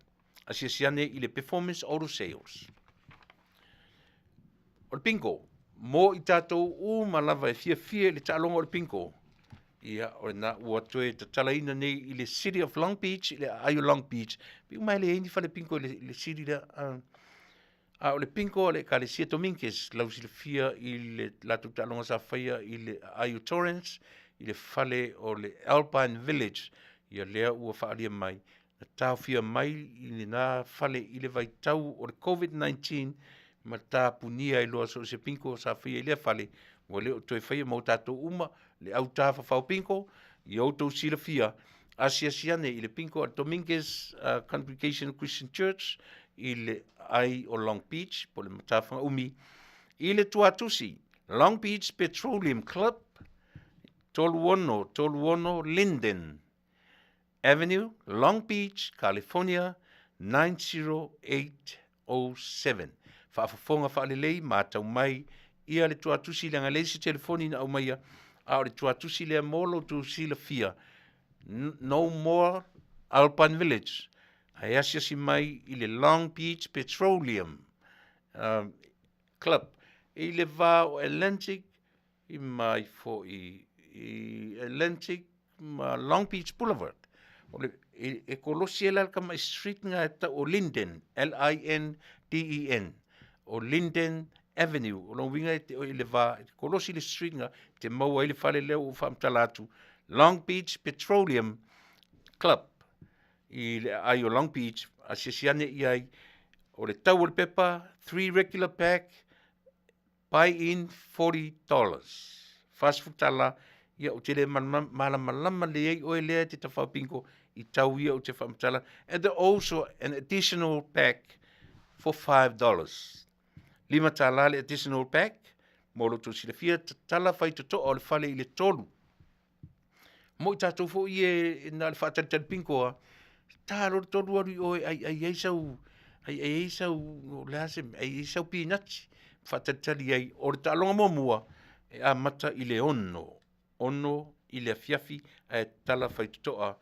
Asiasi ane i le Performance Auto Sales. O le bingo, mo i tatou uma lava e fiafia i le taaloga o le bingo, ia, o lena ua toe tatalaina nei i le City of Long Beach, i le aai o Long Beach. Pei uma e leai ni fale bingo i le city lea. A o le bingo a le Ekalesia Dominguez, lau silafia i le latou taaloga sa faia i le aai o Torrance, i le fale o le Alpine Village, ia lea ua faaalia mai, na taofia mai i lena fale i le vaitau o le COVID-19 ma tapunia ai loa so o se bingo sa faia i lea fale, ua le o toe faia mo tatou uma le au tafafao bingo. Ia outou silafia, asiasi ane i le bingo a Dominguez Congregational Christian Church i le ai o Long Beach po o le Matafaga Umi i le Tuatusi Long Beach Petroleum Club 3636 Linden Avenue, Long Beach, California 90807. Faafofoga faalelei, matau mai ia le tuatusi leaga e leai se telefoni na aumaia, a o le tuatusi lea mo lo outou silafia, no more Alpine Village, ae asiasi mai i le Long Beach Petroleum Club i le va o Atlantic i mai foi i Atlantic ma Long Beach Boulevard. O le, e, e kolosi ai la le tama i street nga e tau o Linden, L-I-N-D-E-N, o Linden Avenue. O lona uiga e te, i le va, e kolosi le street nga, te maua ai le fale lea ua ou faamatala atu, Long Beach Petroleum Club, i le aai o Long Beach, asiasi ane i ai, o le tau o le pepa, 3 regular pack, Buy in $40, $40, Ia, ou te le malamalama lelei ai oe lea e te tafao bingo i tau ia ou te faamatala. And there also an additional pack for $5. $5 le additional pack mo lo outou silafia, tatala faitotoa o le fale i le 3. Mo i tatou foi e na o le faatalitali bingo lava, ta loa le 3 alu i o e aiai ai sau, aiai ai sau, o le a se mea, aiai ai sau pinati, faatalitali ai. O le taaloga muamua, e amata i le 6, 6 i le afiafi ae tatala faitotoa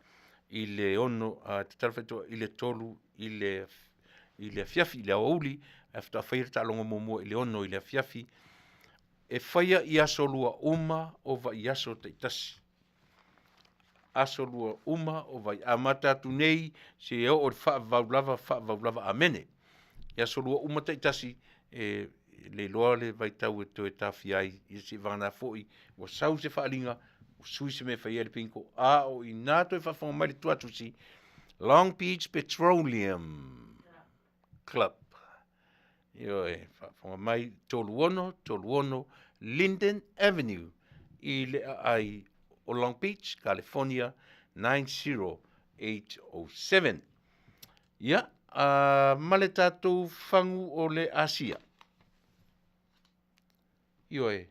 i le 6, tatala faitotoa i le 3 i le afiafi, i le aoauli, ae faatoa faia le taaloga muamua i le 6 i le afiafi. E faia i aso lua uma o vaiaso taitasi. Aso lua uma o vai amata atu nei seia oo i le faavavau lava, faavavau lava, amene. I aso lua uma taitasi, e le iloa le vaitau e toe taofia ai, ia seivagana foi ua sau se faaaliga ua sui se mea e fai ai le bingo, a o i ina toe faafofoga mai le tuatusi Long Beach Petroleum Club. Ioe, faafofoga mai 36 36 Linden Avenue i le aai o Long Beach, California 90807. Ia, ma le tatou fagu o le Asia. Ioe,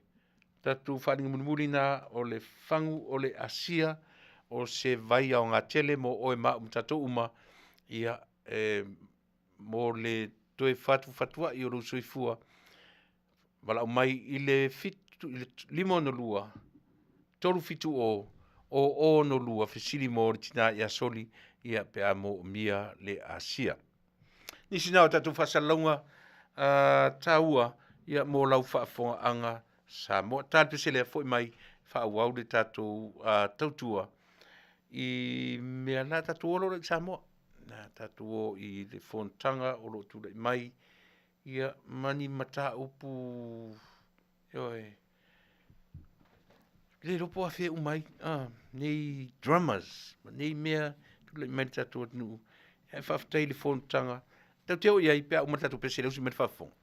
tatou faaaliga mulimuli na o le fagu o le Asia, o se vai aoga tele mo oe ma au ma tatou uma, ia, e, mo le toe fatufatuai o lou soifua, valaau mai i le 562 370 0062, fesili mo le tina ia Soli, ia pe a moomia le asia. Nisi na o tatou faasalalauga taua ia mo lau faafofogaaga Samoa. Ta le pese lea, foi mai faaauau le tatou tautua i mea o le a tatou o loa i Samoa. O le a tatou o i le fonotaga o lo o tulai mai, ia ma ni mataupu, ioe, le iloa po o afea uma ai nei dramas ma nei mea tulai mai i le tatou atunuu. Ae faafetai i le fonotaga. Tatou te o i ai pe a uma le tatou pese i le usi mai le faafofoga.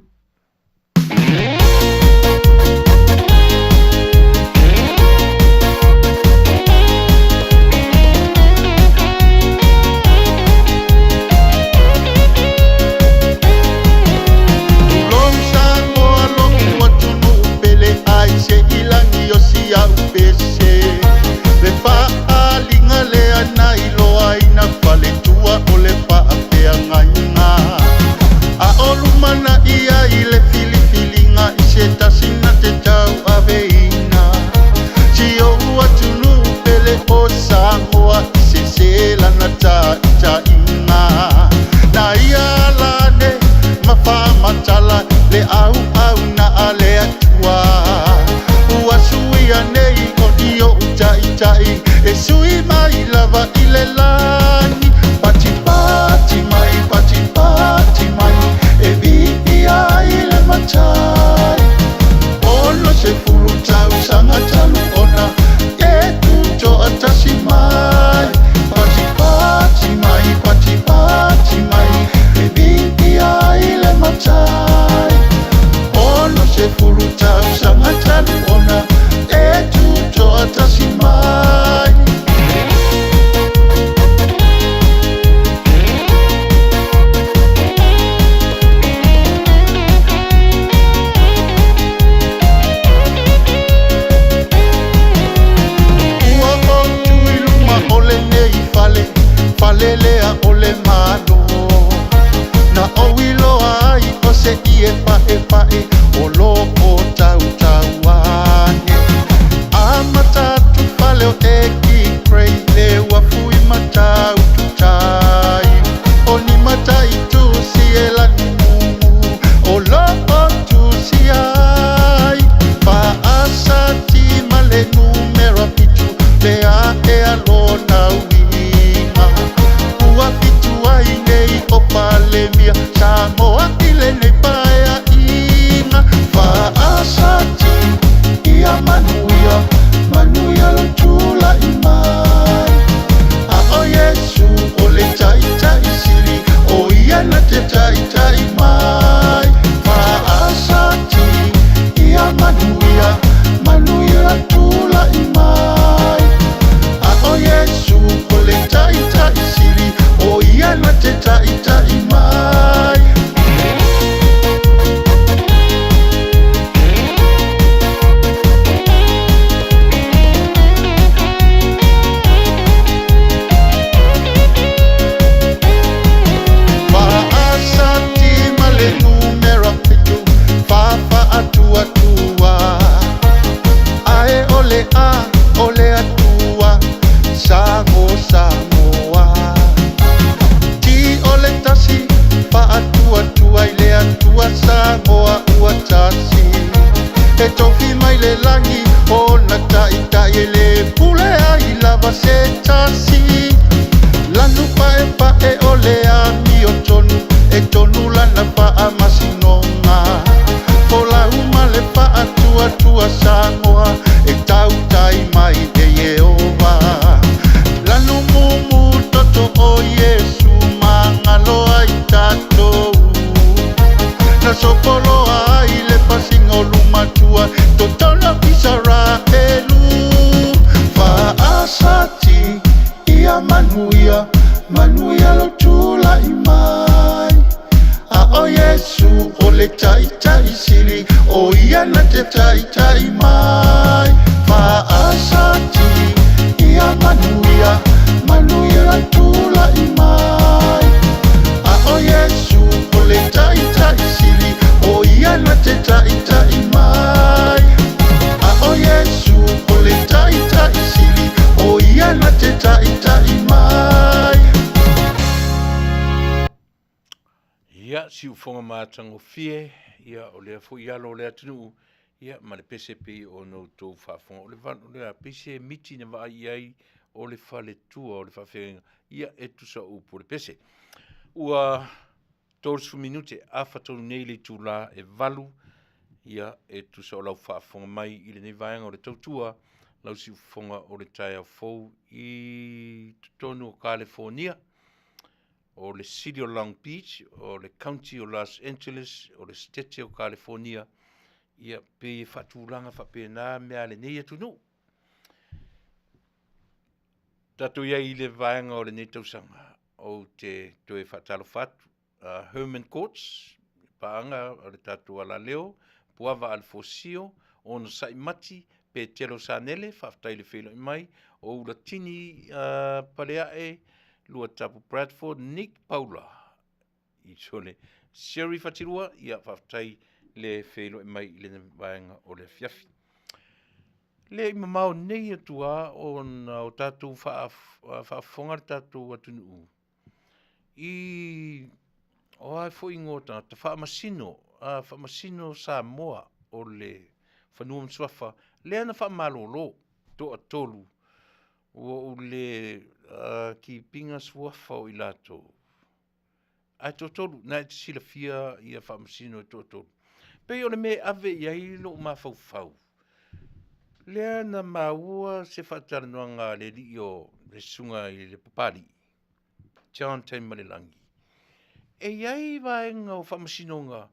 Tulou Samoa lo'u atunuu pele ai se i lagi o si au pese le faaaliga lea na iloaina faletua o le faafeagaiga a o lumanaia i le filifiliga i se tasi na te tauaveina si ou atunuu pele o Samoa i se selana taitaiga na ia alane ma faamatala le auau na a le Atua ua suia nei o ni ou taitai e sui mai lava i le lagi patipati mai patipati mai e viia ai le matai ono sefulu tausaga talu ona e tutoatasi mai patipati mai patipati mai e viia ai le matai ono sefulu tausaga talu ona e tutoatasi mai. Ua ou tu i luma o lenei fale, fale lea o le Malo. Na ou iloa ai o se ie paepae o lo o tautau ane. Amata atu fale o Eki Gray le uafu i Matautu tai. O ni mataitu si e lani mumu o lo o tusi ai. Faasati ma le numera 7 le ae a lona uiga. Ua fitu ai nei o Palemia Samoa i lenei paeaiga. Faasati ia manuia, manuia lo tulai. taitai mai Faasati ia manuia Manuia tulai mai A o Iesu o le taitai sili O ia na te taitai mai A o Iesu o le taitai sili O ia na te taitai mai. Ia, siufoga matagofie, ia, o lea foi alo o le atunuu, ia, ma le pese pei ona outou faafofoga. O le val, o le a, pei se miti na vaai i ai o le faletua o le faafeagaiga, ia, e tusa o upu o le pese. Ua 30 minute afa tonu nei le itula e 8, ia, e tusa o lau faafofoga mai i lenei vaega o le tautua, lau siufofoga o le taeao fou i totonu o Kalefonia, o le City o Long Beach, o le County o Los Angeles, o le Setete o Kalefonia, ia pei e faatulaga faapena mea a lenei atunuu. Tatou i ai i le vaega o lenei tausaga, ou te toe faatalofa atu, Herman Courts, paaga o le tatou alaleo, Puava Alefosio, Onosai Mati, Petelo Sanele, faafetai le feiloai mai, o Ulatini Paleae, Luatapu Bradford, Nick Paula, i sole Sherry Fatilua, ia faafetai le feiloai mai i lenei vaega o le afiafi. Le i mamao nei atu a ona o tatou faafofoga le tatou atunuu i o a foi ingoa o tagata faamasino, faamasino Samoa o le fanua ma suafa lea na faamalolo toatolu ua ou le keep ina suafa o i latou ae toatolu na e te silafia ia faamasino e toatolu. Pei o le mea e ave i ai lou mafaufau, lea na maua se faatalanoaga a le alii o le susuga i le Papalii, John Taimalelagi, e i ai vaega o faamasinoga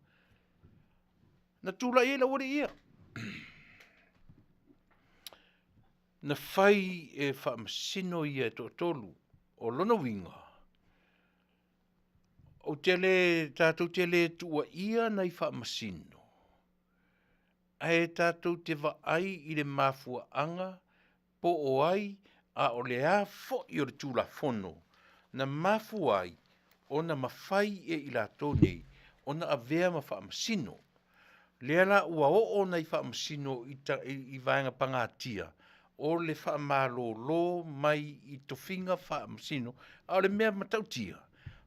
na tulai ai le aualii ia. Na fai e faamasino ia e toatolu. O lona uiga, ou te le, tatou te le tuuaia nai faamasino, ae tatou te vaai i le mafuaaga po o ai a o le a foi o le Tulafono na mafua ai ona mafai e i latou nei ona avea ma faamasino. Lea la ua oo nai faamasino i, ta, i, i vaega pagatia o le faamalolo mai i tofiga faamasino, a o le mea matautia,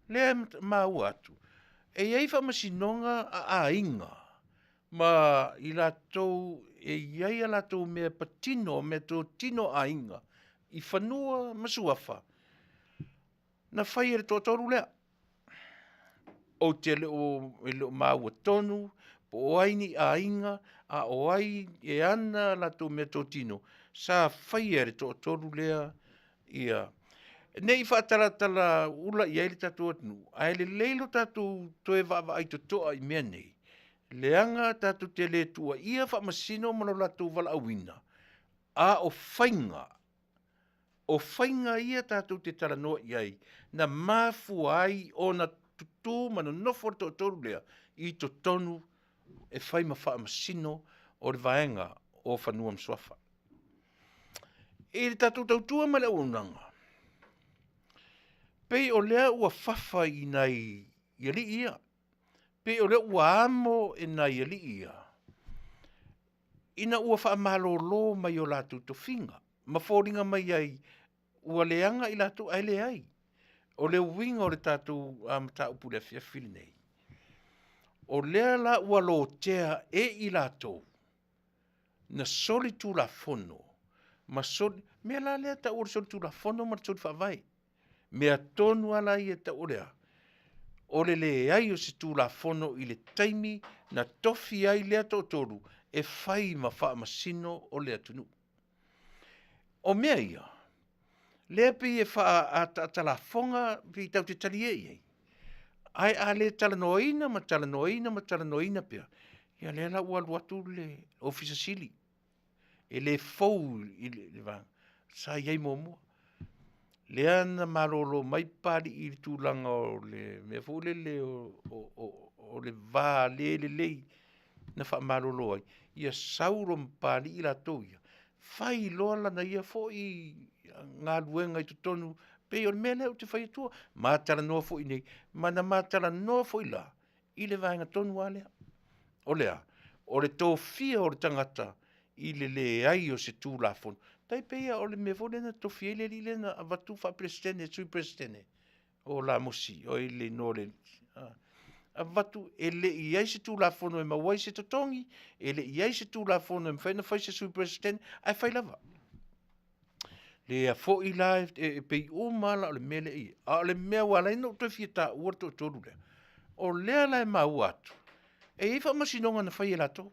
lea e maua atu, e i ai faamasinoga a aiga ma i latou e i ai a latou mea patino, mea totino a aiga i fanua ma suafa, na fai e le toatolu lea. Ou te le o, e le o maua tonu po o ai ni aiga a o ai e ana a latou meatotino sa faia e le toatolu lea ia ne i faatalatala ula i ai le tatou atunuu, ae lelei lo tatou toe vaavaai totoa i mea nei, leaga tatou te le tuuaia faamasino ma lo latou valaauina, a o faiga O faiga ia tatou te talanoa i ai na mafua ai ona tutū ma nonofo le toatolu lea i totonu e fai ma faamasino o le vaega o Fanua ma Suafa. I le tatou tautua ma le auaunaga, pei o lea ua fafa i nai alii ia, pei o lea ua amo e nai alii ia, ina ua faamalolo mai o latou tofiga ma foliga mai ai ua leaga i latou, ae leai. O le uiga o le tatou mataupu i le afiafi lenei, o lea la ua lotea e i latou na soli tulafono ma soli, mea la lea e tau o le soli tulafono ma le soli faavae. Mea tonu lava la ia e tau o le a? O le leai o se Tulafono i le taimi na tofi ai lea toatolu e fai ma faamasino o le atunuu. O mea ia, lea pei e faaataatalafoga pei tatou te talie i ai, ae a le talanoaina ma talanoaina ma talanoaina pea, ia lea la ua alu atu le Ofisa Sili, e le fou i le vaega sa i ai muamua. Lea na malolo mai Papalii i le tulaga o le mea foi lele o le va le lelei. na faamalolo ai, ia sau loa ma Papalii latou ia, fai loa lana ia foi galuega i totonu, pei o le mea lea ou te fai atua. Ma talanoa foi nei, ma na ma talanoa foi la i le vaega tonu lava lea. O le a? O le tofia o le tagata i le leai o se Tulafono. Tai pei lava o le mea foi lea na tofi ai le alii lea na avatu faa-Peresetene, Sui Peresetene o Lamusi, o le igoa o le avatu e le i i ai se Tulafono e maua ai se totogi, e le i i ai se Tulafono e mafai ona fai se Sui Peresetene, ae fai lava. Lea foi la e pei uma lava la o le mea lea e i ai. A o le mea ua ala ai ona ou toe fia taua le toatolu lea, o lea la e maua atu, e i ai faamasinoga na fai e latou.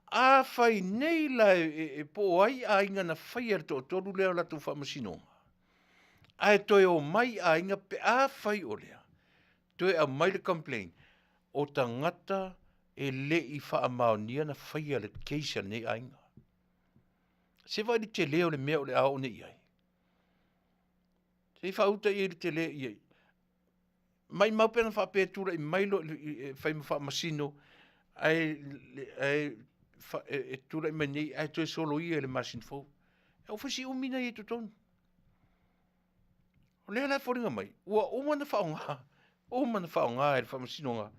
Afai nei la e po o ai aiga na faia e le toatolu lea o latou faamasinoga, ae toe omai aiga pe afai o lea, toe aumai le complaint, o tagata e le i faamaonia na faia le case a lenei aiga. Se vaai i le tele o le mea o le a oo nei i ai. Se i faauta i ai le tele i ai. Maimau pe ana faapea e tulai mai loa e fai ma faamasino ae e tulai mai nei ae toe soloia i le masina fou. E fai si umi na i ai i totonu. O lea la e foliga mai, ua uma ona faaaoga, uma ona faaaoga e le Faamasinoga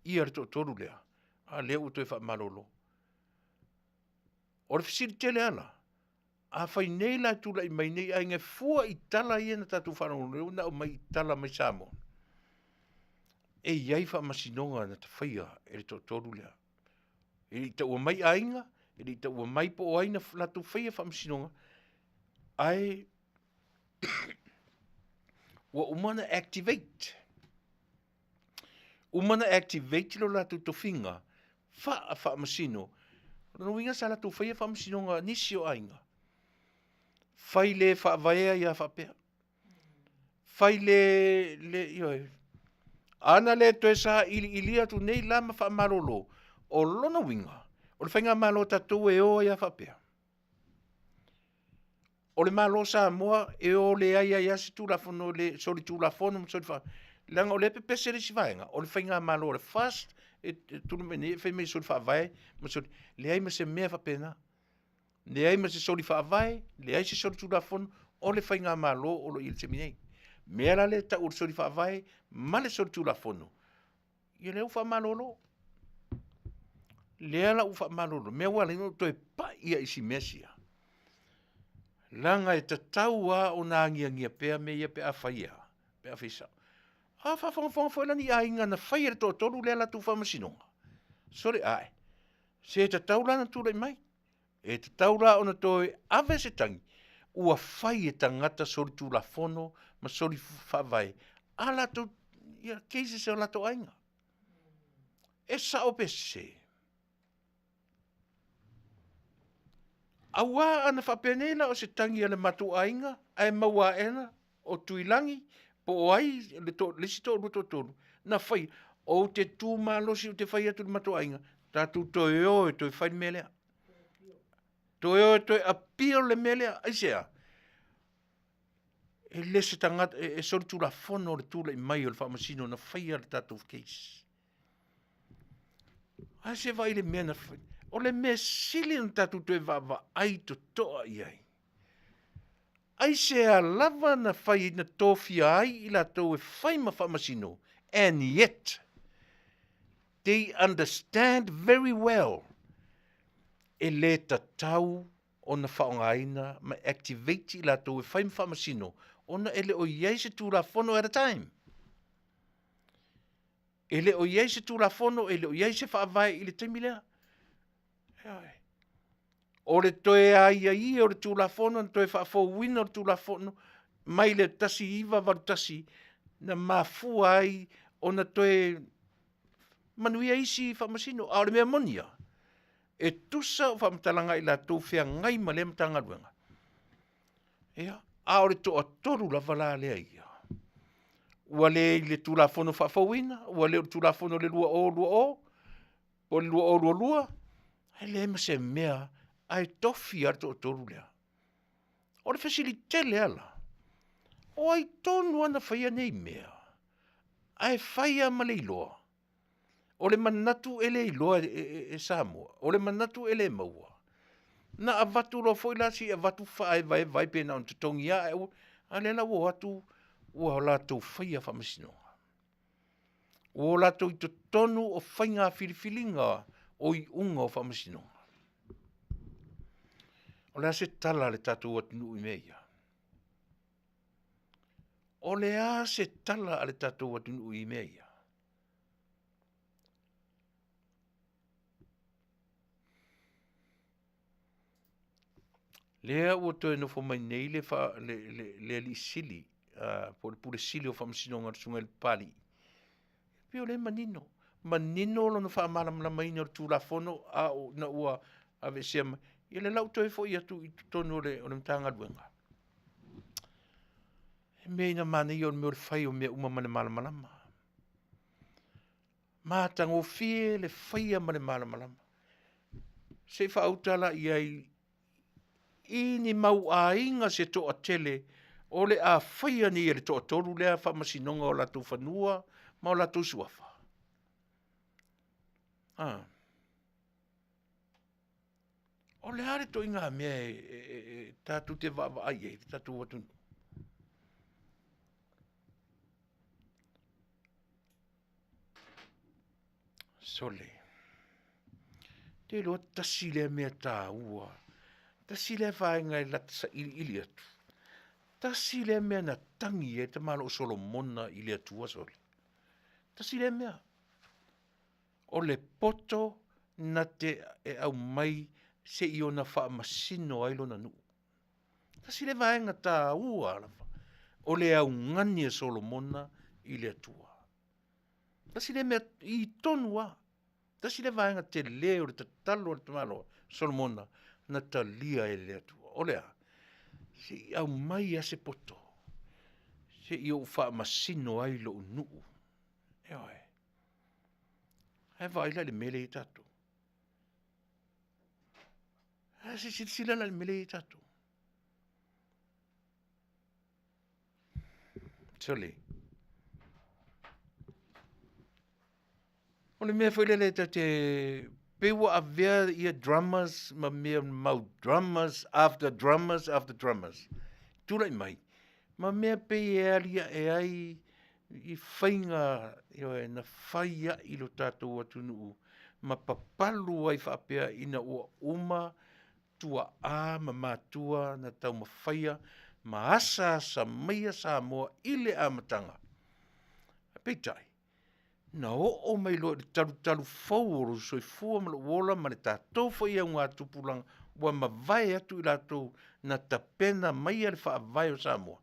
ia le toatolu lea, a lea ua toe faamalolo. O le fesili tele lava la, afai nei la e tulai mai nei aiga e fua i tala ia na tatou faalogologo na aumai i tala mai Samoa, e i ai faamasinoga na ta faia e le toatolu lea. E le i taua mai aiga, e le i taua mai po o ai na latou faia faamasinoga, ae ua uma ona activate. Uma ona activate lo latou tofiga faa-faamasino. O lona uiga sa latou faia faamasinoga nisi o aiga. Fai le faavaea ia faapea. Fai le, le ioe. Ana le toe sailiilia atu nei la ma faamalolo, o lona uiga, o le faigamalo a tatou e o ai lava faapea. O le Malo o Samoa e o leai ai lava se Tulafono le solitulafono ma soli leaga o lea e pepese le isi vaega, o le faigamalo a le FAST e tulai mai nei e fai mai e soli faavae ma soli, leai ma se mea faapena. Leai ma se soli faavae, leai se soli tulafono, o le faigamalo o lo o i ai i le taimi nei. Mea la lea e tau o le soli faavae ma le soli tulafono, ia lea ua faamalolo. Lea la ua faamalolo, mea ua ala ai ona ou toe pai lava i si mea sia, leaga e tatau lava ona agiagia pea mea ia pe a fai a, pe a fai sao. A faafogafoga foi la ni aiga na faia e le toatolu lea latou faamasinoga, sole ae, se tatau la ona tulai mai. E tatau la ona toe ave se tagi ua fai e tagata solitulafono ma soli faavae a latou ia, cases e o latou aiga. E sao pe sese? Aua ana faapenei la o se tagi a le matou aiga ae maua aena o Tuilagi po o ai le, to, le isi toalua toatolu na fai, ou te tu malosi ou te fai atu i le matou aiga, tatou toe o e toe fai le mea lea. Toe o e toe appeal le mea lea. Aisea? E le se tagata, e, e solitulafono le tulai mai o le faamasino na faia le tatou case. Ae se vaai le mea na fai. O le mea sili ona tatou toe vaavaai totoa i ai. Aisea lava na fai na tofia ai i latou e fai ma faamasino, and yet they understand very well e le tatau ona faaaogaina ma activate i latou e fai ma faamasino ona e le o i ai se Tulafono at a time. E le o i ai se Tulafono, e le o i ai se faavae i le taimi lea. Ioe. O le toe aiaia o le Tulafono, na toe faafouina o le Tulafono mai le 1981 na mafua ai ona toe manuia isi faamasino. A o le mea moni ia, e tusa o faamatalaga i latou feagai ma lea Matagaluega. Ia, a o le toatolu lava la lea ia, ua le i le Tulafono faafouina, ua le o le Tulafono le 2020, po o le 2022, e leai ma se mea ae tofi lava le toatolu lea. O le fesili tele lava la, o ai tonu lava na faia nei mea, ae fai lava ma le iloa? O le manatu e le iloa e, e, e Samoa, o le manatu e le maua. Na avatu loa foi la si avatu faaevaeva ai pe na ona totogi lava ae aua, a o lea la ua o atu ua latou faia faamasinoga. Ua o latou i totonu o faiga filifiliga o iuga o faamasinoga. O le a se tala a le tatou atunuu i mea ia? O le a se tala a le tatou atunuu i mea ia? Lea ua toe nofo mai nei le, fa, le, le, le alii sili po o le pule sili o faamasinoga le susuga i le Papalii. Pei o lea e manino, manino lona faamalamalamaina o le Tulafono a ina ua aveesea mai. Ia lea la ua toe foi atu i totonu o le, o le Matagaluega. E mea ina manaia o le mea o le fai o mea uma ma le malamalama. Matagofie le faia ma le malamalama. Se i faauta la i ai i ni mau aiga se toatele o le a faia nei e le toatolu lea faamasinoga o latou fanua ma o latou suafa. Ah. O le a le toiga mea e, e, e, e tatou te vaavaai ai le tatou atunuu? Sole, te iloa tasi lea mea taua, tasi lea vaega e lata sailiili atu, tasi lea mea na tagi ai le tamaloa Solomona i le Atua sole. Tasi lea mea. O le poto na te e aumai se i ona faamasino ai lona nuu. Tasi lea vaega taua lava, o le augani a Solomona i le Atua. Tasi lea mea i tonu lava, tasi lea vaega tele o le tatalo a le tamaloa Solomona na talia e le Atua. O le a? Se i aumai lava se poto, se i ou faamasino ai lou nuu. Ioe. Ae vaai la i le mea lea e i ai tatou. Ae se i silasila la i le mea lea e i ai tatou. Sole, o le mea foi lele ta te pei ua avea ia drummers ma mea mau drummers after drummers after drummers tulai mai ma mea pei e aliae ai i faiga ioe na fai ai lo tatou atunuu ma papalu ai faapea ina ua uma tuaa ma matua na taumafaia ma asaasa maia Samoa i le amataga. Peitai, na oo mai loa i le talutalu fou o lou soifua ma lou ola ma le tatou foi augatupulaga ua mavae atu i latou na tapena maia le faavae o Samoa,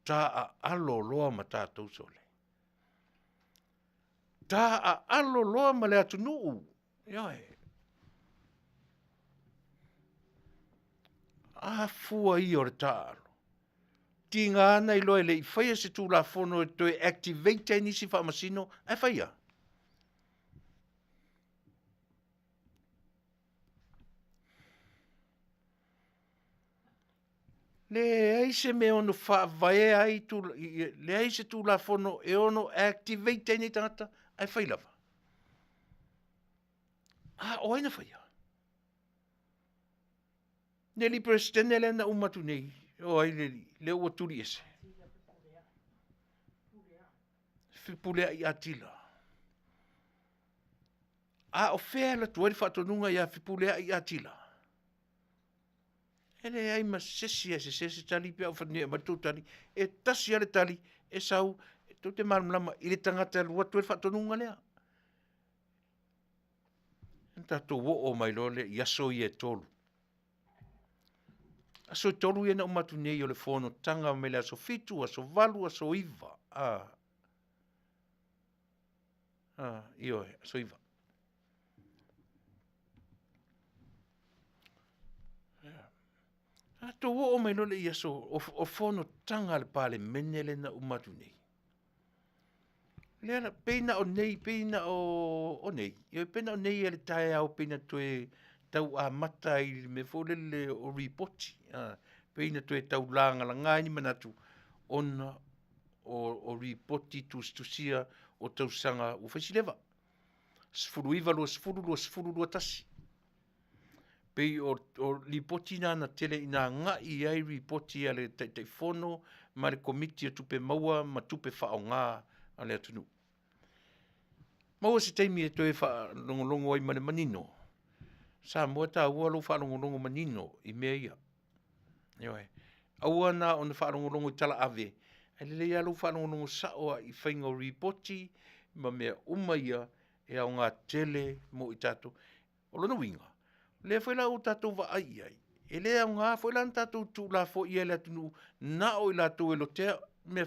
taaalo loa ma tatou sole. Taaalo loa ma le atunuu. Ioe. A fua ia o le taaalo. Tiga ana iloa e le i faia se Tulafono e toe activate ai nisi faamasino, ae faia. Leai se mea e ono faavaea ai, leai se Tulafono e ono activate ai nei tagata, ae fai lava. A o ai na faia? Le alii Peresetene lea na uma atu nei, o ai le alii, lea ua tuli ese. Fepuleai Atila. A o fea e alu atu ai le faatonuga ia Fepuleai Atila? E leai ma se isi e sese se tali pe a ou fai atu e aumai le tou tali. E tasi lava le tali e sau, tou te malamalama i le tagata e alu atu ai le faatonuga lea. Ona tatou oo mai loa lea i aso ia e tolu. Aso e tolu ia na uma atu nei o le fonotaga mai le aso 7, aso 8, aso 9. Ah. Ah, ioe, aso 9. Tatou oo mai loa lea i aso o, o fonotaga a le Palemene lea na uma atu nei. Lea la, pei na o nei, pei na o, o nei, ioe, pei na o nei le taeao pei na toe tau amata ai i le mea foi lele o ripoti, a, pei na toe tau lagalaga ai ni manatu ona o, o ripoti tusitusia o tausaga ua fai si leva. 19, 20, 20, 21. Pei o, o lipoti na na tele ina agai i ai ripoti a le Taitaifono ma le Komiti o Tupe Maua ma Tupe Faaaoga a le atunuu. Maua se taimi e toe faalogologo ai ma le manino. Samoa e taua lou faalogologo manino i mea ia. Ioe. Aua na ona faalogologo i tala ave, ae lelei lava lou faalogologo sao lava i faiga o ripoti ma mea uma ia e aoga tele mo i tatou. O lona uiga, o lea foi la ua tatou vaai i ai, e le aoga foi la ona tatou tuulafoaia e le atunuu na o i latou e lotea mea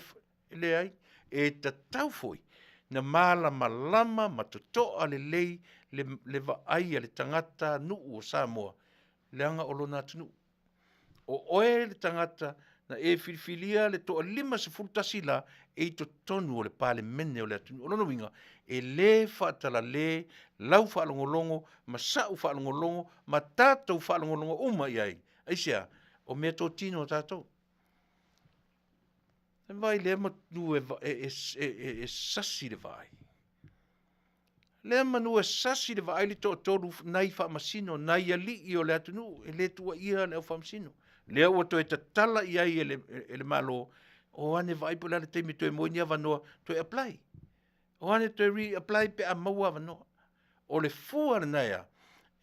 leai, e tatau foi na malamalama ma totoa lelei le, le vaai a le tagata nuu o Samoa, leaga o lona atunuu. O oe le tagata na e filifilia le toa 51 la e i totonu o le Palemene o le atunuu. O lona uiga, e le faatalale lau faalogologo ma sa'u faalogologo ma tatou faalogologo uma i ai. Aisea? O meatotino a tatou. E vaai lea manu e, e, e, e, e sasi le vaai. Lea manu e sasi le vaai le toatolu nai faamasino, nai alii o le atunuu, e le tuuaia le au faamasino. Lea ua toe tatala i ai e le, e le Malo, o ane vaai po o le a le taimi toe maua ai ni avanoa, toe apply. O ane toe re-apply pe a maua avanoa. O le fua lena ea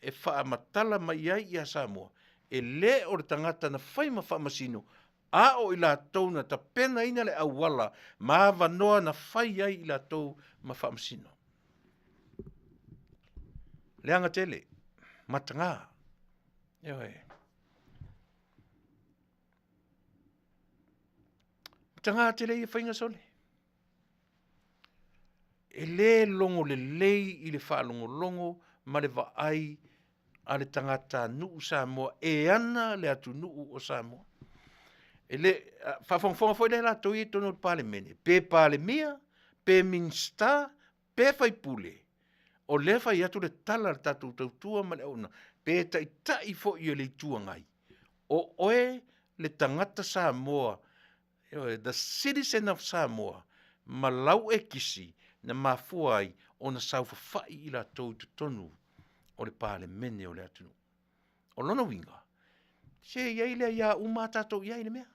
e faamatala mai ai ia Samoa, e le o le tagata na fai ma faamasino, a o i latou na tapenaina le auala ma avanoa na fai ai i latou ma faamasino. Leaga tele, mataga. Ioe. Mataga tele ia faiga sole. E lē logo lelei i le faalogologo ma le vaai a le tagatanuu Samoa e ana le atunuu o Samoa. E le faafogafoga foi lea latou ia i totonu o le Palemene, pe Palemia, pe Minisita, pe faipule, o lea e fai atu le tala a le tatou tautua ma le auaunaga, pe taitai foi o le Itu Agai, o oe le tagata Samoa Ioe, the citizen of Samoa, ma lau ekisi na mafua ai ona saofafai i latou i totonu o le Palemene o le atunuu. O lona uiga, se i ai le aia uma a tatou i ai i le mea.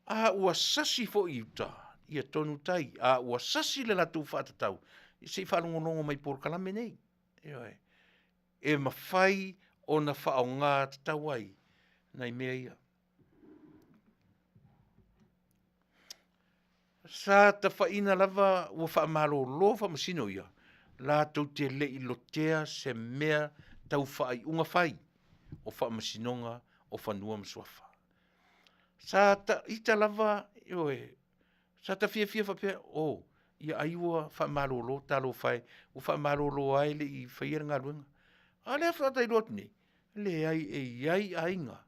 A ua sasi foi i uta, ia tonu tai, a ua sasi le latou faatatau, se i faalogologo mai i polokalame nei. Ioe. E mafai ona faaaoga tatau ai nai mea ia. Sa tafaina lava ua faamalolo faamasino ia, latou te le i lotea se mea tau faaiuga fai o Faamasinoga o Fanua ma Suafa. Sa ita lava, ioe, sa ta fiafia faapea, oh, ia ai ua faamalolo, talofa e, ua faamalolo lava e le i faia le galuega. A o lea faatoa ta iloa atu nei, leai e i ai aiga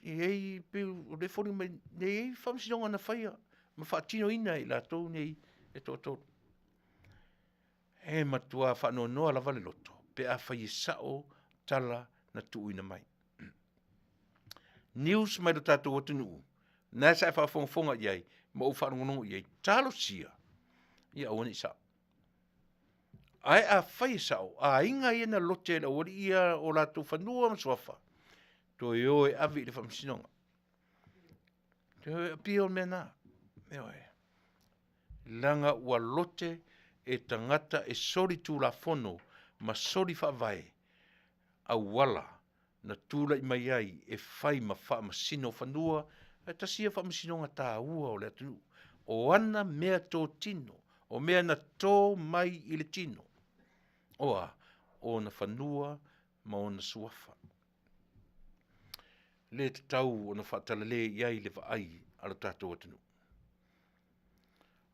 e i ai pei o lea e foliga mai e i ai faamasinoga na faia ma faatinoina e i latou nei e toatolu. E matua faanoanoa lava le loto pe afai e sao tala na tuuina mai. News mai lo tatou atunuu, na sa e faafogafoga i ai ma ou faalogologo i ai, talosia ia aua ne i sao. Ae afai e sao, aiga ia na lote e le aualii ia o latou fanua ma suafa, toe o e ave i le faamasinoga. Toe o e appeal le mea na. Ioe. Leaga ua lote e tagata e soli tulafono ma soli faavae auala na tulai mai ai e fai ma faamasino fanua, ae tasi ia faamasinoga taua o le atunuu. O ana mea totino, o mea na tō mai i le tino, o a? O ona fanua ma ona suafa. Le tatau ona faatalale i ai le vaai a lo tatou atunuu.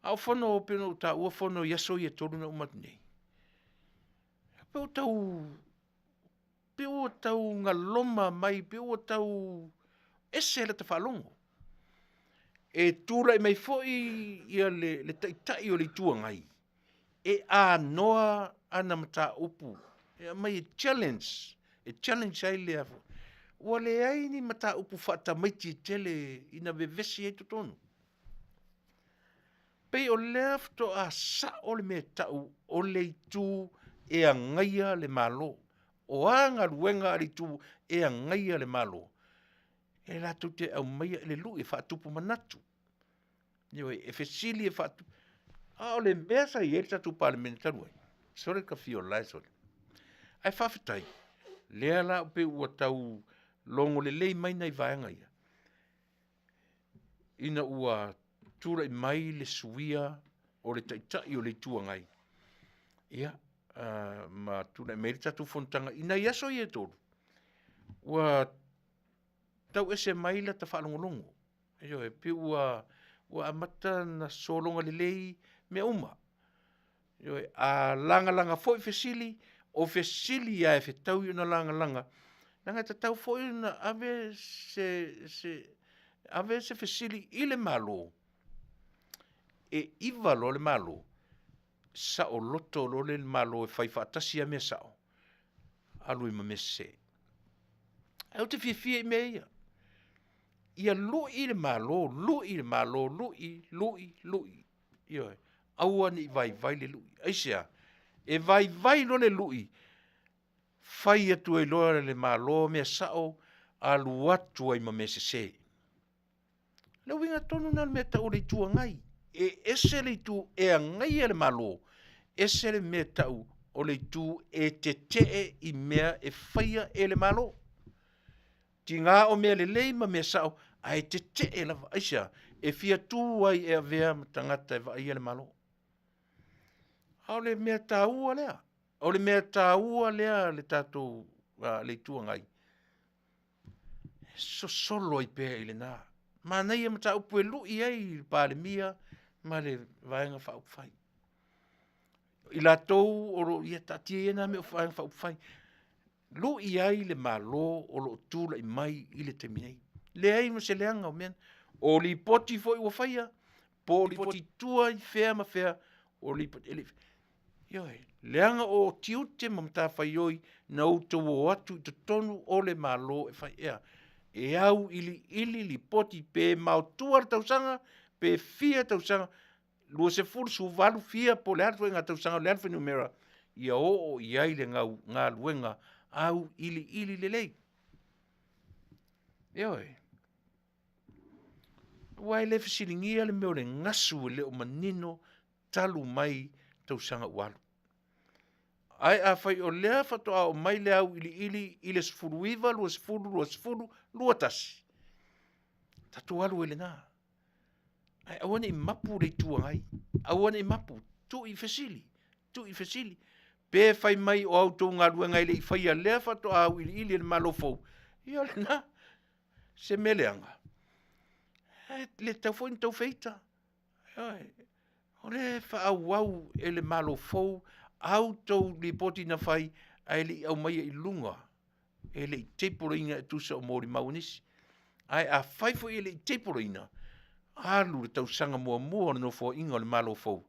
A o fono pei ona ou taua fono i aso ia e tolu na uma atu nei, pe ua tau pei ua tau galoma mai, pei ua tau ese lata faalogo. E tulai mai foi ia le, le taitai o le Itu Agai e anoa ana mataupu e aumai e challenge, e challenge ai le ua leai ni mataupu faatamaiti e tele ina vevesi ai totonu. Pei o lea faatoa sao le mea tau o le itu e agaia le Malo. O a galuega a le itu e agaia le Malo, e latou te aumaia i le lui e faatupu manatu. Ioe, e fesili e faatupu. A o le mea sa i ai le tatou Palemene talu ai, sole ta fia o la e sole. Ae faafetai, lea la pei ua tau logo lelei mai nai vaega ia, ina ua tulai mai le suia o le Taitai o le Itu Agai, ia, ma tulai mai ai le tatou Fonotaga i nai aso ia e 3, ua tau ese mai lata faalogologo. Ioe, pei ua amata ona sologa lelei mea uma. Ioe, a lagalaga foi fesili, o fesili lava e fetaui ona lagalaga, leaga e tatau foi ona ave se fesili i le Malo, e 9 loa le Malo, saoloto loa le Malo e fai faatasi lava mea sao, alu ai ma mea sese. Ae ou te fiafia i mea ia, ia lui le Malo, lui le Malo, lui, lui, lui, ioe, aua ne i vaivai le lui. Aisea? E vaivai loa le lui, fai atu ai loa e le Malo mea sao, alu atu ai ma mea sese. O le uiga tonu lena o le mea e tau o le Itu Agai. E ese le itu e agaia le Malo, ese le mea e tau o le itu e tetee i mea e faia e le Malo. Tiga o mea lelei ma mea sao, ae tetee lava. Aisea? E fia tu ai e avea ma tagata e vaaia le Malo. A o le mea taua lea, o le mea taua lea a le tatou le Itu Agai, e sosolo ai pea i lena. Manaia mataupu e lui ai le Palemia ma le Vaega Faaupufai. I latou o lo o, ia taatia ia na mea o Vaega Faaupufai, lui ai le Malo o lo o tulai mai i le taimi nei. Leai ma se leaga o mea na. O lipoti foi ua faia, po o lipoti tua i fea ma fea, o lipoti, e le i, ioe, leaga o tiute ma matafaioi na outou o atu i totonu o le Malo e fai, e a? E auiliili lipoti pe maotua le tausaga, pe fia tausaga, 20, 18, fia po o le a le ituaiga tausaga o le a le fuainumera, ia oo i ai le galuega auiliili lelei. Ioe. Aua e le fesiligia le mea o le gasu e le o manino talu mai tausaga ua alu. Ae afai o lea faatoa oo mai le auiliili i le 19, 20, 20, 21, tatou alu ai i lena. Ae aua ne i mapu le Itu Agai, aua ne i mapu, tuu i fesili, tuu i fesili. Pe fai mai o a outou galuega e le i faia lea faatoa auiliili e le Malo fou, ia o lena, se mea leaga, e le tatau foi ona tau feita. Ioe, o lea e faaauau e le Malo fou a outou lipoti na fai ae le i aumaia i luga, e le i table ina e tusa o molimau a nisi. Ae afai foi e le i table ina, alu le tausaga muamua o le Nofoaiga o le Malo fou,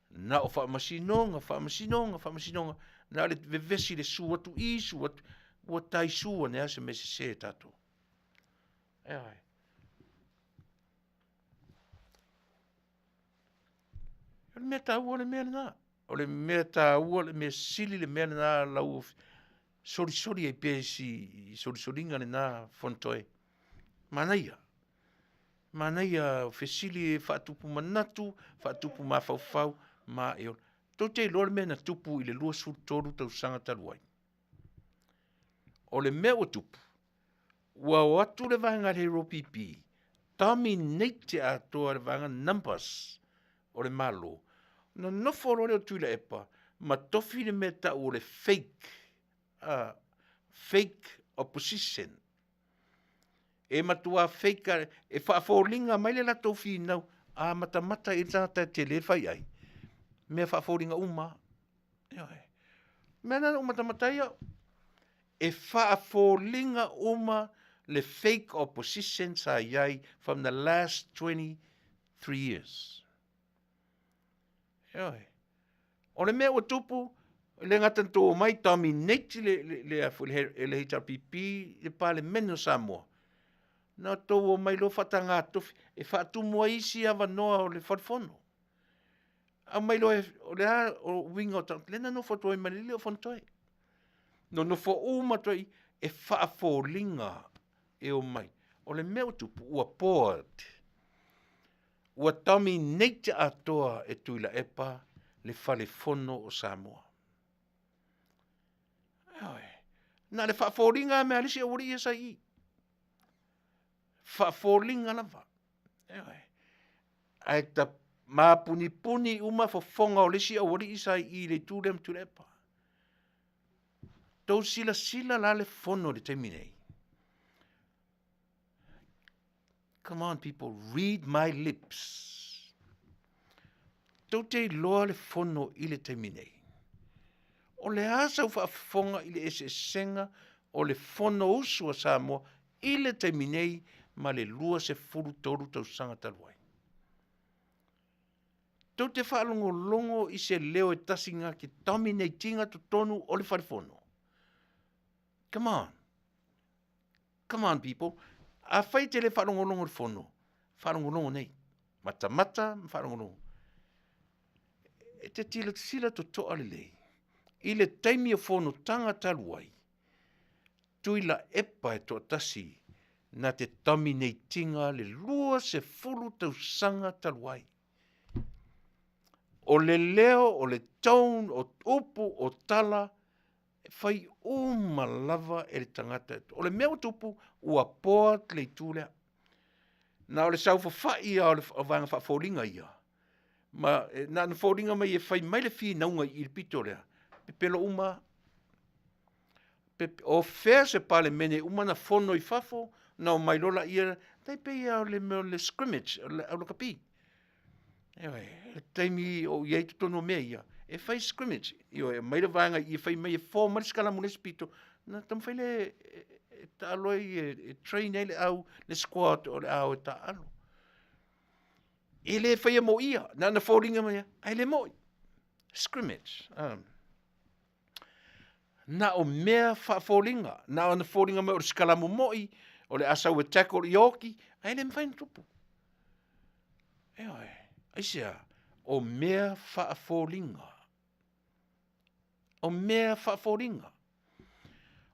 na o faamasinoga, faamasinoga, faamasinoga, na o le vevesi i le su atu i, su atu, ua taisu ane lava se mea sese tatou. Ioe. O le mea taua le mea lena. O le mea taua, le mea sili le mea lena lau solisoli ai pea i si solisoliga lena Fonotoe. Manaia, manaia fesili e faatupu manatu, faatupu mafaufau ma e ola. Tou te iloa le mea na tupu i le 23 tausaga talu ai. O le mea ua tupu, ua o atu le vaega a le HRPP, dominate atoa le vaega numbers o le Malo, ona nofo loa lea o Tuilaepa ma tofi le mea e tau o le fake, fake opposition. E matua fake lava, e faafoliga mai le latou finau, a matamata i ai le tagata e tele le faiai, mea faafoliga uma lava. Ioe. O le mea lena na ou matamata ai au, e faafoliga uma le fake opposition sa i ai from the last 23 years. Ioe. O le mea ua tupu, e le gata ina outou omai dominate le HRPP le Palemene o Samoa, na outou omai loa faataga tofi e faatumu ai isi avanoa o le Fale Fono. Aumai loa o le a o uiga o tagata, lea na nofo atu ai ma le alii o Fonotoe. Nonofo uma atu ai e faafoliga e omai. O le mea ua tupu, ua bored. Ua dominate atoa e Tuilaepa le fale fono o Samoa. Ioe. Na o le faafoliga lava mea a le isi aualii ia sa i i. Faafoliga lava. Ioe. Ae ta mapunipuni uma fofoga o le isi aualii sa i i i le itu lea ma Tuilaepa. Tou silasila la le fono i le taimi nei. Come on people, read my lips. Tou te iloa le fono i le taimi nei. O le a sau faafofoga i le eseesega o le Fonousu a Samoa i le taimi nei ma le 23 tausaga talu ai. Tou te faalogologo i se leo e tasi na te dominate ina totonu o le fale fono. Come on. Come on people. Afai e te le faalogologo i le fono, faalogologo nei. Matamata ma faalogologo. E te silasila totoa lelei i le taimi o fonotaga talu ai, Tuilaepa e toatasi na te dominate ina le 20 tausaga talu ai. O le leo, o le tone, o upu, o tala, e fai uma lava e le tagata. O le mea ua tupu, ua poa le itu lea. Na o le saofafai lava o le vaega faafoliga ia, ma e, na ona foliga mai e fai mai le finauga i le pito lea, pepelo uma lava. O fea se Palemene uma na fono i fafo, na omai loa laia, tai pei lava o le mea o le scrimmage, o le au lakapi. Ioe, le taimi o i ai totonu o mea ia, e fai scrimmage. Ioe, aumai le vaega i i e fai mai e form mai le sikalamu i le isi pito, ona taumafai lea e taalo ai, e train ai le au, le squad o le a o e taaalo. E le faia mo ia, na ona foliga mai lava, ae le moi. Scrimmage. Na o mea faafoliga, na ona foliga mai o le sikalamu moi, o le a sau e tackle i oki, ae le mafai ona tupu. Ioe, aisea, o mea faafoliga. O mea faafoliga.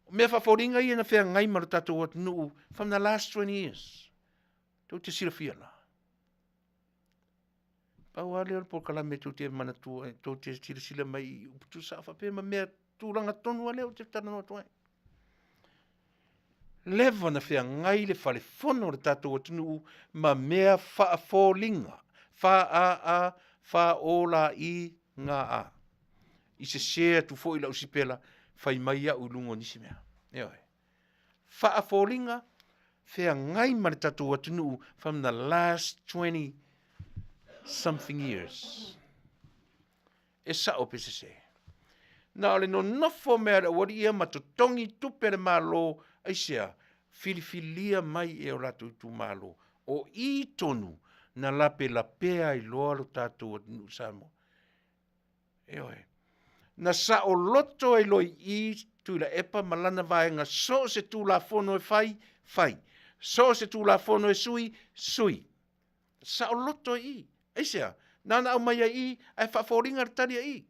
O mea faafoliga ia na feagai ma lo tatou atunuu from the last 20 years. Tou te silafia la. Pau lava lea o le polokalame tou te manatua, tou te silasila mai i upu tuusao faapea ma mea tulaga tonu lava lea ou te talanoa atu ai. Leva na feagai le fale fono o le tatou atunuu ma mea faafoliga, fa-a-a, fa-o-la-i-ga-a. I sese atu foi lau sipela, fai mai au i luga o nisi mea. Ioe. Faafoliga, feagai ma le tatou atunuu from the last 20 something years. E sao pe sese. Na o le nonofo mea a le aualii ia ma totogi tupe a le Malo, aisea? Filifilia mai e o latou itumalo. O i tonu na lapelapea ai loa lo tatou atunuu Samoa. Ioe. Na saoloto ai loa i i Tuilaepa ma lana vaega so o se Tulafono e fai, fai. So o se Tulafono e sui, sui. Saoloto ai i i. Aisea? Na ona aumai ai i i ae faafoliga le tali a i.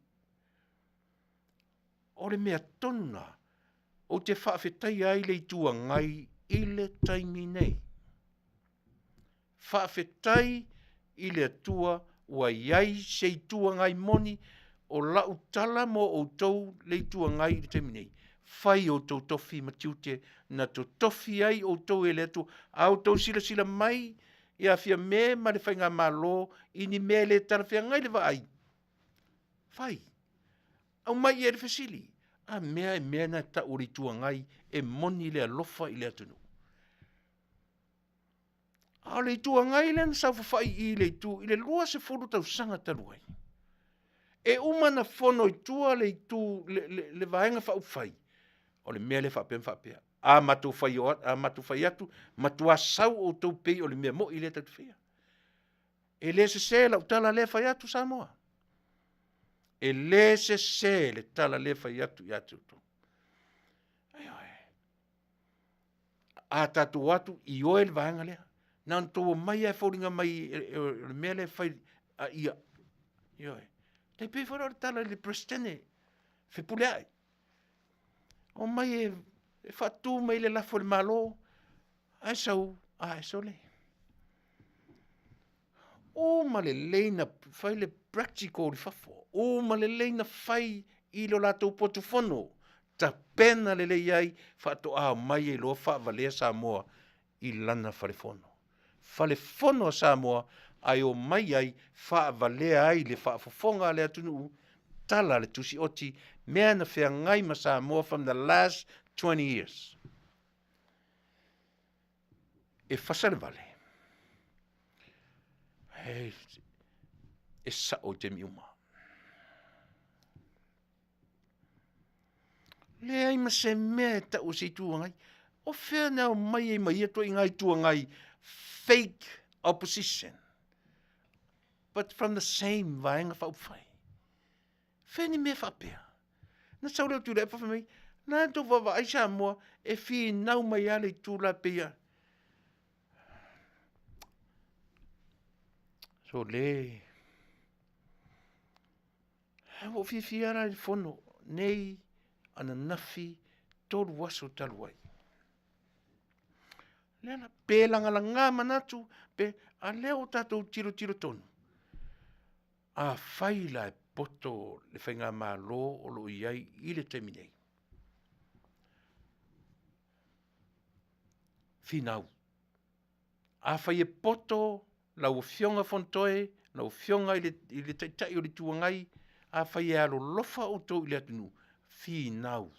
O le mea tonu na ou te faafetaia ai le Itu Agai i le taimi nei. Faafetai i le Atua ua i ai se Itu Agai moni, o lau tala mo outou le Itu Agai i le taimi nei, fai outou tofi ma tiute na totofi ai outou e le Atua, a outou silasila mai ia Fiame ma le Faigamalo i ni mea e le talafeagai le vaai, fai. Aumai i ai le fesili, a mea e mea na tau o le Itu Agai e moni le alofa i le atunuu? A o le Itu Agai lea na saofafai i i le itu i le 20 tausaga talu ai. E uma na fono i tua le itu le, le, le vaega faaupufai, o le mea lea faapea ma faapea. A matou fai, o, a matou fai atu, matua sau outou pei o le mea moi lea tatou te faia. E le sese lau tala lea fai atu Samoa. E le sese le tala lea fai atu ia te outou. Ioe. A tatou o atu, ioe le vaega lea. Na ona tou omai lava e foliga mai o le mea lea e fai a ia. Ioe. Tai pei foi la o le tala i le Peresetene, Fepuleai. Omai e, e faatu mai le lafo i le Malo, ae sau, ae sole. Uma lelei na fai le practical i fafo, uma lelei na fai i lo latou potu fono, tapena lelei ai faatoa omai ai loa faavalea Samoa i lana fale fono. Fale fono a Samoa ae omai ai faavalea ai le faafofoga a le atunuu, tala a le Tusi Oti, mea na feagai ma Samoa from the last 20 years. E fasa le vale. E, e sao i taimi uma. Leai ma se mea e tau o se Itu Agai. O fea na aumai ai ma ia ituaiga Itu Agai fake opposition but from the same Vaega Faaupufai. Fea ni mea faapea? Na sau lea o Tuilaepa fai mai, na tou vaavaai Samoa e finau mai lava le itu la pei a So le Ua ou fiafia la i le fono nei ananafi 3 aso talu ai. Lea la, pe lagalaga manatu, pe, a lea ua tatou tilotilo tonu. Afai la e poto le faigamalo o lo o i ai i le taimi nei, finau. Afai e poto lau Afioga Fonotoe, lau Afioga i le, i le Taitai o le Itu Agai, afai e alolofa outou i le atunuu, finau,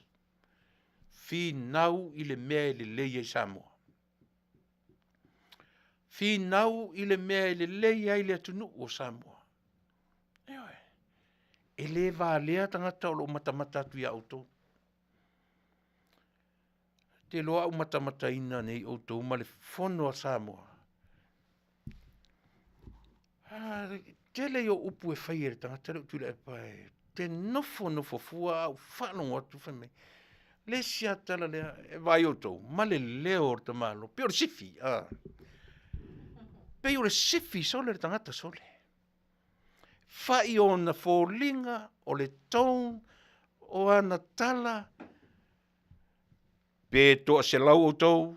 finau i le mea e lelei ai Samoa. Finau i le mea e lelei ai le atunuu o Samoa. Ioe. E le valea tagata o lo o matamata atu iā outou. Te iloa au matamataina nei outou ma le fono a Samoa. Ah, tele i o upu e fai e le tagata le Tuilaepa e te nofo nofo fua a ou faalogo atu fai mai. Le isi a tala lea e vaai outou ma le leo o le tamaloa. Pei o le sifi, ah. Pei o le sifi sole le tagata sole. Fai ona foliga, o le tone, o ana tala, pe 100 outou,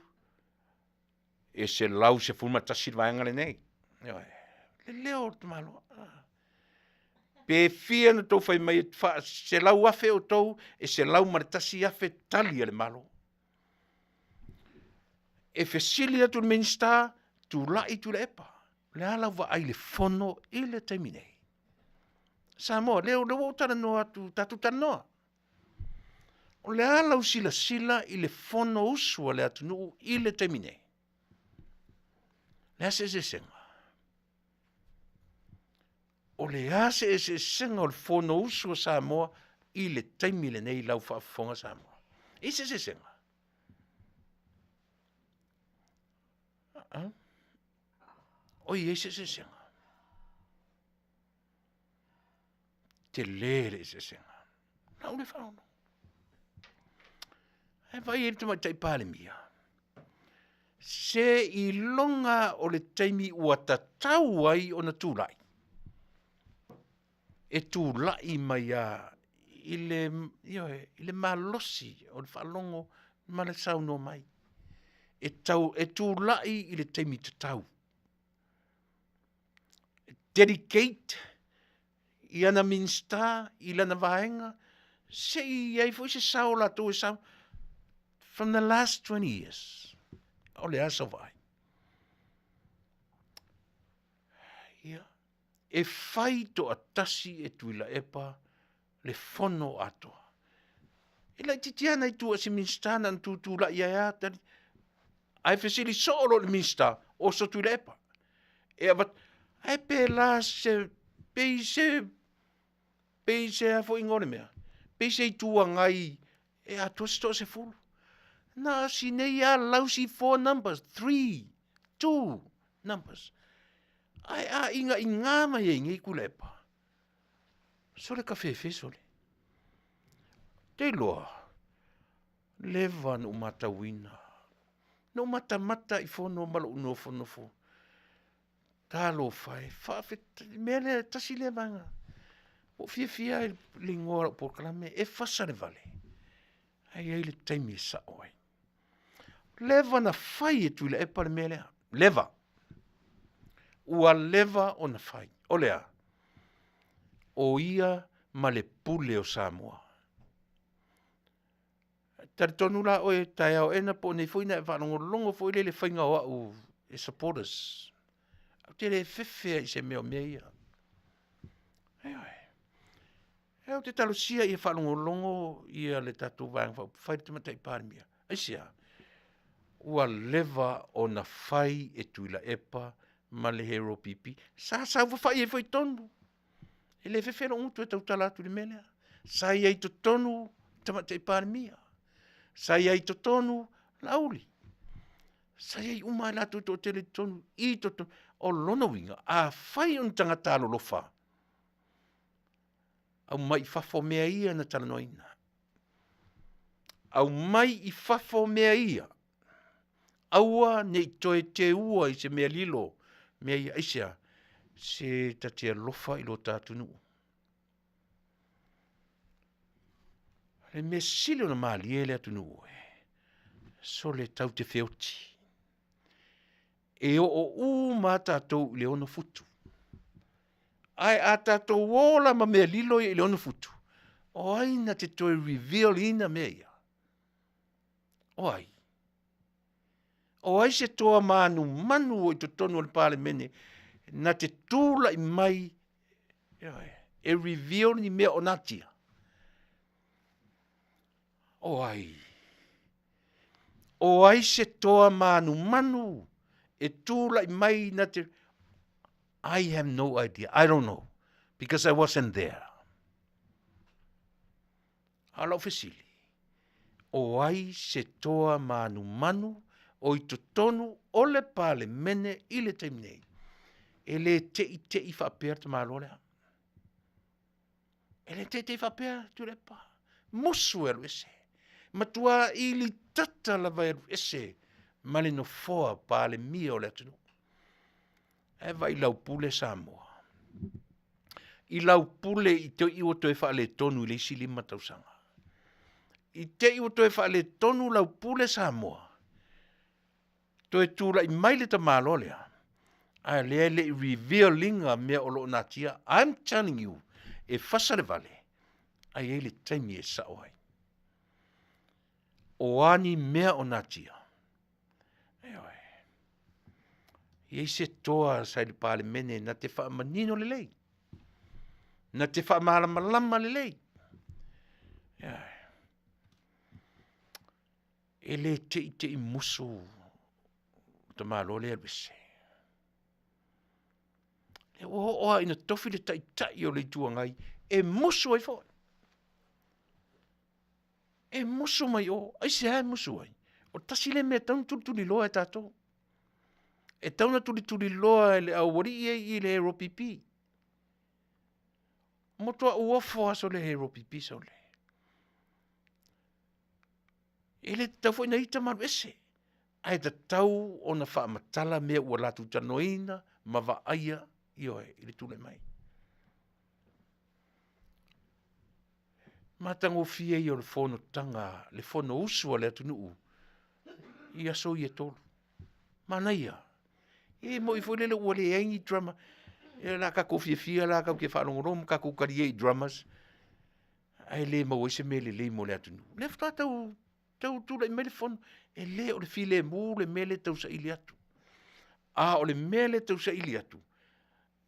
e 111 le vaega lenei. Ioe. Le leo o le tamaloa. Ah. Pe fia na tou fai mai e 100,000 outou, e 101,000 tali a le Malo. E fesili atu le Minisita, tulai Tuilaepa. O le a lau vaai i le fono i le taimi nei? Samoa, lea, lea ua ou talanoa atu, tatou talanoa. O le a lau silasila i le Fonousu a le atunuu i le taimi nei? O le a se eseesega? O le a se eseesega o le Fonousu a Samoa i le taimi lenei i lau faafofoga Samoa? E i se eseesega? O i ai se eseesega? Tele le eseesega. Na ou le faalogo. Ae vaai ai le tamaitai Palemia. Se iloga o le taimi ua tatau ai ona tulai. E tulai mai a i le, ioe, i le malosi o le faalogo ma le saunoa mai. E, tau, e tulai i le taimi tatau. Dedicate i ana Minisita, i lana vaega, se i i ai foi se sao o latou e sao from the last 20 years. O le a sau vaai? Ia, e fai toatasi e Tuilaepa le fono atoa. E laitiiti lava nai tua si Minisita na ona tutulai ai lava tali. Ae fesili soo loa le Minisita, oso Tuilaepa. E avat, ae pēlā se, pei se, pei se a foi ingoa o le mea, pei se Itu Agai e atoa se 30. Na si nei a lousy four numbers, three, two numbers. Ae a inga inga mai ai nei Tuilaepa. Sole ka fefe sole. Te iloa, leva na ou matauina, na ou matamata i fono ma lou nofonofo. Talofa e, faafetai, mea lea, tasi lea vaega. Ua ou fiafia i le igoa o lau polokalame, e fasa le vale, ae i ai le taimi e sao ai. Leva na fai e Tuilaepa le mea lea, leva. Ua leva ona fai. O le a? O ia ma le pule o Samoa. Talitonu la oe taeao ena po o nei foi na e faalogologo foi lea i le faiga o au e supporters. Ou te le fefe lava i se mea o mea ia. Ioe. E ou te talosia ia faalogologo ia le tatou Vaega Faaupufai le Tamaitai Palemia. Aisea? Ua leva ona fai e Tuilaepa ma le HRPP. Sa saofafai ai foi i totonu. E le fefe lou gutu e tautala atu i le mea lea. Sa i ai i totonu Tamaitai Palemia. Sa i ai i totonu Laauli. Sa i ai uma lava i latou e toatele i totonu, i totonu. O lona uiga, afai o ni tagata alolofa, aumai i fafo mea ia na talanoaina. Aumai i fafo mea ia. Aua ne i toe teua i se mea lilo mea ia. Aisea? Se ta te alofa i lo ta atunuu. O le mea sili ona malie le atunuu e, sole tatou te feoti. E oo uma lava tatou i le 6 futu. Ae a tatou o la ma mea lilo ia i le 6 futu, o ai na te toe reveal ina mea ia? O ai? O ai se toa manumanu o i totonu o le Palemene na te tulai mai e reveal ni mea o natia? O ai? O ai se toa manumanu e tulai mai na te I have no idea. I don't know because I wasn't there. A o lau fesili, o ai se toa manumanu o i totonu o le Palemene i le taimi nei e le teitei faapea le tamaloa lea? E le teitei faapea Tuilaepa. Musu e alu ese. Matua ilitata lava e alu ese ma le nofoa Palemia o le atunuu. Ae vaai i lau pule Samoa. I lau pule i te i ua toe faaletonu i le isi 5 tausaga. I te i ua toe faaletonu lau pule Samoa, toe tulai mai le tamaloa lea, ae lea e le i reveal ina mea o lo o natia. I'm telling you, e fasa le vale, ae i ai le taimi e sao ai. O a ni mea o natia? Ioe. E i ai se toa sa i le Palemene na te faamanino lelei, na te faamalamalama lelei. Ioe. E le teitei musu tamaloa lea e alu ese. Lea ua oo lava ina tofi le taitai o le Itu Agai e musu ai foi. E musu mai o, aisea e musu ai? O le tasi lea mea e tatau ona tulituliloa e tatou. E tatau ona tulituliloa e le aualii ia i le HRPP. Matua uofo lava sole HRPP sole. E le tatau foi na ita ma alu ese, ae tatau ona faamatala mea ua latou talanoaina ma vaaia, ioe, i le tulai mai. Matagofie ia o le fonotaga, le fonousu a le atunuu i aso ia e tolu. Manaia. E moni foi lele ua leai ni drama. E la tatou fiafia la tatou te faalogologo ma tatou talie i dramas, ae le maua ai se mea lelei mo le atunuu. O lea faatoa tau, tau tulai mai le fono, e le o le filemu le mea lea e tausaili atu. A o le mea lea e tausaili atu,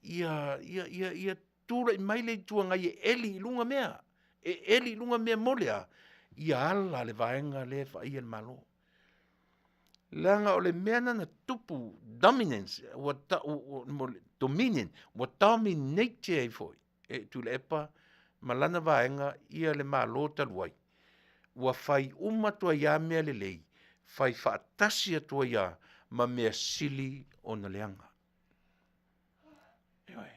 ia, ia, ia, ia tulai mai le Itu Agai e eli i luga mea, e eli i luga mea mo le a? Ia ala le vaega lea e vaaia le Malo. Leaga o le mea lena na tupu, dominance, ua ta, ua, ua, dominion, ua dominate ai foi e Tuilaepa ma lana vaega ia le Malo talu ai. Ua fai uma atu ai lava mea lelei, fai faatasi atu ai lava ma mea sili ona leaga. Ioe.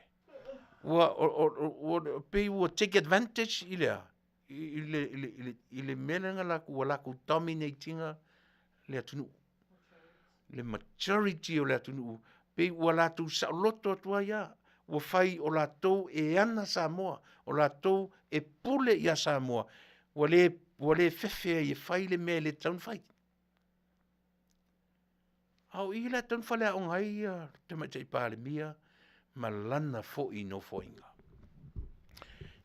Ua, o, o, o, pei ua take advantage i le a? I, i le, i le, i le, i le mea lea na latou, ua latou dominate ina le atunuu. Le majority o le atunuu, pei ua latou saoloto atu ai lava. ua fai o latou e ana Samoa, o latou e pule ia Samoa, ua le, ua le fefe ai e fai le mea e le tatau ona fai. A o i la e tatau ona faleaoga ai ia Tamaitai Palemia ma lana foi nofoaiga.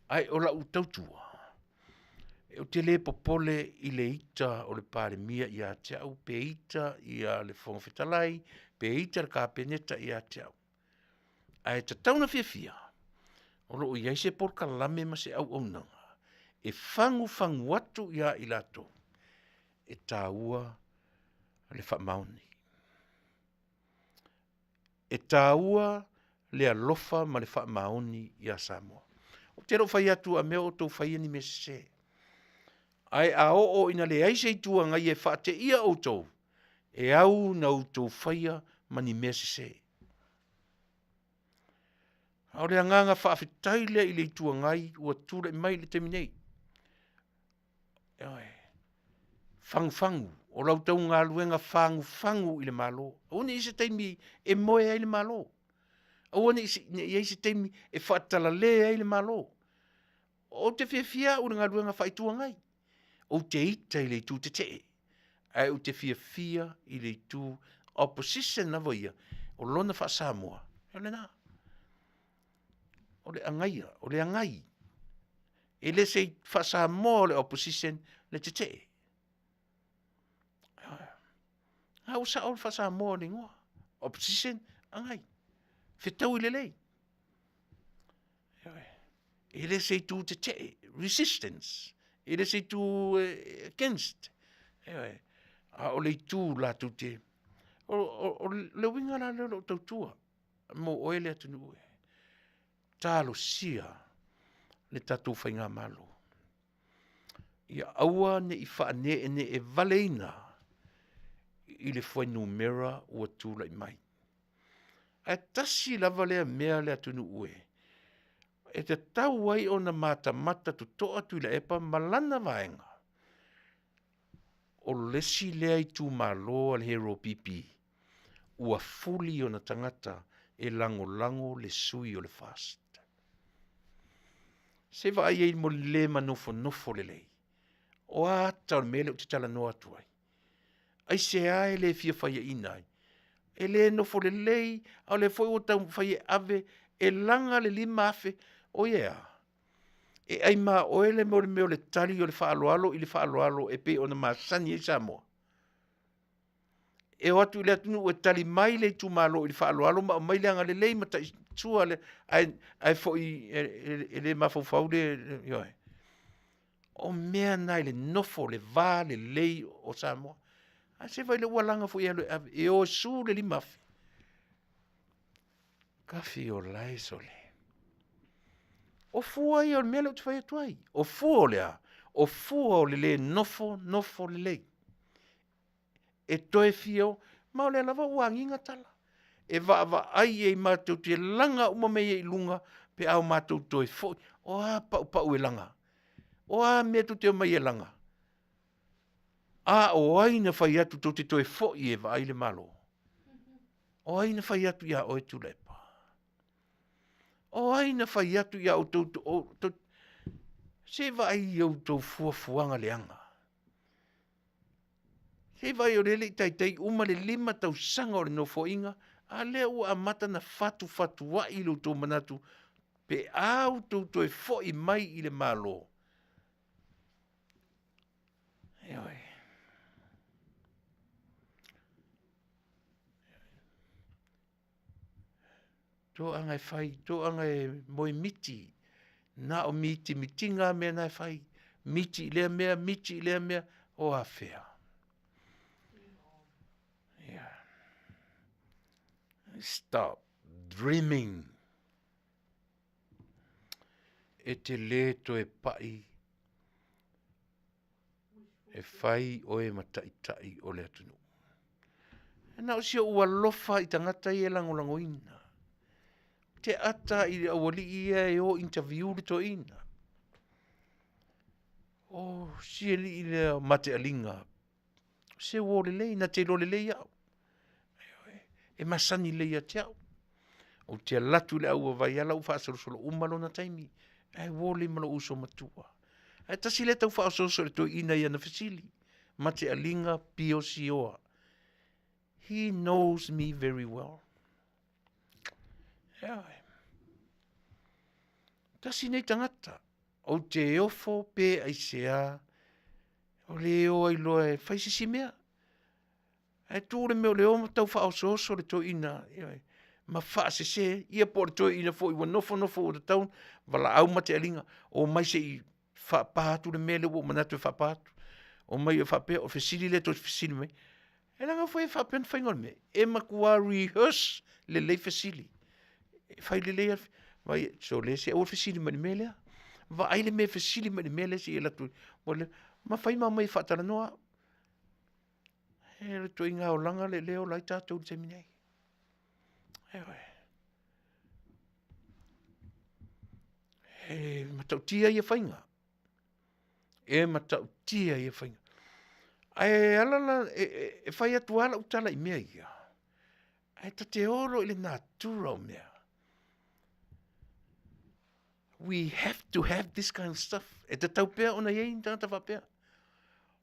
Ae o lau tautua, ou te le popole i le ita o le Palemia ia te au, pe ita ia le Fofoga Fetalai, pe ita le Kapeneta ia te au. Ae tatau ona fiafia, o lo o i ai se polokalame ma se auaunaga e fagufagu atu ia i latou e taua le faamaoni. E taua le alofa ma le faamaoni ia Samoa. Ou te le o fai atu a mea o outou faia ni mea sese. Ae a oo ina leai se Itu Agai e faateia outou, e au na outou faia ma ni mea sese. A o le agaga faafetai lea i le Itu Agai ua tulai mai i le taimi nei. Ioe, fagufagu, o la outou galuega fagufagu i le Malo. Aua ne i i ai se taimi e moe ai le Malo, aua ne i i ai se taimi e faatalale ai le Malo. Ou te fiafia au i le galuega faa-Itu Agai, ou te ita i le itu tetee, ae ou te fiafia i le itu opposition lava ia, o lona faa-Samoa, o lena. O le agaia, o le agai. E le se faa-Samoa o le opposition le tetee. A ua sao le faa-Samoa o le igoa, opposition, agai, fetaui lelei. E le se itu tetee, resistance, e le se itu against, ioe, a o le itu latou te, o le uiga la lea o lou tautua mo oe le atunuu e. Talosia le tatou faigamalo, ia aua ne i faaneeneevaleina i le fuainumera ua tulai mai. Ae tasi lava lea mea le atunuu e, e tatau ai ona matamata totoa Tuilaepa ma lana vaega, o le isi lea itumalo a le HRPP ua fuli ona tagata e lagolago le sui o le FAST. Se i vaai i ai mo le le manofonofo lelei. O a ata o le mea lea ou te talanoa atu ai? Aisea e le fia faiaina ai? E le nofo lelei, a o lea foi ua taumafai e ave e laga le 5,000, oi e a? E ai ma oe le mea o le tali o le faaaloalo i le faaaloalo e pei ona masani ai Samoa. E o atu i le atunuu e tali mai le itumalo i le faaaloalo ma aumai le agalelei ma taisua le, ae, ae foi e, e, e le mafaufau le, ioe. O mea na i le nofo, le va lelei o Samoa. Ae se vaai o lea ua laga foi e alu e ave, e o e su le 5,000. Kafi o lae sole. O fua ia o le mea lea ou te fai atu ai. O fua o le a? O fua o le le nofo nofo lelei. E toe fia o, ma o lea lava ua agiga tala. E vaavaai i ai matou te laga uma mea ia i luga pe a o matou toe foi. O a paupau e laga? O a mea tou te omai e laga? A o ai na fai atu tou te toe foi e vaai le Malo? O ai na fai atu ia oe Tuilaepa? O ai na fai atu ia outou, outou se i vaai i outou fuafuaga leaga. Se i vaai o lea e le i taitai uma le 5 tausaga o le Nofoaiga, a lea ua amata ona fatufatuai lo outou manatu pe a outou toe foi mai i le Malo. Ioe. Toaga e fai, toaga e moemiti, na o mitimitiga lava mea na e fai, miti i lea mea, miti i lea mea, o afea? Yeah. Stop dreaming. E te lē toe pai e fai oe ma taitai o le atunuu. E na o si ou alofa i tagata ia e lagolagoina. Ou te ata i le aualii ia e o interview le toeaina. O si alii lea o Matealiga, se uo lelei, na te iloa lelei au. E masani lelei ia te au. Ou te alu atu i le aua vaiala ua faasolosolo uma lona taimi, ae uo lelei ma lou uso matua. Ae tasi lea tau faaosooso i le toeaina i ana fesili, Matealiga Pio Sioa. He knows me very well. Ioe. Tasi nei tagata, ou te ofo pe aisea, o le o ai loa e fai se isi mea. Ae tu le mea o le o ma tau faaosooso le toeaina, ioe, ma faasese, ia po o le toeaina foi ua nofonofo ua tatau, valaau matealiga, omai se i faapa atu le mea lea ua ou manatu e faapa atu. Omai e faapea, o le fesili lea tou te fesili mai ai. E leaga foi e faapea ona faiga o le mea, e matua rehearse lelei fesili. E fai lelei lava, vaai sole se aua le fesili mai i le mea lea. Vaai le mea e fesili mai i le mea lea se i alu atu, ma fai ma omai e faatalanoa au. E o le ituaiga olaga lea e ola ai tatou i le taimi nei. Ioe. E matautia ia faiga. E matautia ia faiga. Ae ala la, e, e, e fai atu lava lau tala i mea ia, ae ta te olo i le natura o mea. We have to have this kind of stuff. E tatau pea ona i ai ni tagata faapea.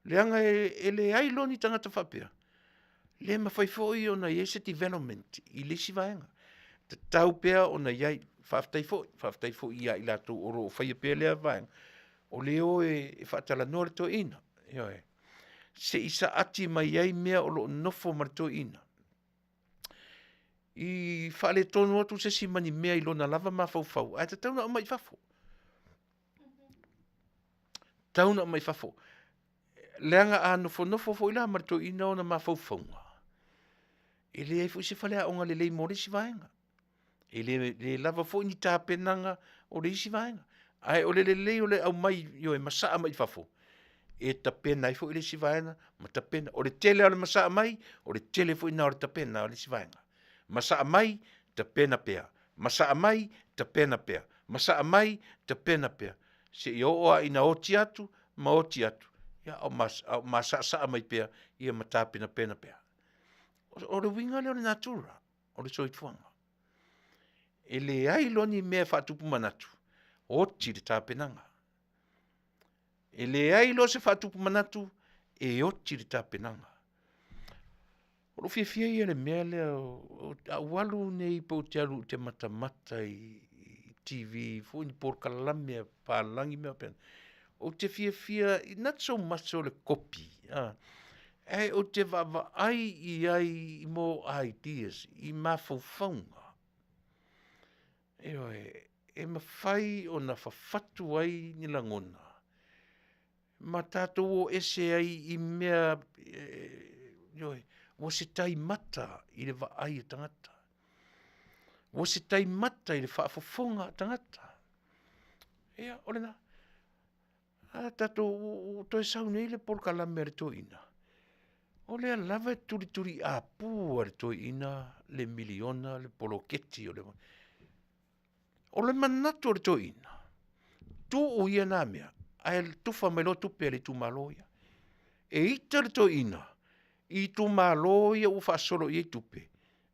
Leaga e, e leai loa ni tagata faapea, le mafai foi ona i ai se development i le isi vaega. Tatau pea ona i ai, faafetai foi, faafetai foi ia i latou o lo o faia pea lea vaega, o le o e, e faatalanoa le toeaina, ioe. Se i saati mai ai mea o lo o nofo ma le toeaina. I faaletonu atu se isi ma ni mea i lona lava mafaufau, ae tatau ona aumai i fafo. Tatau ona aumai i fafo. Leaga a nofonofo foi la ma le toeaina ona mafaufauga, e leai foi se faleaoga lelei mo le isi vaega. E le, le lava foi ni tapenaga o le isi vaega. Ae o le lelei o le aumai, ioe, masaa mai i fafo, e tapena ai foi le isi vaega ma tapena. O le tele lava o le masaa mai, o le tele foi lena o le tapena o le isi vaega. Masaa mai, tapena pea, masaa mai, tapena pea, masaa mai, tapena pea, seia oo lava ina oti atu ma oti atu, ia a o masaasaa mai pea ia ma tapenapena pea. O le uiga lea o le natura o le soifuaga. E leai loa ni mea e faatupu manatu, oti le tapenaga. E leai loa se faatupu manatu, e oti le tapenaga. O lou fiafia ia i le mea lea, a ou alu nei pe ou te alu ou te matamata i TV foi ni polokalame a papalagi ma mea faapena, ou te fiafia, not so much o le kopi, ae ou te vaavaai i ai i more ideas, i mafaufauga. Ioe, e mafai ona fafatu ai ni lagona ma tatou o ese ai i mea, ioe, ua se taimata i le vaai a tagata, ua se taimata i le faafofoga a tagata. Ia, o lena. A tatou ua toe sau nei le polokalame a le toeaina, o lea lava e tulituliapu e le toeaina le miliona le poloketi o le... O le manatu o le toeaina, tuu ia na mea, ae tufa mai loa tupe a le itumalo ia. E ita le toeaina i itumalo ia ua faasolo i ai tupe,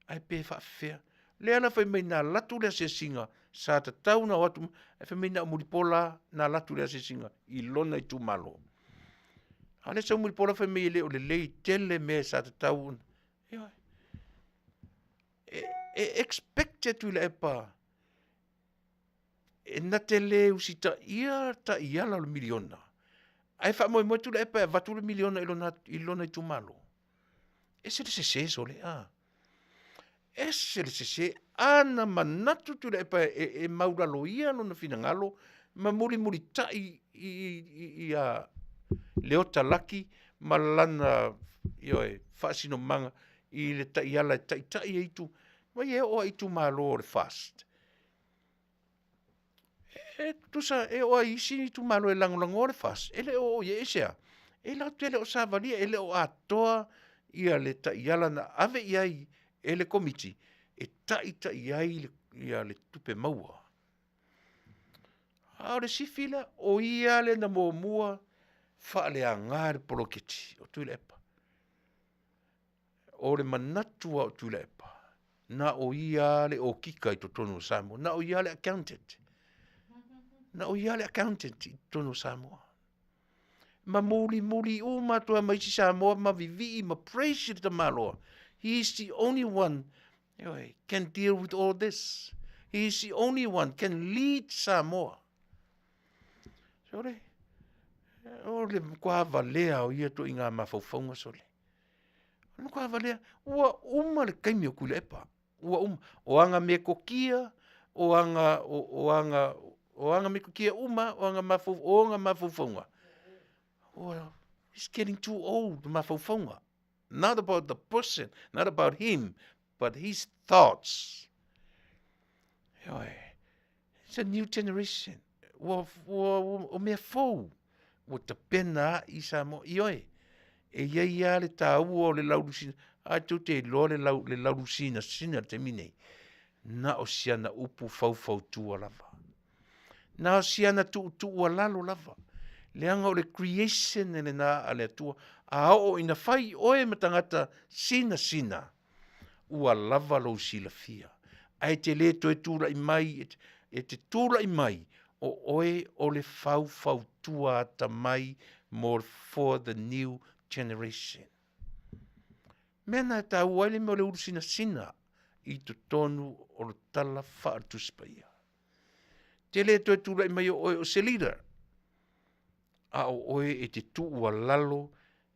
ae pe faapefea. Lea la fai mai na alu atu le asiasiga sa tatau ona o atu, ae fai mai na o Mulipola na alu atu i le asiasiga i lona itumalo. A o lea e sau Mulipola fai mai e le o lelei tele mea sa tatau ona... Ioe. E, e expect e Tuilaepa e na te le usitaia taiala o le miliona, ae faamoemoe Tuilaepa e avatu le miliona i lona, i lona itumalo. Ese le sese sole, a. Ese le sese, ana manatu Tuilaepa e, e maulaloia lona finagalo ma mulimulitai i, i, i, a Leota Laki ma lana ioe, faasinomaga i le taiala e taitai ai itu, mai e oo lava i itumalo o le FAST. E tusa e oo lava i isi itumalo e lagolagoa le FAST, e le o oo i ai, aisea? E latou te le o savalia, e le o atoa ia le taiala na ave i ai e le Komiti e taitai ai le, ia le tupe maua. A o le sifi lea, o ia lea na muamua faaleaga le poloketi o Tuilaepa. O le manatu lava o Tuilaepa, Na o ia le okika i totonu o Samoa. Na o ia le accountant. Na o ia le accountant i totonu o Samoa. Ma muli muli uma atu ma isi Samoa ma vivii ma praise le tamaloa. He is the only one anyway, can deal with all this. He is the only one can lead Samoa. Sole, o le matua valea o ia tuaiga mafaufauga sole. O le matua valea, ua uma le taimi o Tuilaepa. Ua uma. O aga metotia, o aga, o, o aga, o aga metotia uma, o aga mafau, o ona mafaufauga. Ua, he's getting too old, mafaufauga. Not about the person, not about him, but his thoughts. Ioe, it's a new generation. Ua, ua, ua, o mea fou. Ua tapena ai Samoa. Ioe, e iai lava le taua o le laulusina. A tou te iloa le, lau, le laulusina sina le taimi nei. Na o siana upu faufautua lava. Na o siana tuutuualalo lava. Leaga o le creation lena a le Atua. A oo ina fai oe ma tagata sinasina, ua lava lou silafia. Ae te le toe tulai mai, e te tulai mai o oe o le faufautua atamai mo for the new generation. Mea na e taua ai le mea o le ulu sinasina i totonu o le tala faale-Tusi Paia. Te le toe tulai mai o oe o se leader, a o oe e te tuualalo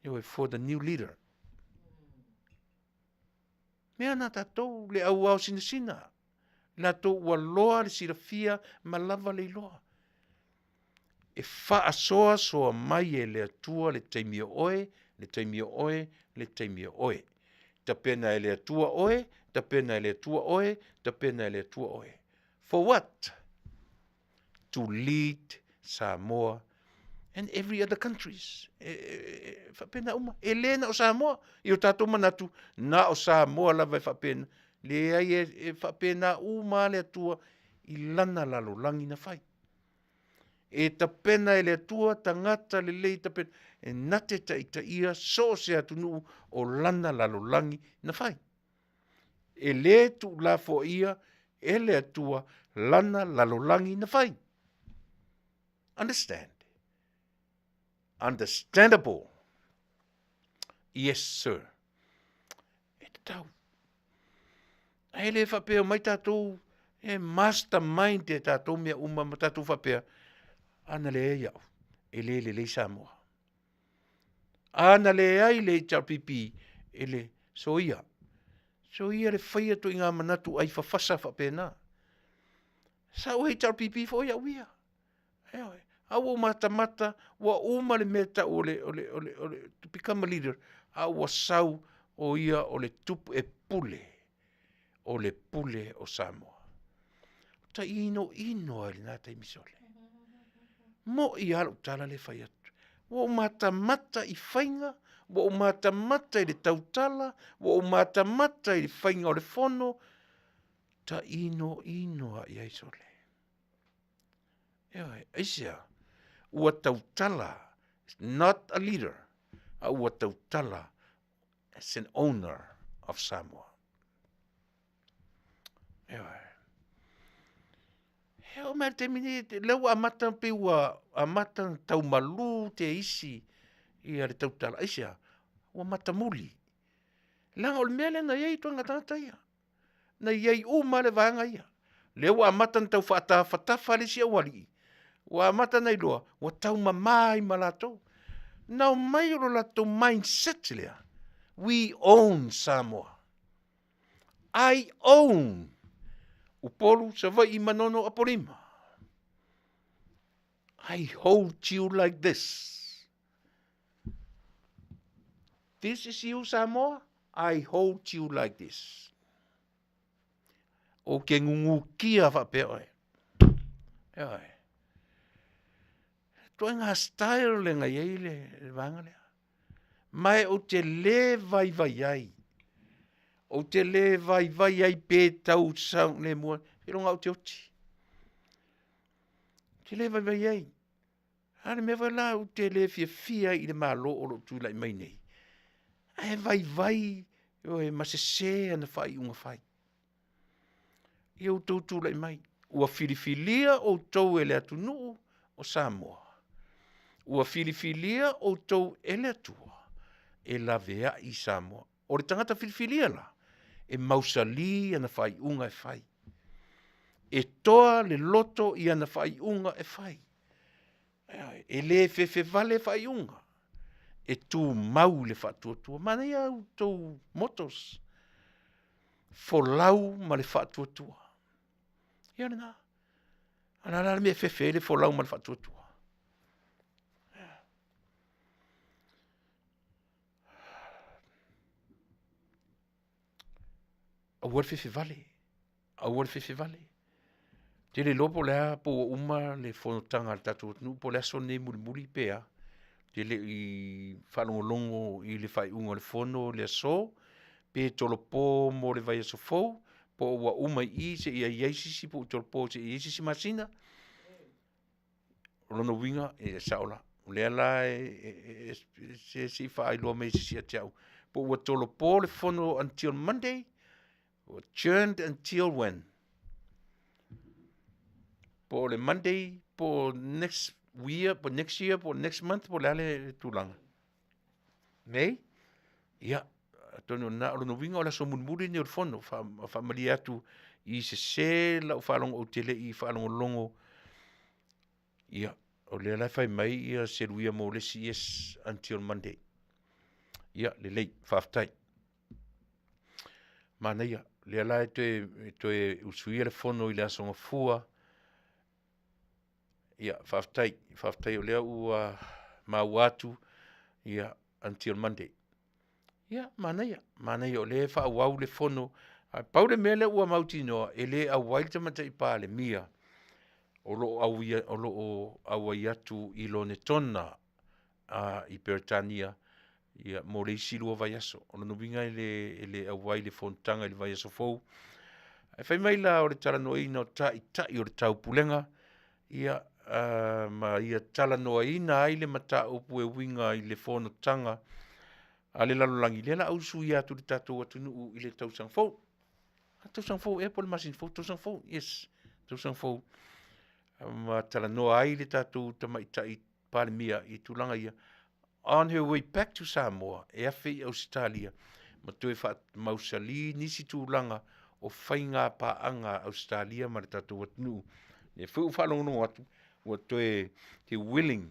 ioe, for the new leader. Mea na tatou le auao sinasina, latou ua loa le silafia ma lava le iloa. E faasoasoa mai e le Atua le taimi o oe, le taimi o oe, le taimi o oe. Tapena e le Atua oe, tapena e le Atua oe, tapena e le Atua oe. For what? To lead Samoa and every other countries. E, e, e, faapena uma. E le na o Samoa. I o tātou manatu, na o Samoa lava e faapena. Leai e, e faapena uma le Atua i lana lalolagi na fai. E tapena e le Atua tagata lelei tapena e na te taitaia so o se atunuu o lana lalolagi na fai. E lē tuulafoaia e le Atua lana lalolagi na fai. Understand? Understandable. Yes, sir. E tatau. Ae le faapea mai tatou e mastermind e tatou mea uma ma tatou faapea, ana leai au, e le lelei Samoa. Ana leai le HRPP, e le soia. Soia le faia tu i ngā manatu ai fafasa faapena. Sa o HRPP foi au ia. Ioe. A ua ou matamata, ua uma le mea tau o le, o le, o le, o le, to become a leader, a ua sau o ia o le tupu e pule, o le pule o Samoa. Tainoino ai lena taimi sole. Mo'i lava lou tala lea e fai atu. Ua ou matamata i faiga, ua ou matamata i le tautala, ua ou matamata i le faiga o le fono, tainoino lava i ai sole. Ioe, aisea? Ua tautala, not a leader, a ua tautala as an owner of Samoa. Ioe. He o mea te taimi nei, lea ua amata pei ua amata ona taumalū te isi ia le tautala. Aisea? Ua matamuli. Leaga o le mea lea na i ai ituaiga tagata ia. Na i ai uma le vaega ia. Lea ua amata ona tau faatafatafa le isi aualii, ua amata ona iloa ua taumama ai ma latou. Na omai o lo latou mindset lea, we own Samoa. I own Upolu, Savaii, Manono, Apolima. I hold you like this. This is you, Samoa. I hold you like this. O ke ngungukia faapea oe. Ioe. Ituaiga style le na i ai le, le vaega lea. Ma e ou te lē vaivai ai. Ou te lē vaivai ai pe tau saogalemu ai. Seiloga ou te oti. Ou te lē vaivai ai. A o le mea foi la ou te le fiafia ai i le Malo o lo o tulai mai nei, ae vaivai ioe ma sesē ana faaiuga fai. Ia outou tulai mai. Ua filifilia outou e le atunuu o Samoa. Ua filifilia outou e le Atua e laveai i Samoa. O le tagata filifilia la, e mausali ana faaiuga e fai. E toa le loto i ana faaiuga e fai. E le fefevale faaiuga, e tumau i le faatuatua. Manaia outou mottos, folau ma le faatuatua. Ia lena. A o le a la le mea e fefe ai le folau ma le faatuatua? Aua le fefe vale, aua le fefe vale. Ou te le iloa po o le a po ua uma le fonotaga a le tatou atunuu po o le aso lenei mulimuli pe a. Ou te le i faalogologo i le faaiuga o le fono i le aso, pe tolopo mo le vaiaso fou, po ua uma i i seia i ai se isi po ua tolopo seia i ai se isi masina. O lona uiga, e sao la, o lea la e se se i faailoa mai e se isi ia te au, po ua tolopo le fono until Monday, adjourned until when? Po o le Monday, po o next year, po next year, po o next month, po o le a le tulaga? May? Ia, atonu o lena, o lona uiga o le aso mulimuli lenei o le fono, faamalie atu i sese lau faalogo ou te le i faalogologo, ia, o lea la e fai mai ia Seluia mo le isi, yes, until Monday. Ia, lelei, faafetai. Manaia, lea la e toe, toe usuia le fono i le Aso Gafua. Ia, faafetai, faafetai o lea ua maua atu, ia, until Monday. Ia, manaia, manaia o lea e faaauau le fono. Ae pau le mea lea ua mautinoa, e le auai le Tamaitai Palemia o lo o o lo o auai atu i Lonetona i Peretania ia, mo le isi 2 vaiaso. O lona uiga e le auai i le fonotaga i le vaiaso fou. Ae fai mai la o le talanoaina o Taitai o le Taupulega, ia, ma ia talanoaina ai le mataupu e uiga i le fonotaga a le lalolagi, lea o le a usuia atu i le tatou atunuu i le tausaga fou. Tausaga fou ea po o le masina fou? Tausaga fou, yes, tausaga fou. Ma talanoa ai le tatou Tamaitai Palemia i tulaga ia. On her way back to Samoa, e afe i Ausetalia ma toe faamausali nisi tulaga o faiga paaga a Ausetalia ma le tatou atunuu. Lea foi ua faalogologo atu ua toe te willing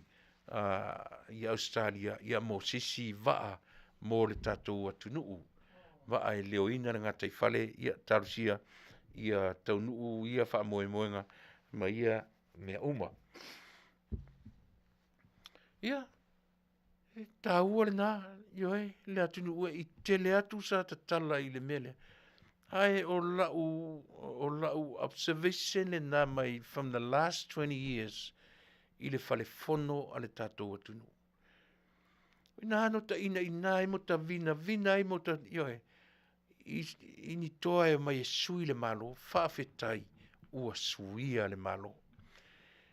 i Ausetalia ia mo se isi vaa mo le tatou atunuu, vaa e leoina le gataifale, ia talosia ia taunuu ia faamoemoega ma ia mea uma. Ia, e taua lena, ioe, le atunuu e i tele atu sa tatala i le mea lea. Ae o lau, o lau observation lena mai from the last 20 years i le fale fono a le tatou atunuu. Ina no ta ina ina ai mo ta vinavina ai mo ta, ioe, i, i ni toa e mai e sui le Malo, faafetai ua suia le Malo.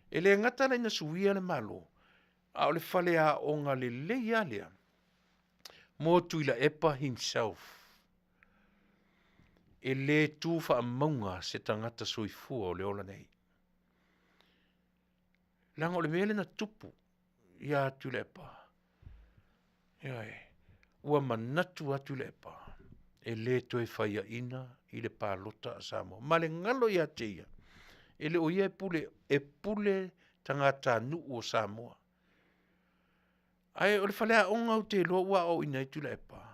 E le gata la ina suia le Malo, a o le faleaoga lelei lava lea mo Tuilaepa himself. E le tu faamauga se tagata soifua o le ola nei. Leaga o le mea lea na tupu ia Tuilaepa, ioe, ua manatu lava Tuilaepa e le toe faiaina i le palota a Samoa. Ma le galo ia te ia, e le o ia e pule, e pule tagatanuu o Samoa. Ae o le faleaoga ou te iloa ua aoaoina ai Tuilaepa,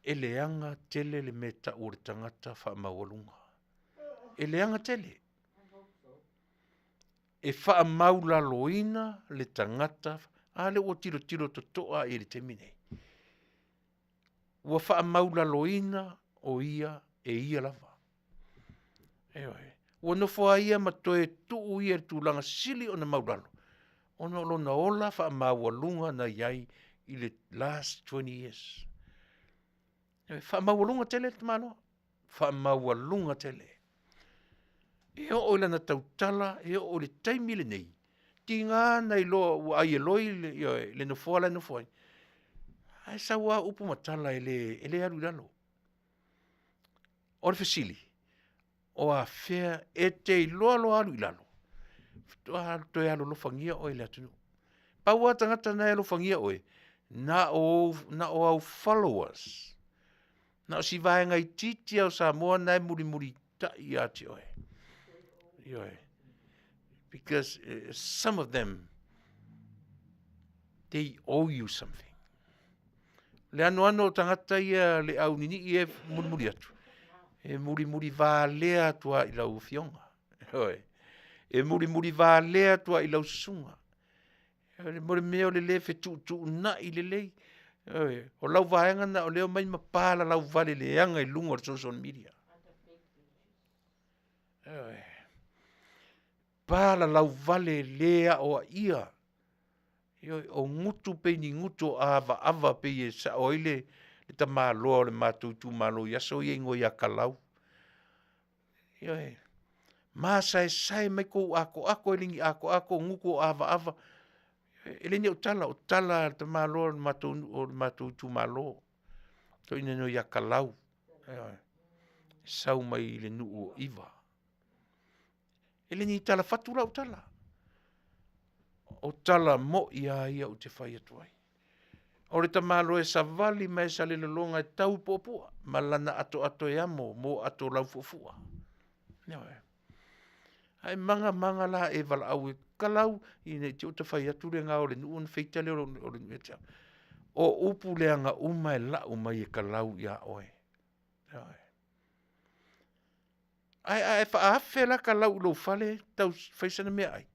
e leaga tele le mea e tau o le tagata faamaualuga. E leaga tele. E faamaulaloina le tagata, a lea ua tilotilo totoa i le taimi nei. Ua faamaulaloina o ia e ia lava. Ioe. Ua nofo lava ia ma toe tuu ia i le tulaga sili ona maulalo, ona o lona ola faamaualuga na i ai i le last 20 years. E faamaualuga tele le tamaloa, faamaualuga tele. E oo i lana tautala, e oo i le taimi lenei, tiga na iloa ua ai e loi le, ioe, le nofoa la e nofo ai, ae sau lava upu ma tala e le alu i lalo. O le fesili, O afea e te iloa loa alu i lalo, faatoa toe alolofagia oe e le atunuu. Pau lava tagata na e alofagia oe, na o, na o au followers. Na o si vaega itiiti lava o Samoa na e mulimulitai ia te oe. Ioe. Because some of them, they owe you something. Le anoano o tagata ia le au ninii e mulimuli atu, e mulimuli valea atu lava i lau afioga. Ioe. E mulimuli valea atu lava i lau susuga. Mo le mea o le le fetuutuunai lelei. Ioe. O lau vaega lena o lea e omai ma palalau vale leaga i luga o le social media. Ioe. Palalau vale le aoaia. Ioe, o gutu pei ni gutu o avaava pei e sao ai le tamaloa o le matou itumalo i aso ia igoa ia Kalau. Ioe, masaesae mai kou akoako e le ni akoako o gutu o avaava. E le ni au tala, o tala a le tamaloa o le matou nuu o le matou itumalo, toeaina igoa ia Kalau. Ioe, sau mai le nuu o Iva. E le ni tala fatu lau tala, o tala moi lava ia ou te fai atu ai. O le tamaloa e savali ma e salelologa e tau i puapua ma lana atoato e amo mo ato laufuafua. Ioe. Ae maga maga la e valaau e Kalau ina ne i te i ua ta fai atu le ga o le nuu ona feita lea o le nuu ia te au. O upu leaga uma e lau mai e Kalau ia oe. Ioe. Ae a e faaafe la Kalau i lou fale tau fai sana meaai,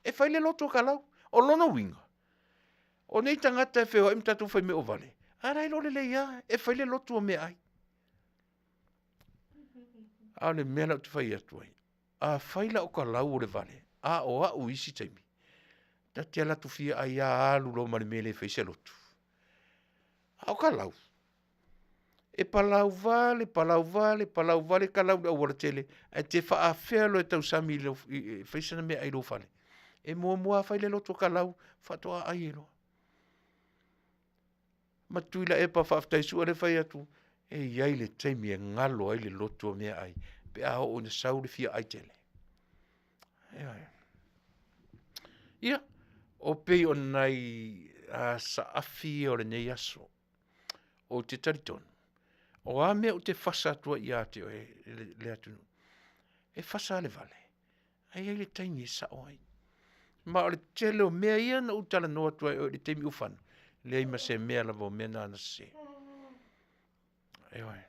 e fai le loto o Kalau. O lona uiga, o nei tagata e feoai ma tatou faimeaovale, a la e iloa lelei lava e fai le lotu o meaai. A o le mea la ou te fai atu ai, afai la o Kalau o le vale, a o au i isi taimi, ta te alu atu fia ai lava alu loa ma le mea e le fai se lotu. A o Kalau, e palau vale, palau vale, palau vale Kalau i le aualatele, ae te faafea loa e tausami i lou, e fai sana meaai i lou fale. E muamua lava fai le lotu a Kalau faatoa ai ai loa. Ma Tuilaepa faafetai Sua lea fai atu, e i ai le taimi e galo ai le lotu o meaai pe a oo ina sau le fia ai tele. Ioe. Ia, o pei o nai saafi ia o lenei aso, ou te talitonu, o a mea ou te fasa atu ai ia te oe le atunuu, e fasa lava le vale, ae i ai le taimi e sao ai. Ma o le tele o mea ia na ou talanoa atu ai i le taimi ua fano, leai ma se mea lava o mea na na sese. Ioe.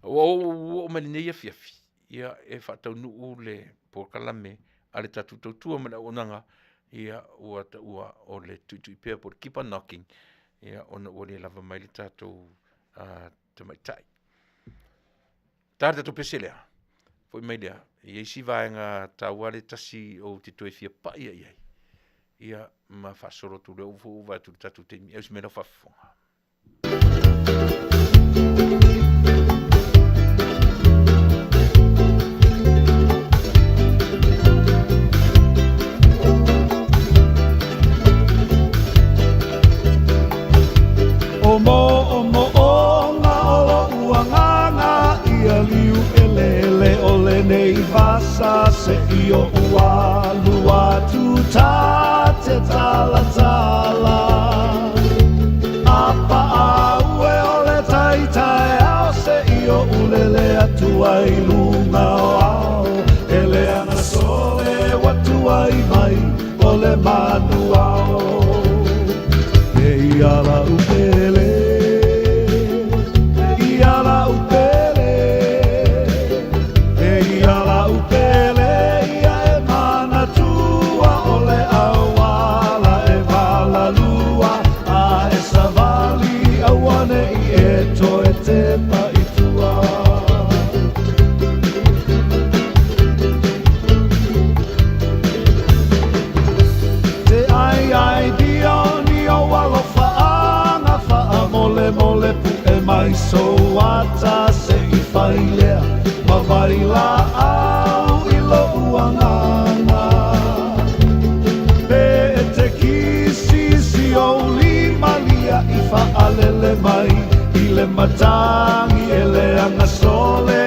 Ua ou oo mai lenei afiafi, ia e faataunuu le polokalame a le tatou tautua ma le auaunaga, ia ua taua o le tuitui pea po o le keep on knocking, ia ona ua le lava mai le tatou tamaitai. Ta le tatou pese lea, foi mai lea, e i ai si vaega taua lea e tasi ou te toe fia pai i ai, ia ma faasolo atu lea ua foi ua vaai atu i le tatou taimi, e usi mai lau faafofoga. O moomooga o loʻu agaga ia liu eleele o lenei vasa se i oʻu alu atu ta te talatala A paʻa ue o le tai taeao se i oʻu lele atu ai i luga o ao E leaga sole ua tuai mai o le manu ao E ia la'u pele, e ia la'u pele, e ia la'u pele ia e manatua o le auala e valalua a e savali auane'i e toe tepa i tua. Te ai ai dia o ni ou alofaaga faamolemole puʻe mai sou ata se i fai lea ma vailaau i loʻu agaga. Pe e te kisi si ou lima liaʻi faalele mai i le matagi e leaga sole.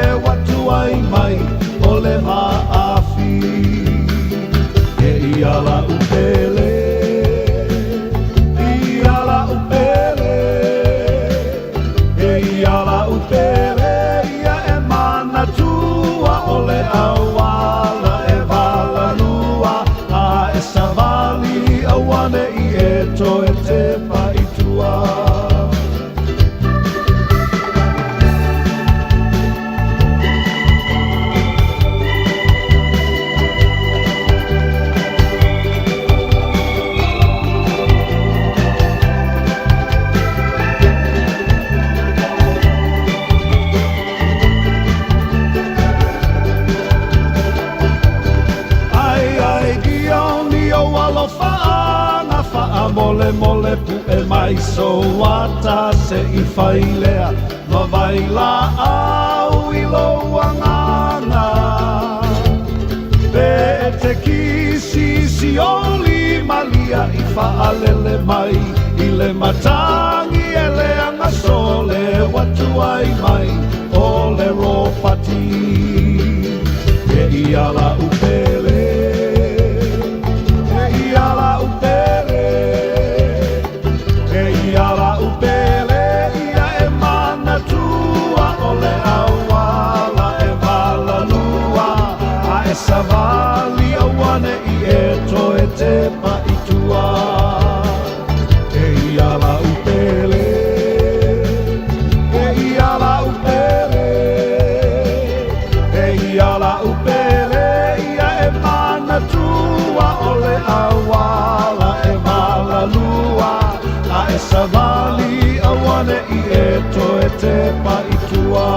mai sou ata se i fai lea Vavai laau i lou agaga Pe e te kisi sioli malia i faalele mai I le matagi e leaga sole ua tuai mai o le ropati E ia la'u pele E ia la'u pele E ia la'u pele ia e manatua o le auala e valalua A e savali auane'i e toe tepa i tua E ia la'u pele E ia la'u pele E ia la'u pele ia e manatua o le auala e valalua A e savali auane'i e toe tepa i tua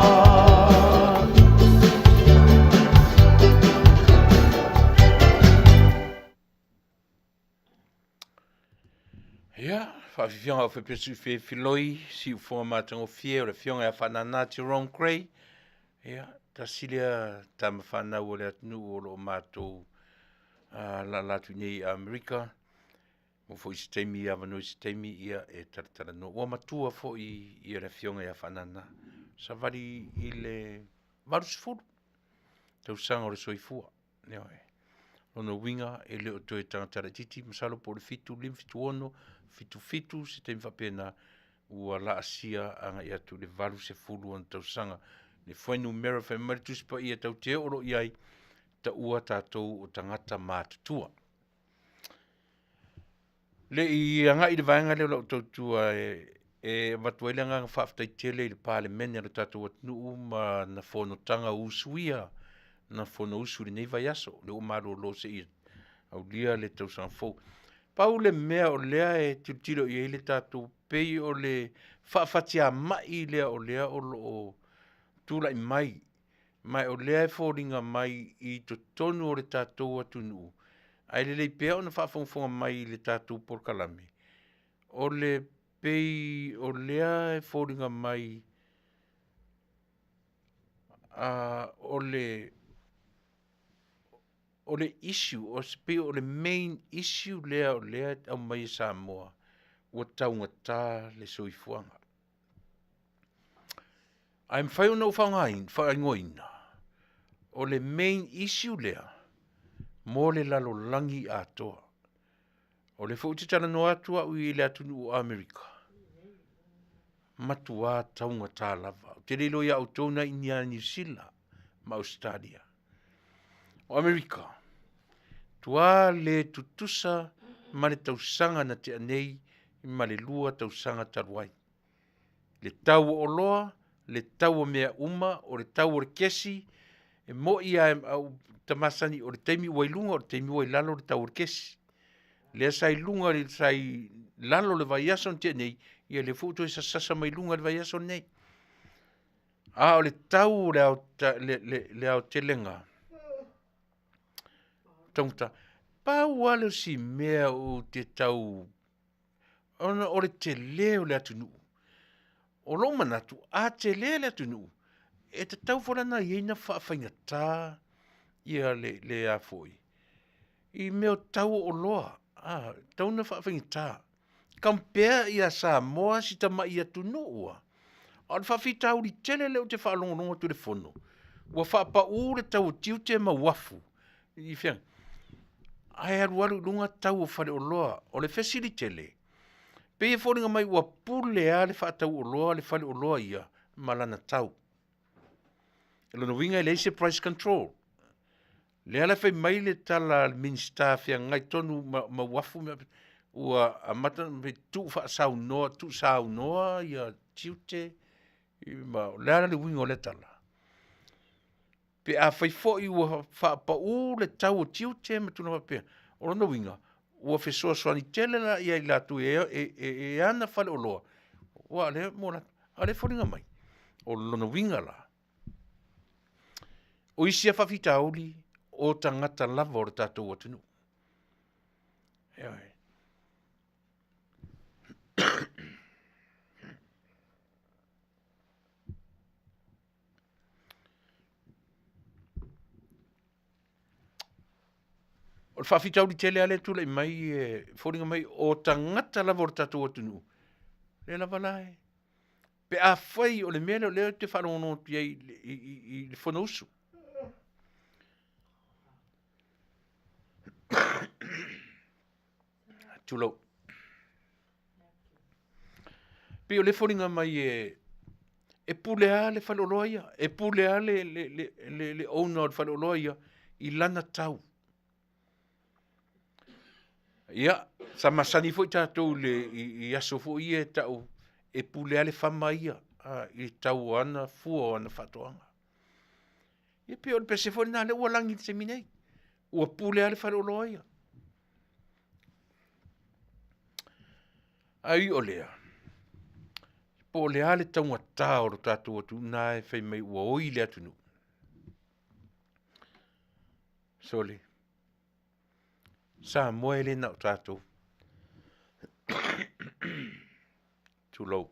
Ia, faafifioga o fepesu filoi siufoga matagofie o le afioga ia Faanana Jerome Gray. Ia, tasi lea tamafanau o le atunuu o loo matou alaala atu iinei i Amerika. Mo foi se taimi avanoa i se taimi ia e talatalanoa. Ua matua foi ia le afioga ia Faanana. Savali i le 80 tausaga o le soifua. Ioe. Lona uiga e le o toe tagata laitiiti masalo po o le 75, 76, 77 se taimi faapena ua laasia agai atu i le 80 ona tausaga. Le fuainumera fai mai le Tusi Paia tatou te oo loa i ai taua tatou o tagata matutua. Le i agai i le vaega lea o lau tautua e avatu ai le agaga faafetai tele i le Palemene a le tatou atunuu ma na fonotaga usuia na fonousu i lenei vaiaso, lea ua malolo seia aulia le tausaga fou. Pau le mea o lea e tilotilo i ai le tatou pei o le faafatiamai lea o lea o loo tulai mai, ma o lea e foliga mai i totonu o le tatou atunuu, ae lelei pea ona faafogafoga mai i le tatou polokalame, o le pei o lea e foliga mai o le issue, o se pei o le main issue lea o lea e aumai e Samoa, ua taugata le soifuaga. Ae mafai ona ou faaigoaina, o le main issue lea mo le lalolagi atoa. O le foi ou te talanoa atu au i le atunuu o Amerika, matuā taugata lava. Ou te le iloa ia outou na i Niu Sila ma Ausetalia. O Amerika, tuā le tutusa ma le tausaga na tea nei ma le 2 tausaga talu ai. Le tau o oloa, le tau o mea uma, o le tau o le kesi, e moi a au tamasani o le taimi ua i luga, o le taimi ua i lalo le tau o le kesi. Lea sa i luga, sa i lalo le vaiaso na tea nei, ia lea foi ua toe sasasa mai luga le vaiaso lenei. A o le tau o le aotelega, taugata. Pau lava le osi mea ou te tau, ona o le tele o le atunuu. O lou manatu, a tele le atunuu, e tatau foi la ona i ai na faafaigata ia le a foi. I mea o tau o oloa, tau na faafaigata. Compare ia Samoa si tamai atunuu a. O le faafitauli tele lea ou te faalogologo atu i le fono, ua faapau le tau o tiute ma uafu. I fea? Ae alualu i luga tau o faleoloa. O le fesili tele, pei e foliga mai ua pule lava le faatauoloa le faleoloa ia ma lana tau. E lona uiga e leai se price control. Lea la fai mai le tala a le Minisita feagai tonu ma uafu ua amata ona tuufaasaunoa, tuusaunoa ia tiute ma o le a le uiga o lea tala. Pe a fai foi ua faapau le tau o tiute ma tulaga faapea, o lona uiga ua fesoasoani tele la ia i latou e ana faleoloa, ua lea mo latou. A o lea e foliga mai, o lona uiga la, o isi faafitauli o tagata lava o le tatou atunuu. Ioe. O le faafitauli tele lava lea e tulai mai e foliga mai o tagata lava o le tatou atunuu, lea lava la e, pe afai o le mea lea o lea ou te faalogologo atu i ai i le Fonousu. Tulou. Pei o lea e foliga mai e, e pule lava le faleoloa ia, e pule lava le, le, le, le, le owner o le faleoloa ia i lana tau. Ia, sa masani foi tatou i, le, i, i aso foi ia e tau e pule lava le fama ia a, i le tau o ana fua o ana faatoaga. Ia pei o le pese foi lena lea ua lagi i le taimi nei. Ua pule lava le faleoloa ia. Ai o lea, po o le a le taugata o lo tatou atunuu na e fai mai ua oi le atunuu. Sole, Samoa e le na o tatou. Tulou.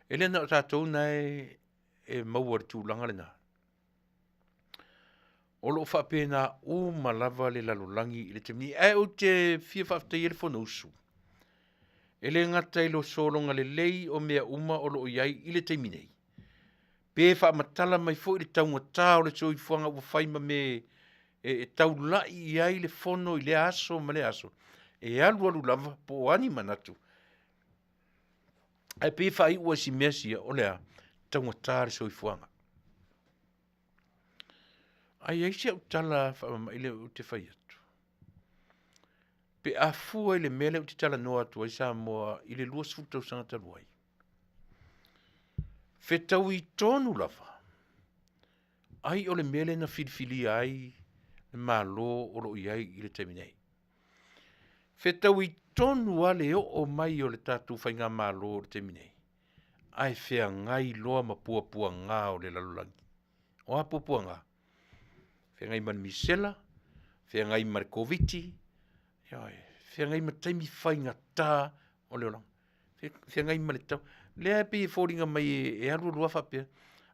E le na o tatou na e, e maua le tulaga lena. O lo o faapena uma lava le lalolagi i le taimi nei. Ae ou te fia faafetaia le Fonousu. E le gata i lo sologa lelei o mea uma o lo o i ai i le taimi nei, pe faamatala mai foi le taugata o le soifuaga ua fai ma me e, e taulai i ai le fono i lea aso ma lea aso, e alualu lava po o a ni manatu. Ae pei e faaiu ai si mea sia, o le a? Taugata le soifuaga. Ae i ai si au tala faamama'i lea ou te fai atu, pe a fua i le mea lea ou te talanoa atu ai Samoa i le 20 tausaga talu ai, fetaui tonu lava, ai o le mea lea na filifilia ai le Malo o lo o i ai i le taimi nei. Fetaui tonu lava le oo mai o le tatou faigamalo i le taimi nei, ae feagai loa ma puapuaga o le lalolagi. O a puapuaga? Feagai ma le misela, feagai ma le Koviti, ioe, feagai ma taimi faigata o le olaga. Feagai ma le tau. Lea e pei e foliga mai e alu alu lava faapea,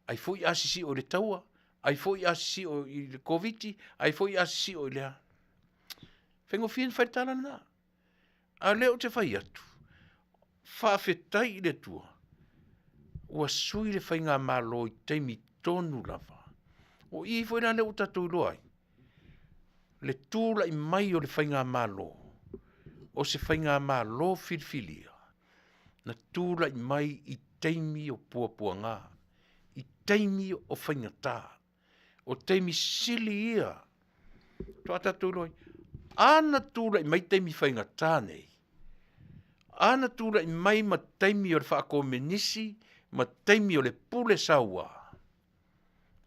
ai foi a sisio i le taua, ai foi a sisio i le Koviti, ai foi a sisio i le a. Faigofie ona fai le tala lena. A o lea ou te fai atu, faafetai i le Atua, ua sui le faigamalo i taimi tonu lava. O i foi la lea ua tatou iloa ai, le tulai mai o le faigamalo, o se faigamalo filifilia, na tulai mai i taimi o puapuaga, i taimi o faigata. O taimi sili ia faatoa tatou iloa ai. A na tulai mai taimi faigata nei, a na tulai mai ma taimi o le faakomenisi ma taimi o le pule saua,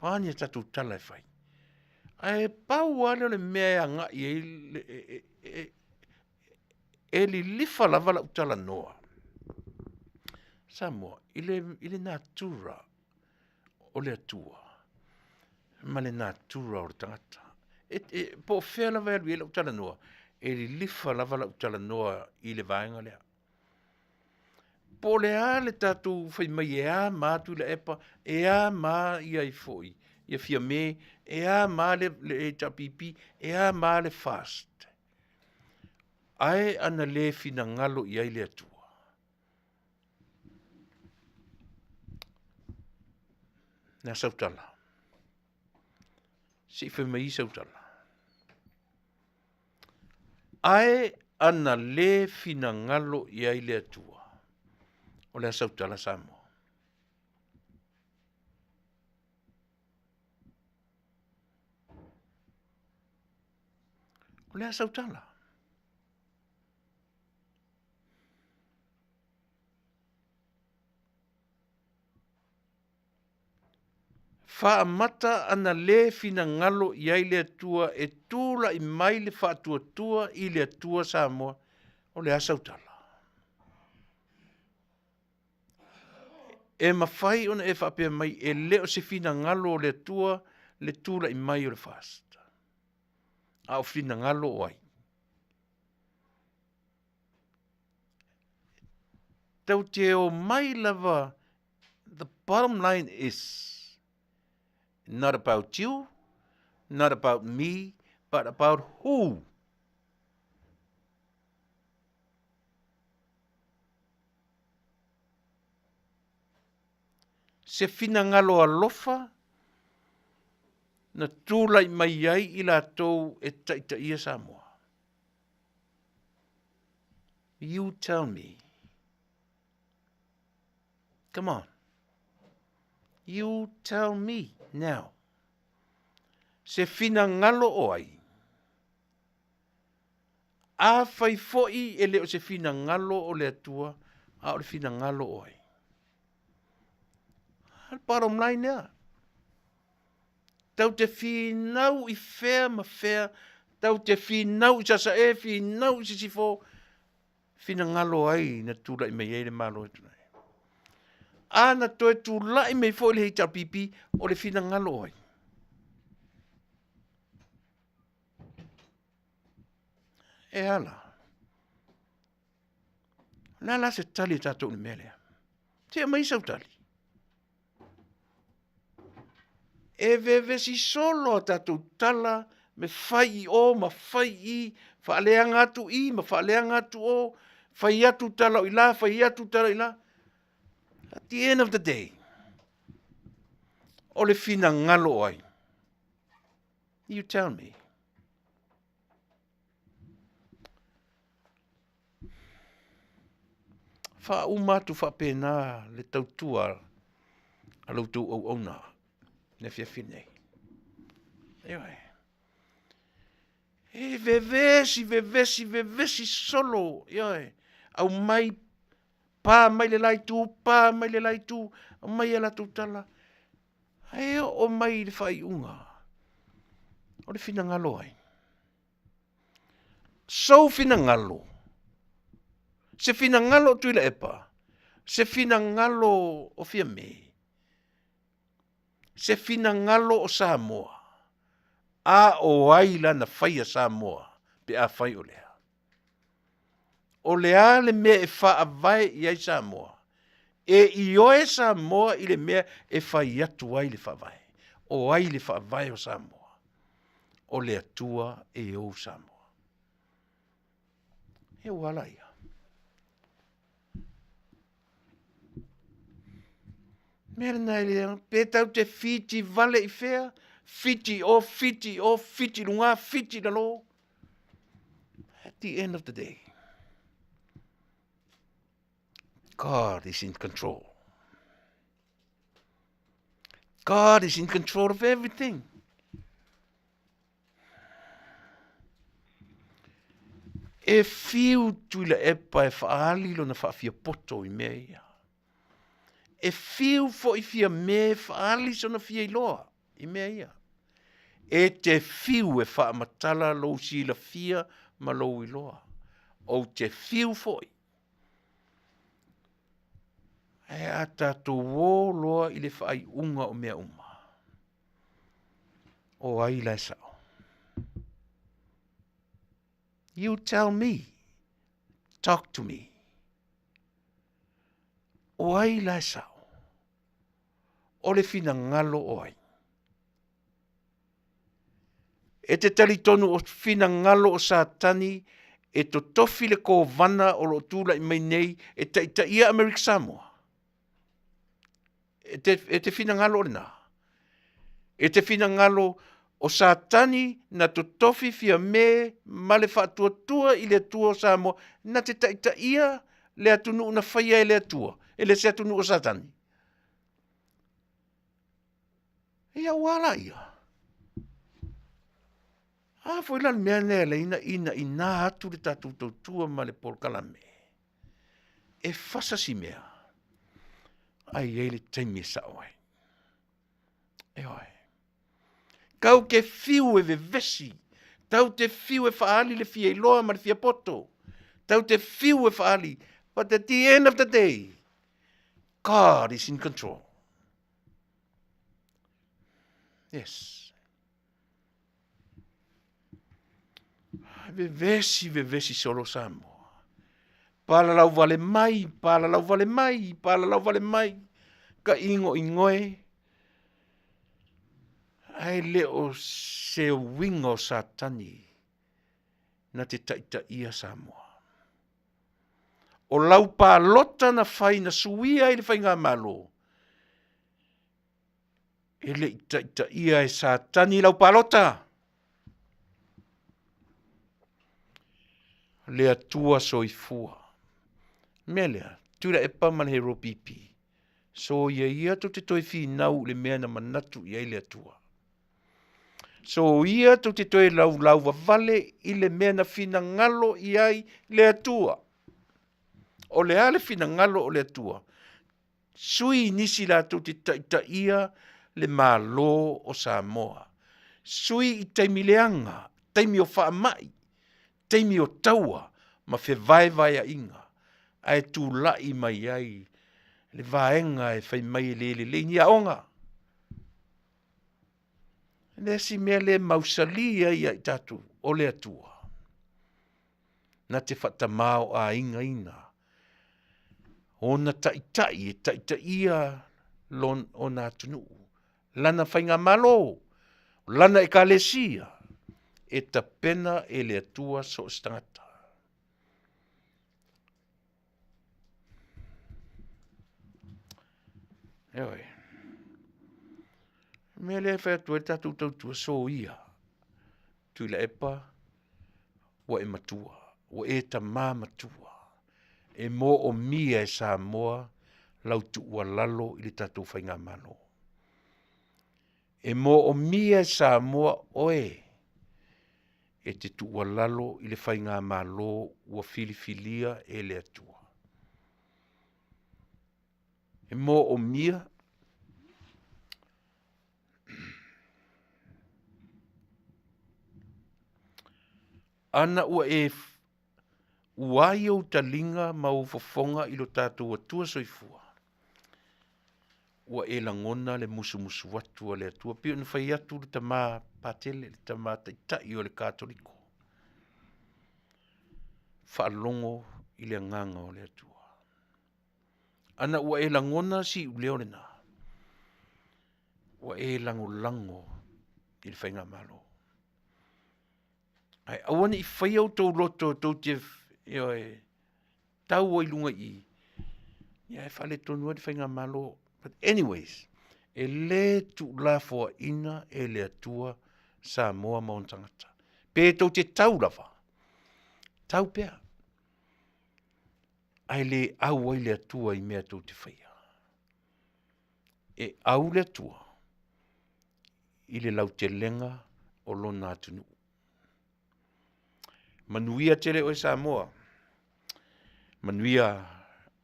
o a ni a tatou tala e fai? Ae pau lava lea o le mea e agai ai e, e, e, e lilifa lava lau talanoa Samoa i le, i le natura o le Atua ma le natura o le tagata. E, e, po o fea lava e alu i ai lau talanoa, e lilifa lava lau talanoa i le vaega lea. Po o le a le tatou fai mai e a ma Tuilaepa, e a ma ia ai foi, ia Fiame, e a ma le, le HRPP, e a ma le FAST. Ae ana le finagalo i ai le Atua. Le a sau tala? Se i fai mai sau tala. Ae ana le finagalo i ai le Atua, o le a sau tala Samoa? O le a sau tala? Faamata ana le finagalo i ai le Atua e tulai mai le faatuatua i le Atua Samoa, o le a sau tala? E mafai ona e faapea mai e le o se finagalo o le Atua le tulai mai o le FAST. A o finagalo o ai? Tau te o mai lava, the bottom line is not about you, not about me, But about who? Se finagalo alofa na tulai mai ai i latou e taitaia Samoa. You tell me. Come on. You tell me now. Se finagalo o ai? Afai foi e le o se finagalo o le Atua, a o le finagalo o ai? A le bottom line lea. Tau te finau i fea ma fea, tau te finau i Sasae, finau i Sisifo, finagalo ai na tulai mai ai le Malo e tulai. A na toe tulai mai foi le HRPP, o le finagalo o ai? E ala. O le a la se tali a tatou i le mea lea? Se aumai sau tali. E vevesi solo a tatou tala me fai i o ma fai i, faaleaga atu i ma faaleaga atu o, fai atu tala o i la, fai atu tala i la. At the end of the day, o le finagalo o ai? You tell me. Faauma atu faapena le tautua a lo outou auauna i le afiafi nei. Ioe. E vevesi, vevesi, vevesi solo, ioe. Aumai, pa mai le la itu, pa mai le la itu, aumai a latou tala. Ae oo mai i le faaiuga, o le finagalo ai. Sou finagalo, se finagalo o Tuilaepa, se finagalo o Fiame, se finagalo o Samoa, a o ai lana faia Samoa pe afai o lea? O le a le mea e faavae i ai Samoa? E ioe Samoa i le mea e fai atu ai le faavae. O ai le faavae o Samoa? O le Atua e ou Samoa. E ua ala ia. Mea lena e le pe tau te whiti vale i whea, whiti o, whiti o, whiti lunga, whiti lalo. At the end of the day, God is in control. God is in control of everything. E whiu Tuilaepa e whaali lona whaafia poto i mea ia. E whiu foi fia me e whaali sona fia iloa i mea ia. E te whiu e whaamatala lou silafia ma lou iloa. Ou te whiu foi. Ae a tatou o loa i le faaiuga o mea uma. O ai la e sao? You tell me. Talk to me. O ai la e sao? O le finagalo o ai? E te talitonu o finagalo o Satani e totofi le kovana o lo o tulai mai nei e taitaia Amerika Samoa? E te, e te finagalo o lena? E te finagalo o Satani na totofi Fiame ma le faatuatua i le Atua o Samoa na te taitaia le atunuu na faia e le Atua, e le se atunuu o Satani? Ia ua ala ia. A foi la le mea lea e ina ina ina atu le tatou tautua ma le polokalame. E fasa si mea. Ai i ai le taimi e sao ai. E oe. Kau te fiu e vevesi. Tau te fiu e whaali le fia iloa ma le fia poto. Tau te fiu e whaali. But at the end of the day, God is in control. Yes. Vevesi, vevesi solo Samoa. Palalau vale mai, palalau vale mai, palalau vale mai. Ka ingo ingoe. Ae le o se uiga o Satani na te taitaia Samoa. O lau palota na fai na suia ai le faigamalo, e le i taitaia e Satani lau palota. Le Atua soifua. Mea lea, Tuilaepa ma le Hero PP, soia ia tou te toe finau i le mea na manatu i ai le Atua. Soia tou te toe laulauvavale i le mea na finagalo i ai le Atua. O le a le finagalo o le Atua? Sui nisi latou te taitaia le Malo o Samoa. Sui i taimi leaga, taimi o faamai, taimi o taua ma fevaevaeaiga, ae tulai mai ai le vaega e fai mai e le lelei ni aoga. Le isi mea lea e mausali ai ia i tatou, o le Atua. Na te faatamaoaigaina ona taitai e taitaia lon, ona atunuu, lana faigamalo, lana ekalesia, e tapena e le Atua so o se tagata. Ioe. O le mea lea e fai atu ai le tatou tautua, soia, Tuilaepa, ua e matua, ua e tama matua, e moomia e Samoa lau tuualalo i le tatou faigamalo. E moomia e Samoa oe e te tuualalo i le faigamalo ua filifilia e le Atua. E moomia ana ua e uai ou taliga ma ou fofoga i lo tatou Atua soifua, ua e lagona le musumusu atu a le Atua. Pei ona fai atu le tama Patele, le tama taitai o le Katoliko, faalogo i le agaga o le Atua. Ana ua e lagona siuleo lena, ua e lagolago i le faigamalo. Ae aua ne i faia outou loto tou te, ioe, tau ai luga i i, ia e faaletonu ai le faigamalo. But anyways, e le tuulafoaiina e le Atua Samoa ma ona tagata. Pe tou te tau lava, tau pea, ae le au ai le Atua i mea tou te faia. E au le Atua i le lautelega o lona atunuu. Manuia tele oe Samoa, manuia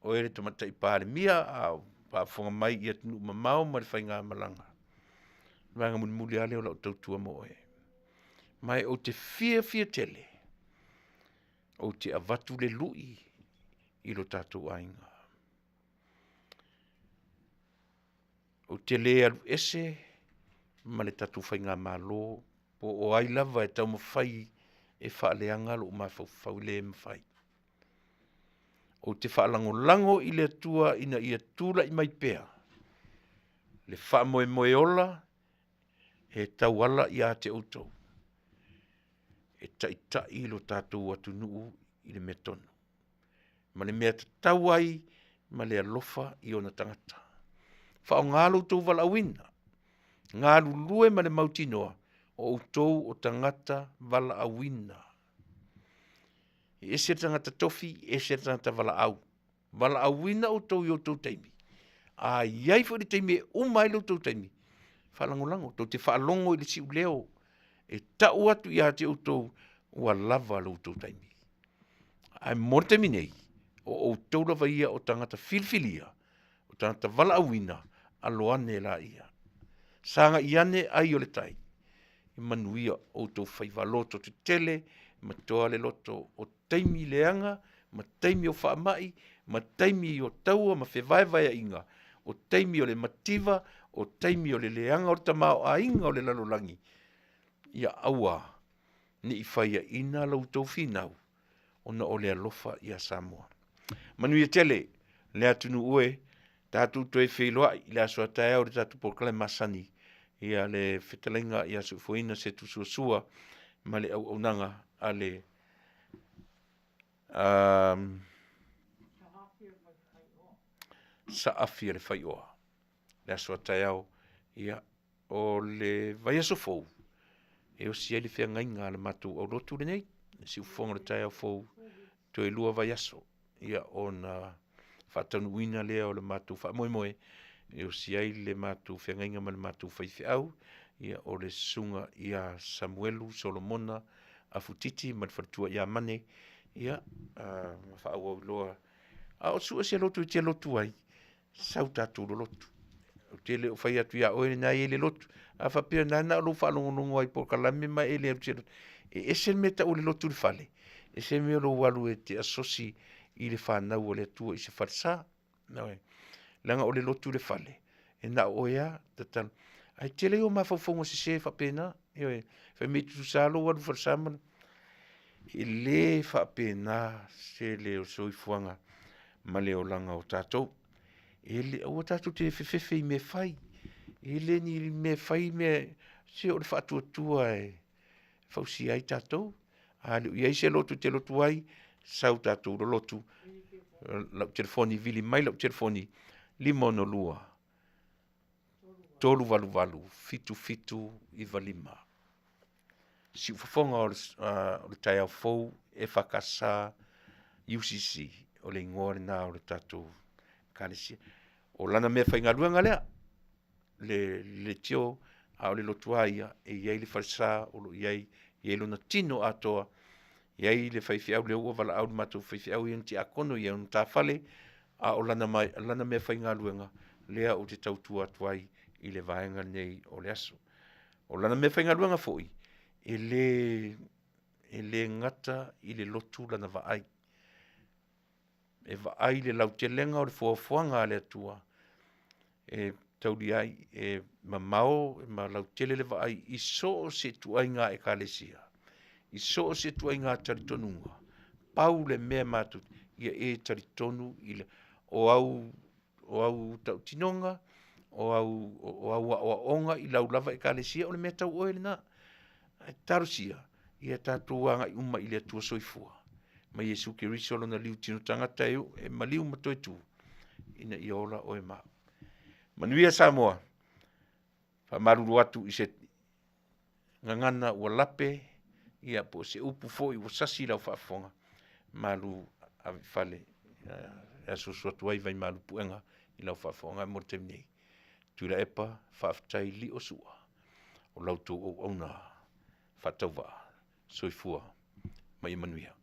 oe le Tamaitai Palemia a o faafofoga mai i atunuu mamao ma le faigamalaga. O le vaega mulimuli lava lea o lau tautua mo oe. Ma ou te fiafia tele, ou te avatu le lui i lo tatou aiga. Ou te le alu ese ma le tatou faigamalo po o ai lava e taumafai e faaleaga lou mafaufau, e le mafai. Ou te faalagolago i le Atua ina ia tulai mai pea le faamoemoe ola e tauala ia te outou e taitai lo tatou atunuu i le mea tonu ma le mea tatau ai ma le alofa i ona tagata. Faaaoga lo outou valaauina, galulue ma le mautinoa o outou o tagata valaauina. E ese le tagata tofi, ese le tagata valaau. Valaauina outou i outou taimi, a i ai foi le taimi e uma ai lo outou taimi, faalagolago, tou te faalogo i le siuleo e tau atu ia te outou ua lava lo outou taimi. Ae mo le taimi nei, o outou lava ia o tagata filifilia, o tagata valaauina, alo ane laia. Sagai ane ai o le tai, e manuia outou faiva loto tetele, matoa le loto o taimi leaga, ma taimi o faamai, ma taimi o taua ma fevaevaeaiga, o taimi o le mativa, o taimi o le leaga o le tamaoaiga o le lalolagi, ia aua ne i faiaina la outou finau ona o le alofa ia Samoa. Manuia tele le atunuu e, tatou toe feiloai i le aso a taeao i le tatou polokalame masani. Ia le fetalaiga ia soifuaina se tusuasua ma le auaunaga a le saafi a le faioa le aso a taeao. Ia, o le vaiaso fou, e osi ai le feagaiga a le matou aulotu lenei, le siufofoga o le taeao fou, toe 2 vaiaso, ia ona faataunuuina lea o le matou faamoemoe, e osi ai le matou feagaiga ma le matou faifeau, ia o le susuga ia Samuelu Solomona Afu Titi ma le faletua ia Mane, ia faaauau loa. A o sue se lotu e te lotu ai, sau tatou lolotu. Ou te le o fai atu ia oe na e i ai le lotu. A faapea na o lou faalogologo lava i polokalame ma e le alu i se lotu, e ese le mea e tau o le lotu i le fale, ese le mea o lou alu e te asosi i le fanau a le Atua i se falesa. Ioe, leaga o le lotu i le fale, e na o oe lava, tatalo. Ae tele ia o mafaufauga sese faapena, ioe, fai mai e tutusa lava lou alu i le falesa ma le... E le faapena se leo o le soifuaga ma le olaga o tatou. E le, aua tatou te fefefe i mea e fai. E le ni mea e fai mea, se o le faatuatua e fausia ai tatou. A le o i ai se lotu e te lotu ai, sau tatou lolotu, lau telefoni, vili mai lau telefoni 562 388 7795. Siufofoga o le taeao fou EFKS UCC, o le igoa lena o le tatou ekalesia. O lana meafaigaluega lea, le leitio, a o le lotu lava ia, e i ai le falesa o lo o i ai lona tino atoa, e i ai le faifeau lea ua valaau i le matou faifeau e i ai ona tiakono e i ai ona matafale, a o lana meafaigaluega lea ou te tautua atu ai i le vaega lenei o le aso. O lana meafaigaluega foi, e le gata i le lotu lana vaai, e vaai i le lautelega o le foafoaga a le Atua e taulia ai, e mamao ma lautele le vaai i so o se ituaiga ekalesia, i so o se ituaiga talitonuga, pau le mea matou te, ia e talitonu i le, o au tautinoga, o au aoaoga i lau lava ekalesia, o le mea tau oe lena. Ae talosia, ia tatou agai uma i le Atua Soifua, ma Iesu Keriso lona liutino tagata e maliu ma toe tu, ina ia ola oe ma au. Manuia Samoa, faamalulu atu i se gagana ua lape, ia po o se upu foi ua sasi i lau faafofoga, malu ave i fale, e asuasu atu ai vaimalu puega i lau faafofoga. Mo le taimi nei, Tuilaepa, faafetai lio Sua, o la outou auauna faatauvaa. Soifua ma ia manuia.